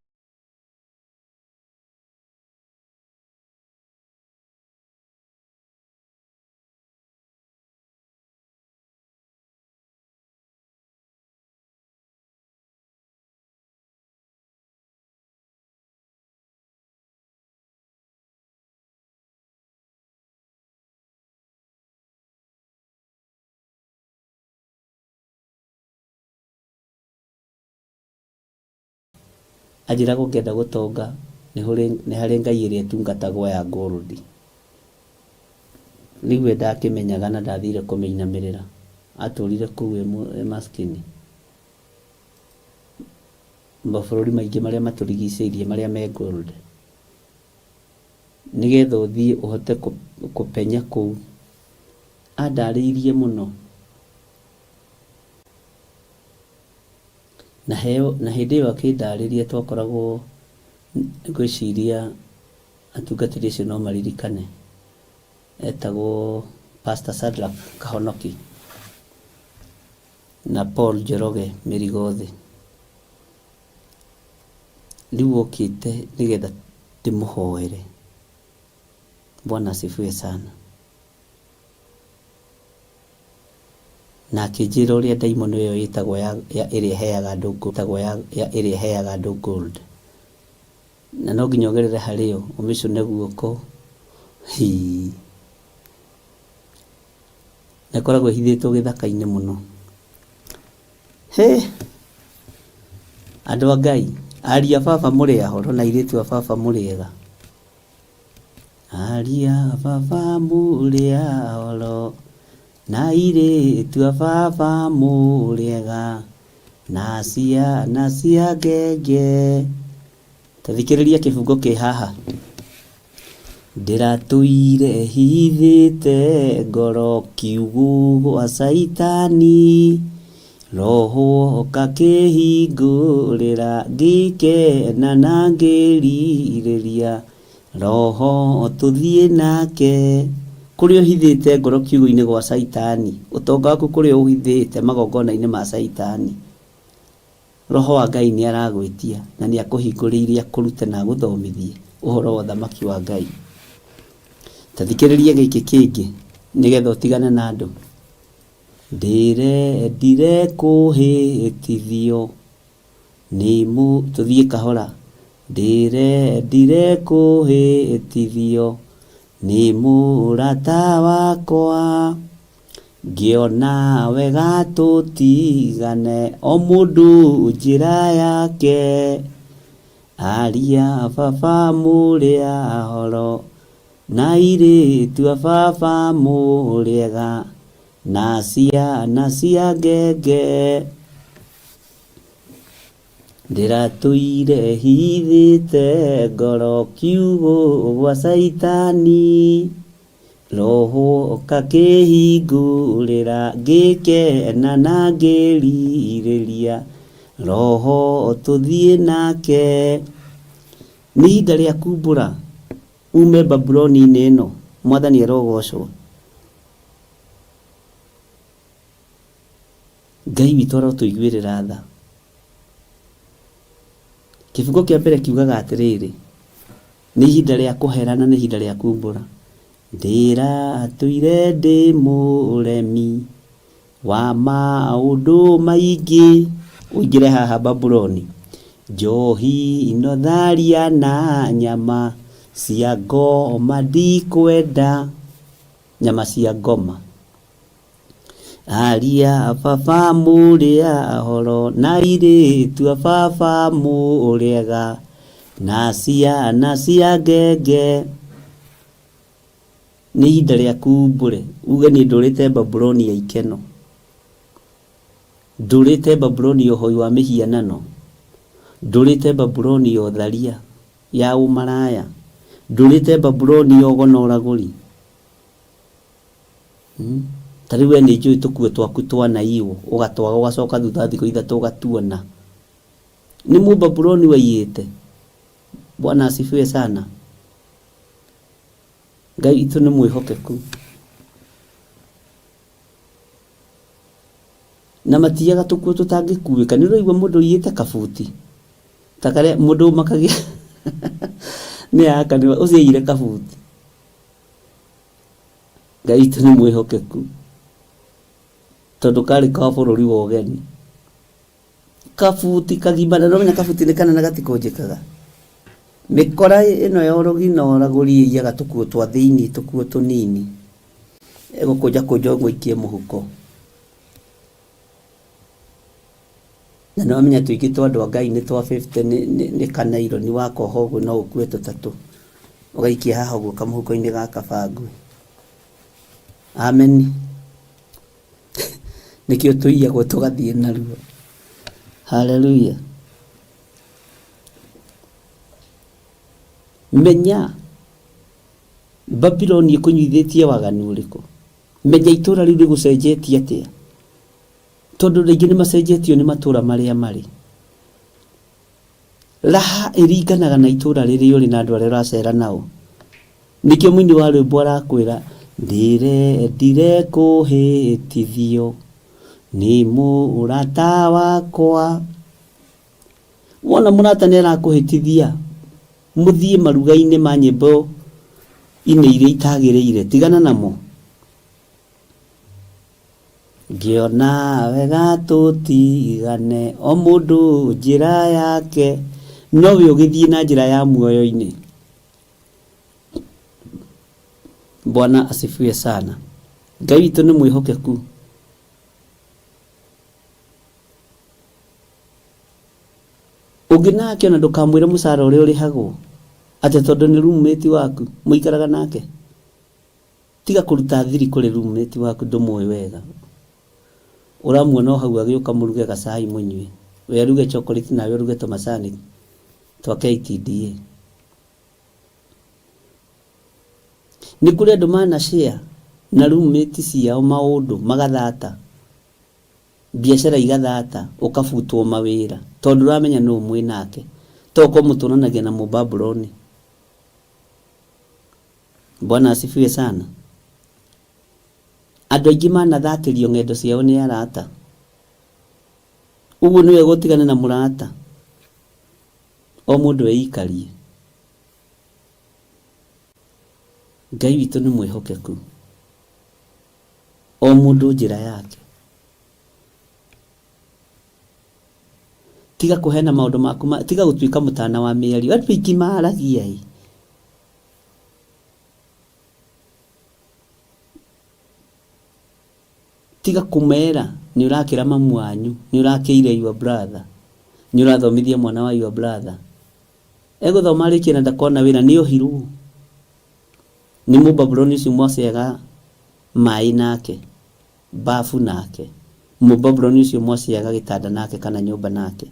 Anjĩraga ũngĩenda gũtonga nĩ harĩ ngai ĩrĩa ĩtungatagwo ya gold. Rĩu we ndakĩmenyaga na ndathire kũmĩinamĩrĩra. Atũrire kũu e maskini. Mabũrũri maingĩ marĩa matũrigicĩirie marĩa me gold. Nĩgetha ũthiĩ ũhote kũpenya kũu. Andarĩirie mũno. Na heo, na hĩndĩ ĩyo akĩndarĩria twakoragwo ngwĩciria atungatĩri acio no maririkane. Etagwo Pastor Shadrack Kahonoki na Paul Njoroge Mĩrigo Thĩ. Rĩu okĩte nĩgetha ndĩmũhoere. Bwana asifiwe sana. Na akĩnjĩra ũrĩa ndaimono ĩyo ĩtagwo ya, ya ĩrĩa ĩheaga andũ ĩtagwo ya, ya ĩrĩa ĩheaga andũ gold. Na no nginya ũgerere harĩ yo ũmĩcũne guoko. Hii. Na ĩkoragwo ĩhithĩtwo gĩthaka-inĩ mũno. Hĩ! Andũ a Ngai, ariũ a baba mũrĩ ahoro na airĩtu a baba mũrĩ ega. Ariũ a baba mũrĩ ahoro na airĩtu a baba mũrĩ ega na ciana cia ngenge. Ta thikĩrĩria kĩbungo kĩ haha. Ndĩratũire hithĩte ngoro kiugũ gwa caitani Roho oka kĩhingũrĩra ngĩkena na ngĩrirĩria Roho tũthiĩ nake. Kũrĩa ũhithĩte ngoro kiugũ-inĩ gwa caitani, ũtonga waku kũrĩa ũhithĩte magongona-inĩ ma caitani. Roho wa Ngai nĩ aragwĩtia na nĩ akũhingũrĩire akũrute na agũthomithie ũhoro wa ũthamaki wa Ngai. Ta thikĩrĩria gĩkĩ kĩngĩ nĩgetha ũtigane na andũ. Ndĩrendire kũhĩtithio nĩ mũ... Tũthiĩ kahora. Ndĩrendire kũhĩtithio nĩ mũrata wakwa. Ngĩona wega tũtigane o mũndũ njĩra yake. Aria baba mũrĩ ahoro na airĩtu a baba mũrĩ ega na ciana cia ngenge. Ndĩratũire hithĩte ngoro kiugũ gwa caitani. Roho ũkakĩhingũrĩra ngĩkena na ngĩrirĩria Roho tũthiĩ nake. Nĩ ihinda rĩa kumbũra ume Babuloni-inĩ ĩno. Mwathani arogocwo. Ngai witũ arotũiguĩrĩra tha. Kĩbungo kĩa mbere kiugaga atĩrĩrĩ, nĩ ihinda rĩa kũhera na nĩ ihinda rĩa kumbũra. Ndĩratũire ndĩ mũremi wa maũndũ maingĩ. Ũingĩre haha Babuloni. Njohi ino tharia na nyama cia ngoma ndikwenda. Nyama cia ngoma. Aria baba mũrĩ ahoro na airĩtu a baba mũrĩ ega na ciana cia ngenge. Nĩ ihinda rĩa kumbũre uge niĩ ndũrĩte Babuloni ya ikeno, ndũrĩte Babuloni ya ũhoi wa mĩhianano, ndũrĩte Babuloni ya ũtharia, ya ũmaraya, ndũrĩte Babuloni ya ũgo na ũragũri. Ta rĩu we nĩ njũĩ tũkuo twaku twanaiywo, ũgatwaga ũgacoka thutha wa thikũ ithatũ ũgatuona. Nĩ mũbabuloni waiyĩte. Bwana asifiwe sana. Ngai witũ nĩ mwĩhokeku. Na matiyaga tũkuo tũtangĩkuĩka. Nĩ ũraigua mũndũ ũiyĩte kabuti? Ta karĩa mũndũ ũmakagia nĩ aka ũcio aiyire kabuti. Ngai witũ nĩ mwĩhokeku. Tondũ karĩ ka bũrũri wa ũgeni. Kabuti kagima, na nĩũramenya kabuti nĩ kanene gatikũnjĩkaga. Mĩkora ĩno ya ũrogi na ũragũri ĩiyaga tũkuo twa thĩinĩ, tũkuo tũnini. Ĩgũkũnja kũnja ũguo ĩikie mũhuko. Na nĩwamenya tũingĩ twa andũ a Ngai nĩ twa 50 nĩ kanaironi wakoha ũguo no ũkue tũtatũ. Ũgaikia haha ũguo kamũhuko-inĩ ga kabangũ. Ameni. Nĩkĩo tũiyagwo tũgathiĩ narua. Haleluya. Menya Babiloni ĩkũnyuithĩtie waganu ũrĩkũ. Menya itũra rĩu rĩgũcenjetie atĩa. Tondũ rĩngĩ nĩ macenjetio nĩ matũra marĩa marĩ. Raha ĩringanaga na itũra rĩrĩa ũrĩ na andũ arĩa ũracera nao. Nĩkĩo mũini wa rwĩmbo arakwĩra ndĩrendire kũhĩtithio nĩ mũrata wakwa. Wona mũrata nĩ arakũhĩtithia mũthiĩ maruga-inĩ ma nyĩmbo inĩ iria itagĩrĩire, tigana namo. Ngĩona wega tũtigane o mũndũ njĩra yake, nowe ũgĩthiĩ na njĩra ya muoyo-inĩ. Bwana asifiwe sana. Ngai witũ nĩ mwĩhokeku. Ũngĩ nake ona ndũkamwĩre mũcara ũrĩa ũrĩhagwo atĩ tondũ nĩ roommate waku mũikaraga nake. Tiga kũruta thiri kũrĩ roommate waku ndũmũĩ wega. Ũramuona o hau agĩũka mũruge gacai mũnyue. We aruge chocolate nawe ũruge tũmacani twa KTDA. Nĩ kũrĩ andũ mana share na roommate ciao maũndũ magathata. Biacara igathata, ũkabutwo mawĩra tondũ ndũramenya nũ mwĩ nake. To ũkorwo mũtũranagia na mũbabuloni. Bwana asifiwe sana. Andũ aingĩ manathatĩrio ng'endo ciao nĩ arata. Ũguo nĩ wega ũtigane na mũrata. O mũndũ eikarie. Ngai witũ nĩ mwĩhokeku. O mũndũ njĩra yake. Tiga kũheana maũndũ maku, tiga gũtuĩka mũtana wa mĩario. Andũ aingĩ maragia ĩ. Tiga kũmera nĩ ũrakĩra mamu wanyu, nĩ ũrakĩire your brother, nĩ ũrathomithia mwana wa your brother. Egũthoma arĩkie na ndakona wĩra, nĩ ohirwo. Nĩ mũbabuloni ũcio mwaceaga maĩ nake, bafu nake, mũbabuloni ũcio mwaceaga gĩtanda nake kana nyũmba nake.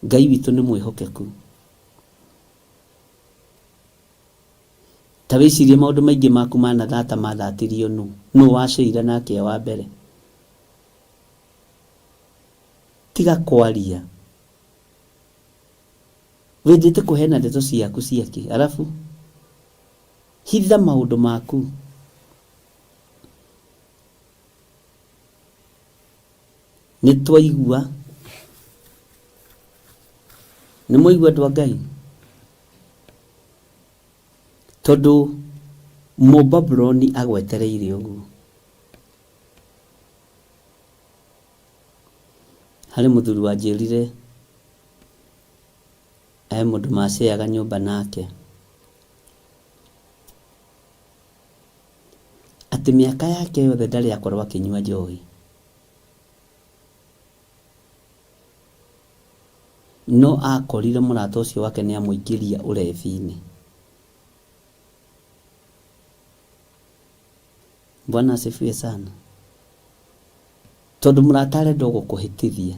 Ngai witũ nĩ mwĩhokeku. Ta wĩcirie maũndũ maingĩ maku manathata mathatirio nũ? Nũ waceire nake e wa mbere? Tiga kwaria. Wendete kũheana ndeto ciaku ciakĩ? Arabu hitha maũndũ maku. Nĩ twaigua, nĩ mwaigua andũ a Ngai, tondũ Mũbabuloni agwetereire ũguo. Harĩ mũthuri wanjĩrire he mũndũ maceaga nyũmba nake, atĩ mĩaka yake yothe ndarĩ akorwo akĩnyua njohi. No akorire mũrata ũcio wake nĩ amũingĩria ũrebi-inĩ. Bwana asifiwe sana. Tondũ mũrata arenda gũkũhĩtithia.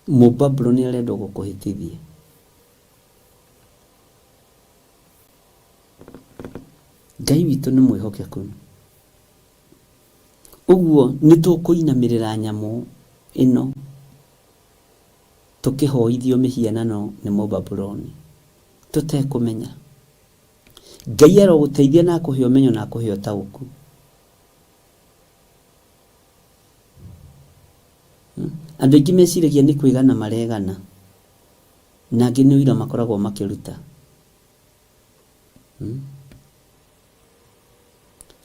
Mũbabuloni arenda gũkũhĩtithia. Ngai witũ nĩ mwĩhokeku. Ũguo nĩ tũkũinamĩrĩra nyamũ ĩno tũkĩhoithio mĩhianano nĩ Mũbabuloni tũtekũmenya. Ngai arogũteithia na akũhe ũmenyo na akũhe ũtaũku. Andũ aingĩ meciragia nĩ kwĩgana maregana, na angĩ nĩ ũira makoragwo makĩruta.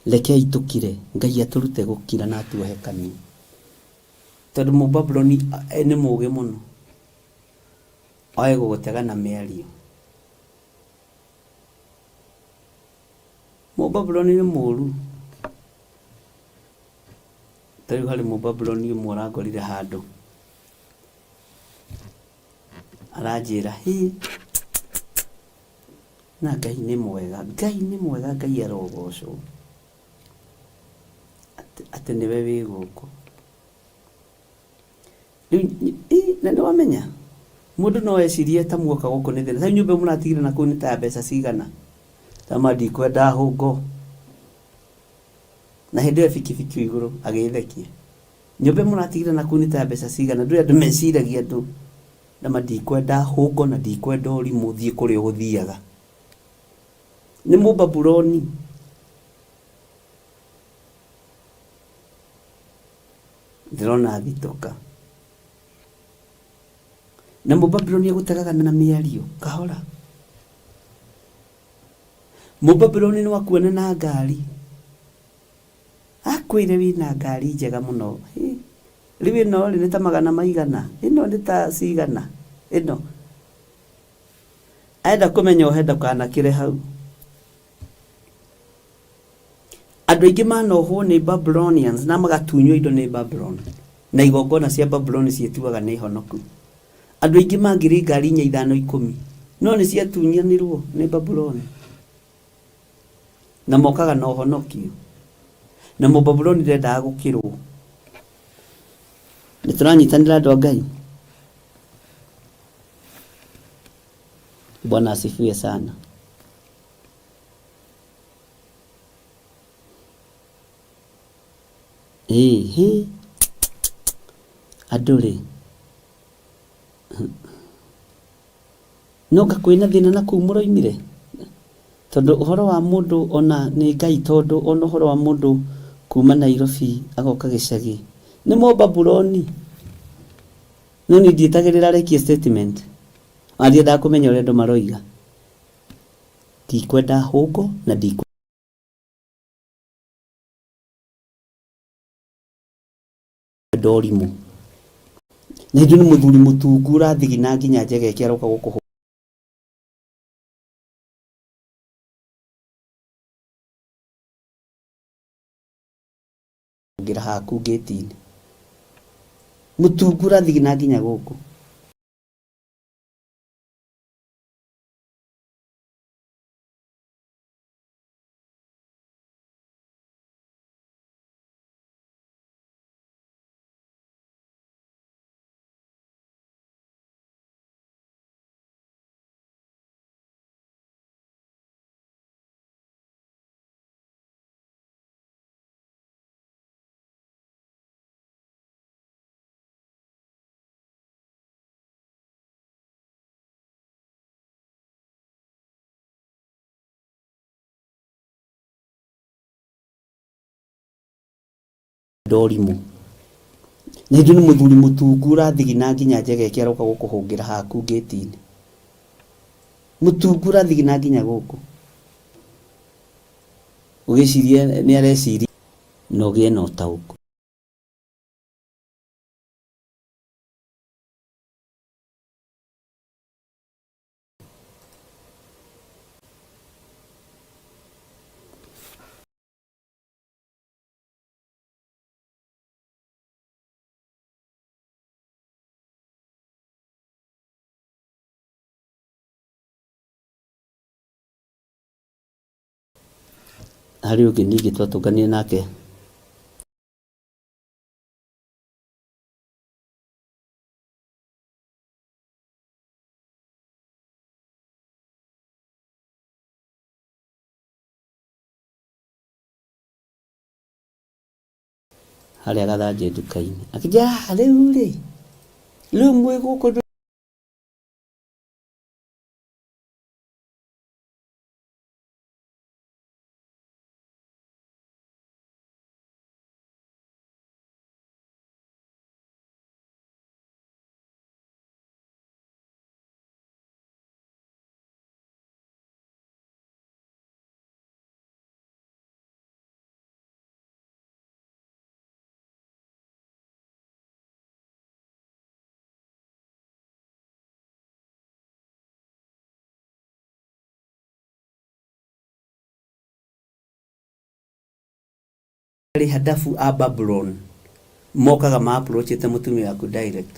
Rekei tũkire, Ngai atũrute gũkira na atuohe kanua. Tondũ Mũbabuloni nĩ mũũgĩ mũno, oĩ gũgũtega na mĩario. Mũbabuloni nĩ mũũru. Ta rĩu harĩ Mũbabuloni ũmwe ũrangorire handũ, aranjĩra hĩ, na Ngai nĩ mwega, Ngai nĩ mwega, Ngai arogocwo. Atĩ nĩwe wĩ gũkũ. Rĩu na nĩ wamenya mũndũ no ecirie ta muoka gũkũ nĩ thĩna. Ta rĩu nyũmba ĩyo mũratigire na kũu nĩ ta ya mbeca cigana? Tama ndikwenda hũngo. Na hĩndĩ ĩyo bikibiki igũrũ agĩthekia. Nyũmba ĩyo mũratigire na kũu nĩ ta ya mbeca cigana? Ndũĩ andũ meciragia andũ. Nama ndikwenda hũngo na ndikwenda ũrimũ, thiĩ kũrĩa ũgũthiaga. Nĩ Mũbabuloni. Ndĩrona thitũka. Na Mũbabuloni agũtegaga na mĩario kahora. Mũbabuloni no akuone na ngari, akwĩre wĩna ngari njega mũno. Hĩ, rĩu ĩno rĩ nĩ ta magana maigana, ĩno nĩ ta cigana, ĩno. Enda kũmenya ohe ndũkanakĩre hau. Andũ aingĩ manohwo nĩ Babylonians na magatunywo indo nĩ Babylon na igongona cia Babylon ciĩtuaga nĩ honoku. Andũ aingĩ mangĩrĩ ngari inya ithano ikũmi no nĩ ciatunyanirwo nĩ Babuloni na mokaga na ũhonokio na Mũbabuloni ndendaga gũkĩrwo. Nĩ tũranyitanĩra andũ a Ngai? Bwana asifiwe sana. Ĩĩ andũ rĩ, no anga kwĩna thĩna na kũu mũroimire? Tondũ ũhoro wa mũndũ ona nĩ Ngai tondũ ona ũhoro wa mũndũ kuma Nairobi agoka gĩcagi nĩ Mũbabuloni. No niĩ ndietagĩrĩra arekie statement, ona ndiendaga kũmenya ũrĩa andũ maroiga. Ndikwenda hũngũ na ndikwenda ũrimũ. Na ithuĩ nĩ mũthuri mũtungu ũrathigina nginya njegeke aroka gũkũhũngĩra haku ngĩti-inĩ. Mũtungu ũrathigina nginya gũkũ. Ũrimũ na ithuĩ nĩ mũthuri mũtungu ũrathigina nginya njegeke aroka gũkũhũngĩra haku ngĩti-inĩ. Mũtungu ũrathigina nginya gũkũ ũgĩciria nĩ areciria na ũgĩe na ũtaũku. Harĩ ũngĩ ningĩ twatũnganire nake harĩa Gathanjĩ nduka-inĩ, akĩnjĩra, "Ah, rĩu rĩ, rĩu mwĩ gũkũ rĩ hadafu a Babylon mokaga ma approachĩte mũtumia waku direct.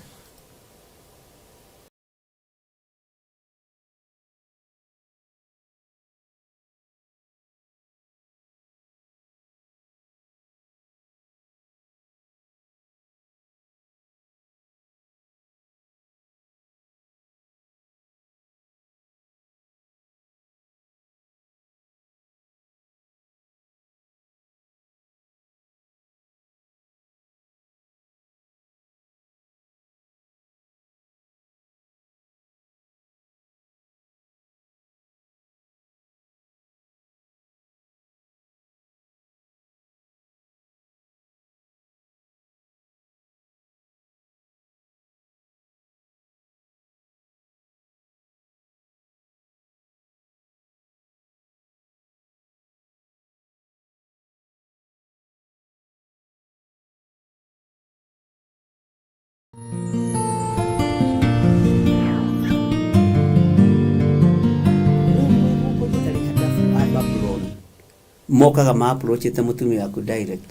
Mokaga ma approachĩte mũtumia waku direct.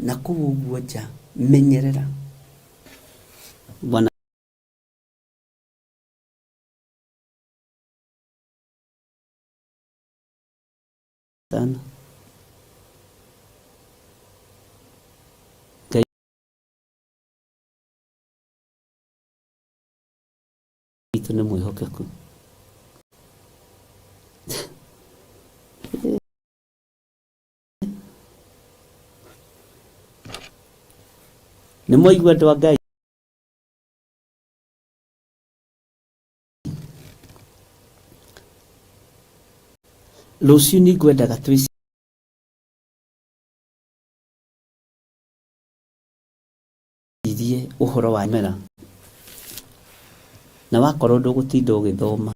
Na kũu ũguo nja menyerera. Bwana sana. Ngai witũ nĩ mwĩhokeku. Nĩ mwaigua andũ a Ngai? Rũciũ nĩ ngwendaga twĩcirie ũhoro wa mera na wakorwo ndũgũtinda ũgĩthoma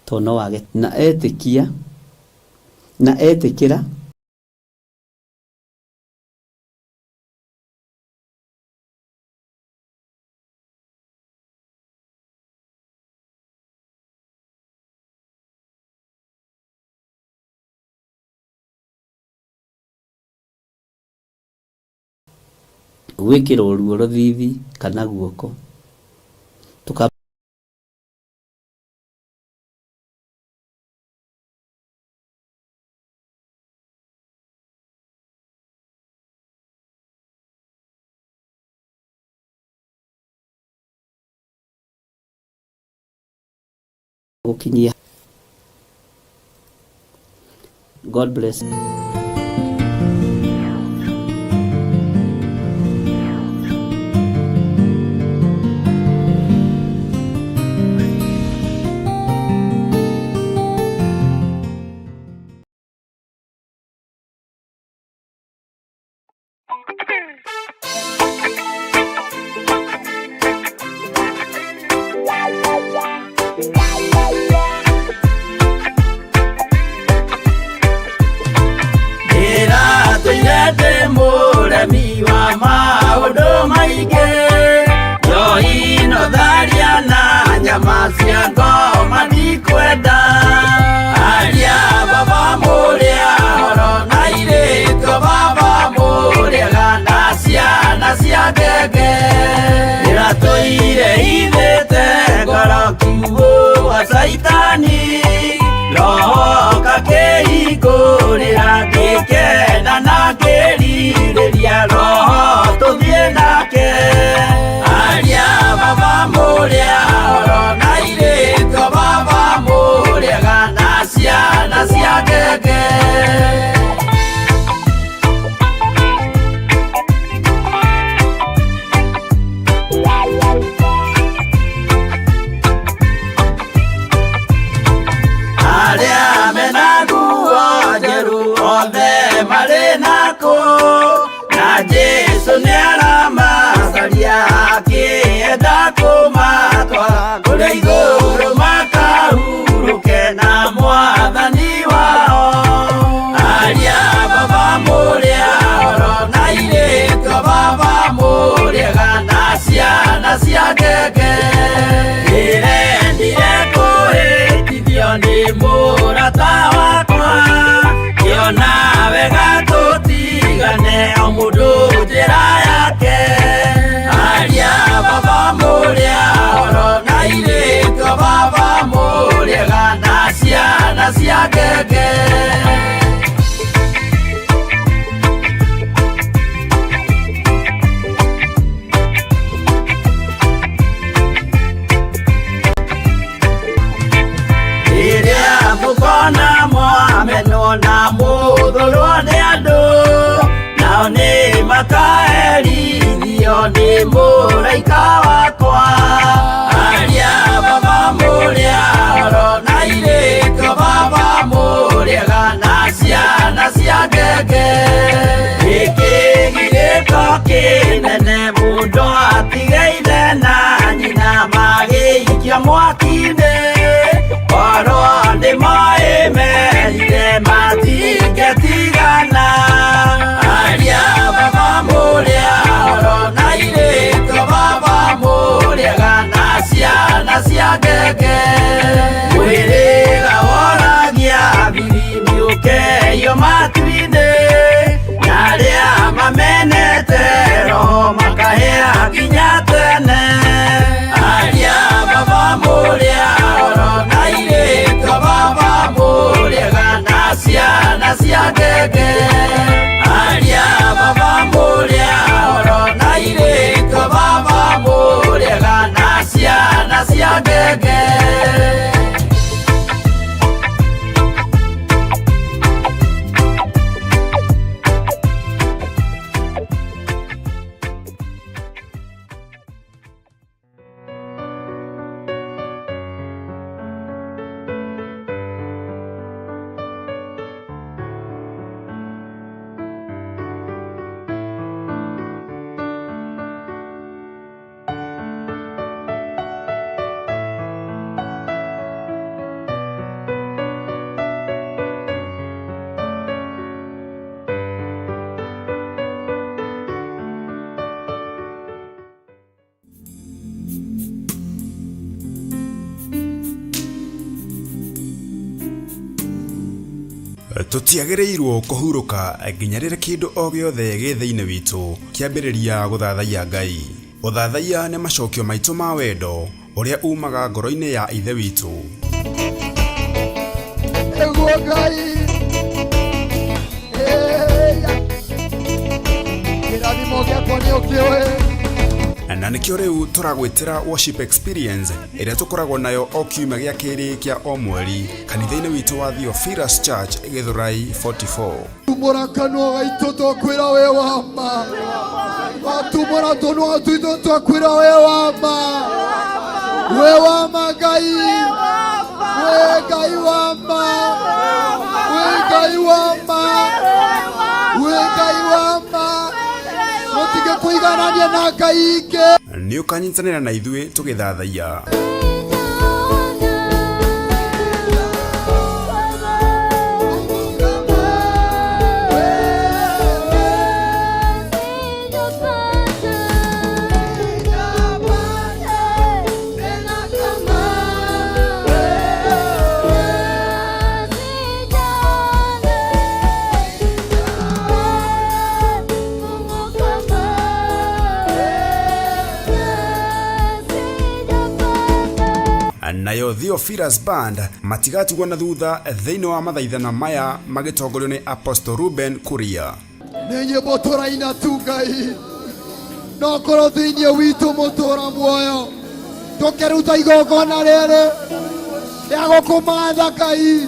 to no wage na etĩkia na etĩkĩra Gwĩkĩrwo ruo rũthithi kana guoko. Gũkinyia. God bless. Ndĩratũire ndĩ mũremi wa maũndũ maingĩ, njohi no tharia na nyama cia ngoma ndikwenda. Aria baba mũrĩa horo na irĩtwo baba mũrĩega na ciana cia ngenge. Ndĩratũire ithĩte ngoro kiugũ wa caitani, roho kakĩhingũrĩra ngĩkena na ngĩrirĩria roho tũthiĩ nake. Aria baba mũrĩa horo na irĩtwo baba mũrĩega na ciana cia ngenge. Arĩa mena nguo njerũ othe marĩ nakũ, na Jesũ nĩaramacaria akĩenda kũmatwara kũrĩa igũrũ makahurũke na mwathani wao. Aria baba mũrĩa horo na irĩtwo baba mũrĩega na ciana cia ngenge. Ndĩrendire kũhĩtithio nĩ mũrata wakwa, ngĩona wega tũtigane o mũndũ njĩra yake. Aria baba mũrĩa horo na irĩtwo baba mũrĩega na ciana cia ngenge. Rĩrĩa mũkona mwamenwo na mũthũrwo nĩ andũ, nao nĩ makaherithio nĩ mũraika wakwa. Aria baba mũrĩa horo na irĩtwo baba mũrĩega na ciana cia ngenge. Gĩkĩgirĩko kĩnene mũndũ atige ithe na nyina magĩikio mwaki-inĩ, korwo nĩ moĩ merire matingĩtigana. Aria baba mũrĩa horo na irĩtwo baba mũrĩega na ciana cia ngenge. Mwĩrĩga woragia biri nĩũkeio matu-inĩ, na arĩa mamenete roho makahĩa nginya tene. Aria baba mũrĩa horo na irĩtwo baba mũrĩega na ciana cia ngenge. Aria baba mũrĩa horo na irĩtwo baba mũrĩega na ciana cia ngenge. Tũtiagĩrĩirwo kũhurũka nginya rĩrĩa kĩndũ o gĩothe gĩ thĩinĩ witũ kĩambĩrĩria gũthathaiya Ngai. Ũthathaiya nĩ macokio maitũ ma wendo ũrĩa umaga ngoro-inĩ ya Ithe witũ. Nĩguo Ngai. Ĩya. Kĩrathimo gĩakwa nĩ ũkĩũĩ. Na nĩkĩo rĩu tũragwĩtĩra worship experience ĩrĩa tũkoragwo nayo o kiumia gĩa kerĩ kĩa o mweri kanitha-inĩ witũ wa Theophilus Church Gĩthũrai 44. Tumũra kanua gaitũ twakwĩra wĩ wa ma. Watumũra tũnua twitũ twakwĩra wĩ wa ma. Wĩ wa ma Ngai. Wĩ Ngai wa ma. Wĩ Ngai wa ma. Wĩ Ngai wa ma. Mũtige kũiganania na Ngai ingĩ. Nĩ ũkanyitanĩra na ithuĩ tũgĩthathaiya. Nayo Theophilus Band matigatigwo na thutha thĩinĩ wa mathaithana maya magĩtongorio nĩ Apostle Ruben Kuria. Nĩ nyĩmbo tũraina tu Ngai, no korwo thĩinĩ witũ mũtũra muoyo tũkĩruta igongona rĩrĩ rĩa gũkũmatha Ngai.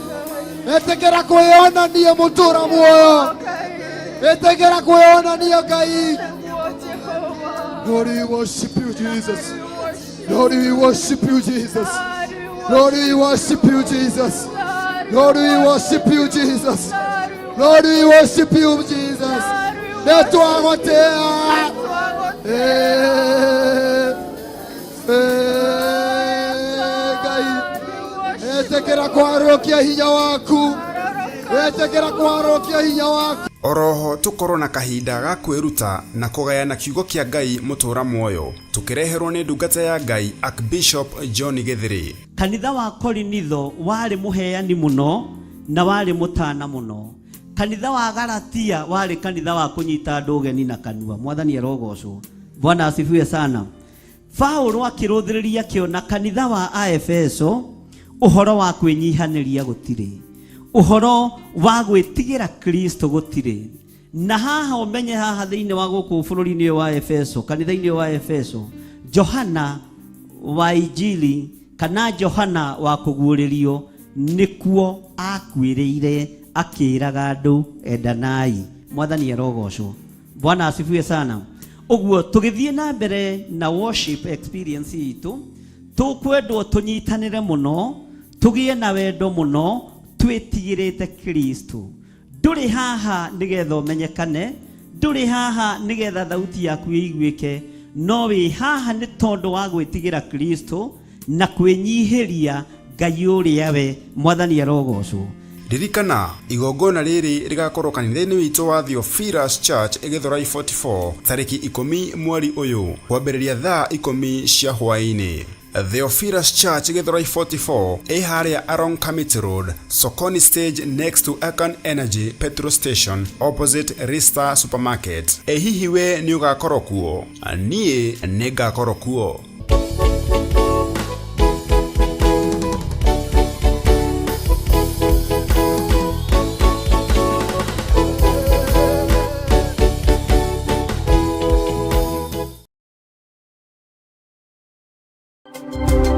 Ĩtĩkĩra kwĩyonania mũtũra muoyo, ĩtĩkĩra kwĩyonania Ngai. Lord, we worship you, Jesus. Lord, we worship you, Jesus. Lord, we worship you, Jesus. Lord, we worship you, Jesus. Lord, we worship you, Jesus. Nĩtwagũtĩĩa. Eh, eh, Ngai, ĩtĩkĩra kwarũkia hinya waku, ĩtĩkĩra kwarũkia hinya waku. Oroho tũkorwo na kahinda ga kwĩruta na kũgayana kiugo kĩa Ngai mũtũra muoyo tũkĩreherwo nĩ ndungata ya Ngai Archbishop John Gĩthĩrĩ. Kanitha wa Korinitho warĩ mũheani mũno na warĩ mũtana mũno. Kanitha wa Galatia warĩ kanitha wa kũnyita andũ ũgeni na kanua. Mwathani arogocwo. Bwana asifiwe sana. Paulo akĩrũthĩrĩria akĩona kanitha wa Aefeso ũhoro wa kwĩnyihanĩria gũtirĩ, ũhoro wa gwĩtigĩra Kristo gũtirĩ. Na haha ũmenye haha thĩinĩ wa gũkũ bũrũri-inĩ ũyũ wa Efeso, kanitha-inĩ ũyũ wa Efeso, Johana wa Injili kana Johana wa kũguũrĩrio nĩkuo akuĩrĩire akĩraga andũ endanai. Mwathani arogocwo. Bwana asifiwe sana. Ũguo tũgĩthiĩ na mbere na worship experience itũ, tũkwendwo tũnyitanĩre mũno, tũgĩe na wendo mũno, twĩtigĩrĩte Kristo. Ndũrĩ haha nĩgetha ũmenyekane, ndũrĩ haha nĩgetha thauti yaku ĩiguĩke, no wĩ haha nĩ tondũ wa gwĩtigĩra Kristo na kwĩnyihĩria Ngai ũrĩa we. Mwathani arogocwo. Ririkana igongona rĩrĩ rĩgakorwo kanitha-inĩ witũ wa Theophilus Church Gĩthũrai 44 tarĩki 10 mweri ũyũ kwambĩrĩria thaa 10 cia hwaĩ-inĩ. Theophilus Church Gĩthũrai 44 ĩ harĩa Along Kamiti Road, Sokoni Stage next to Akan Energy petrol station opposite Rista Supermarket. Ĩ hihi we nĩ ũgakorwo kuo? Niĩ nĩ ngakorwo kuo.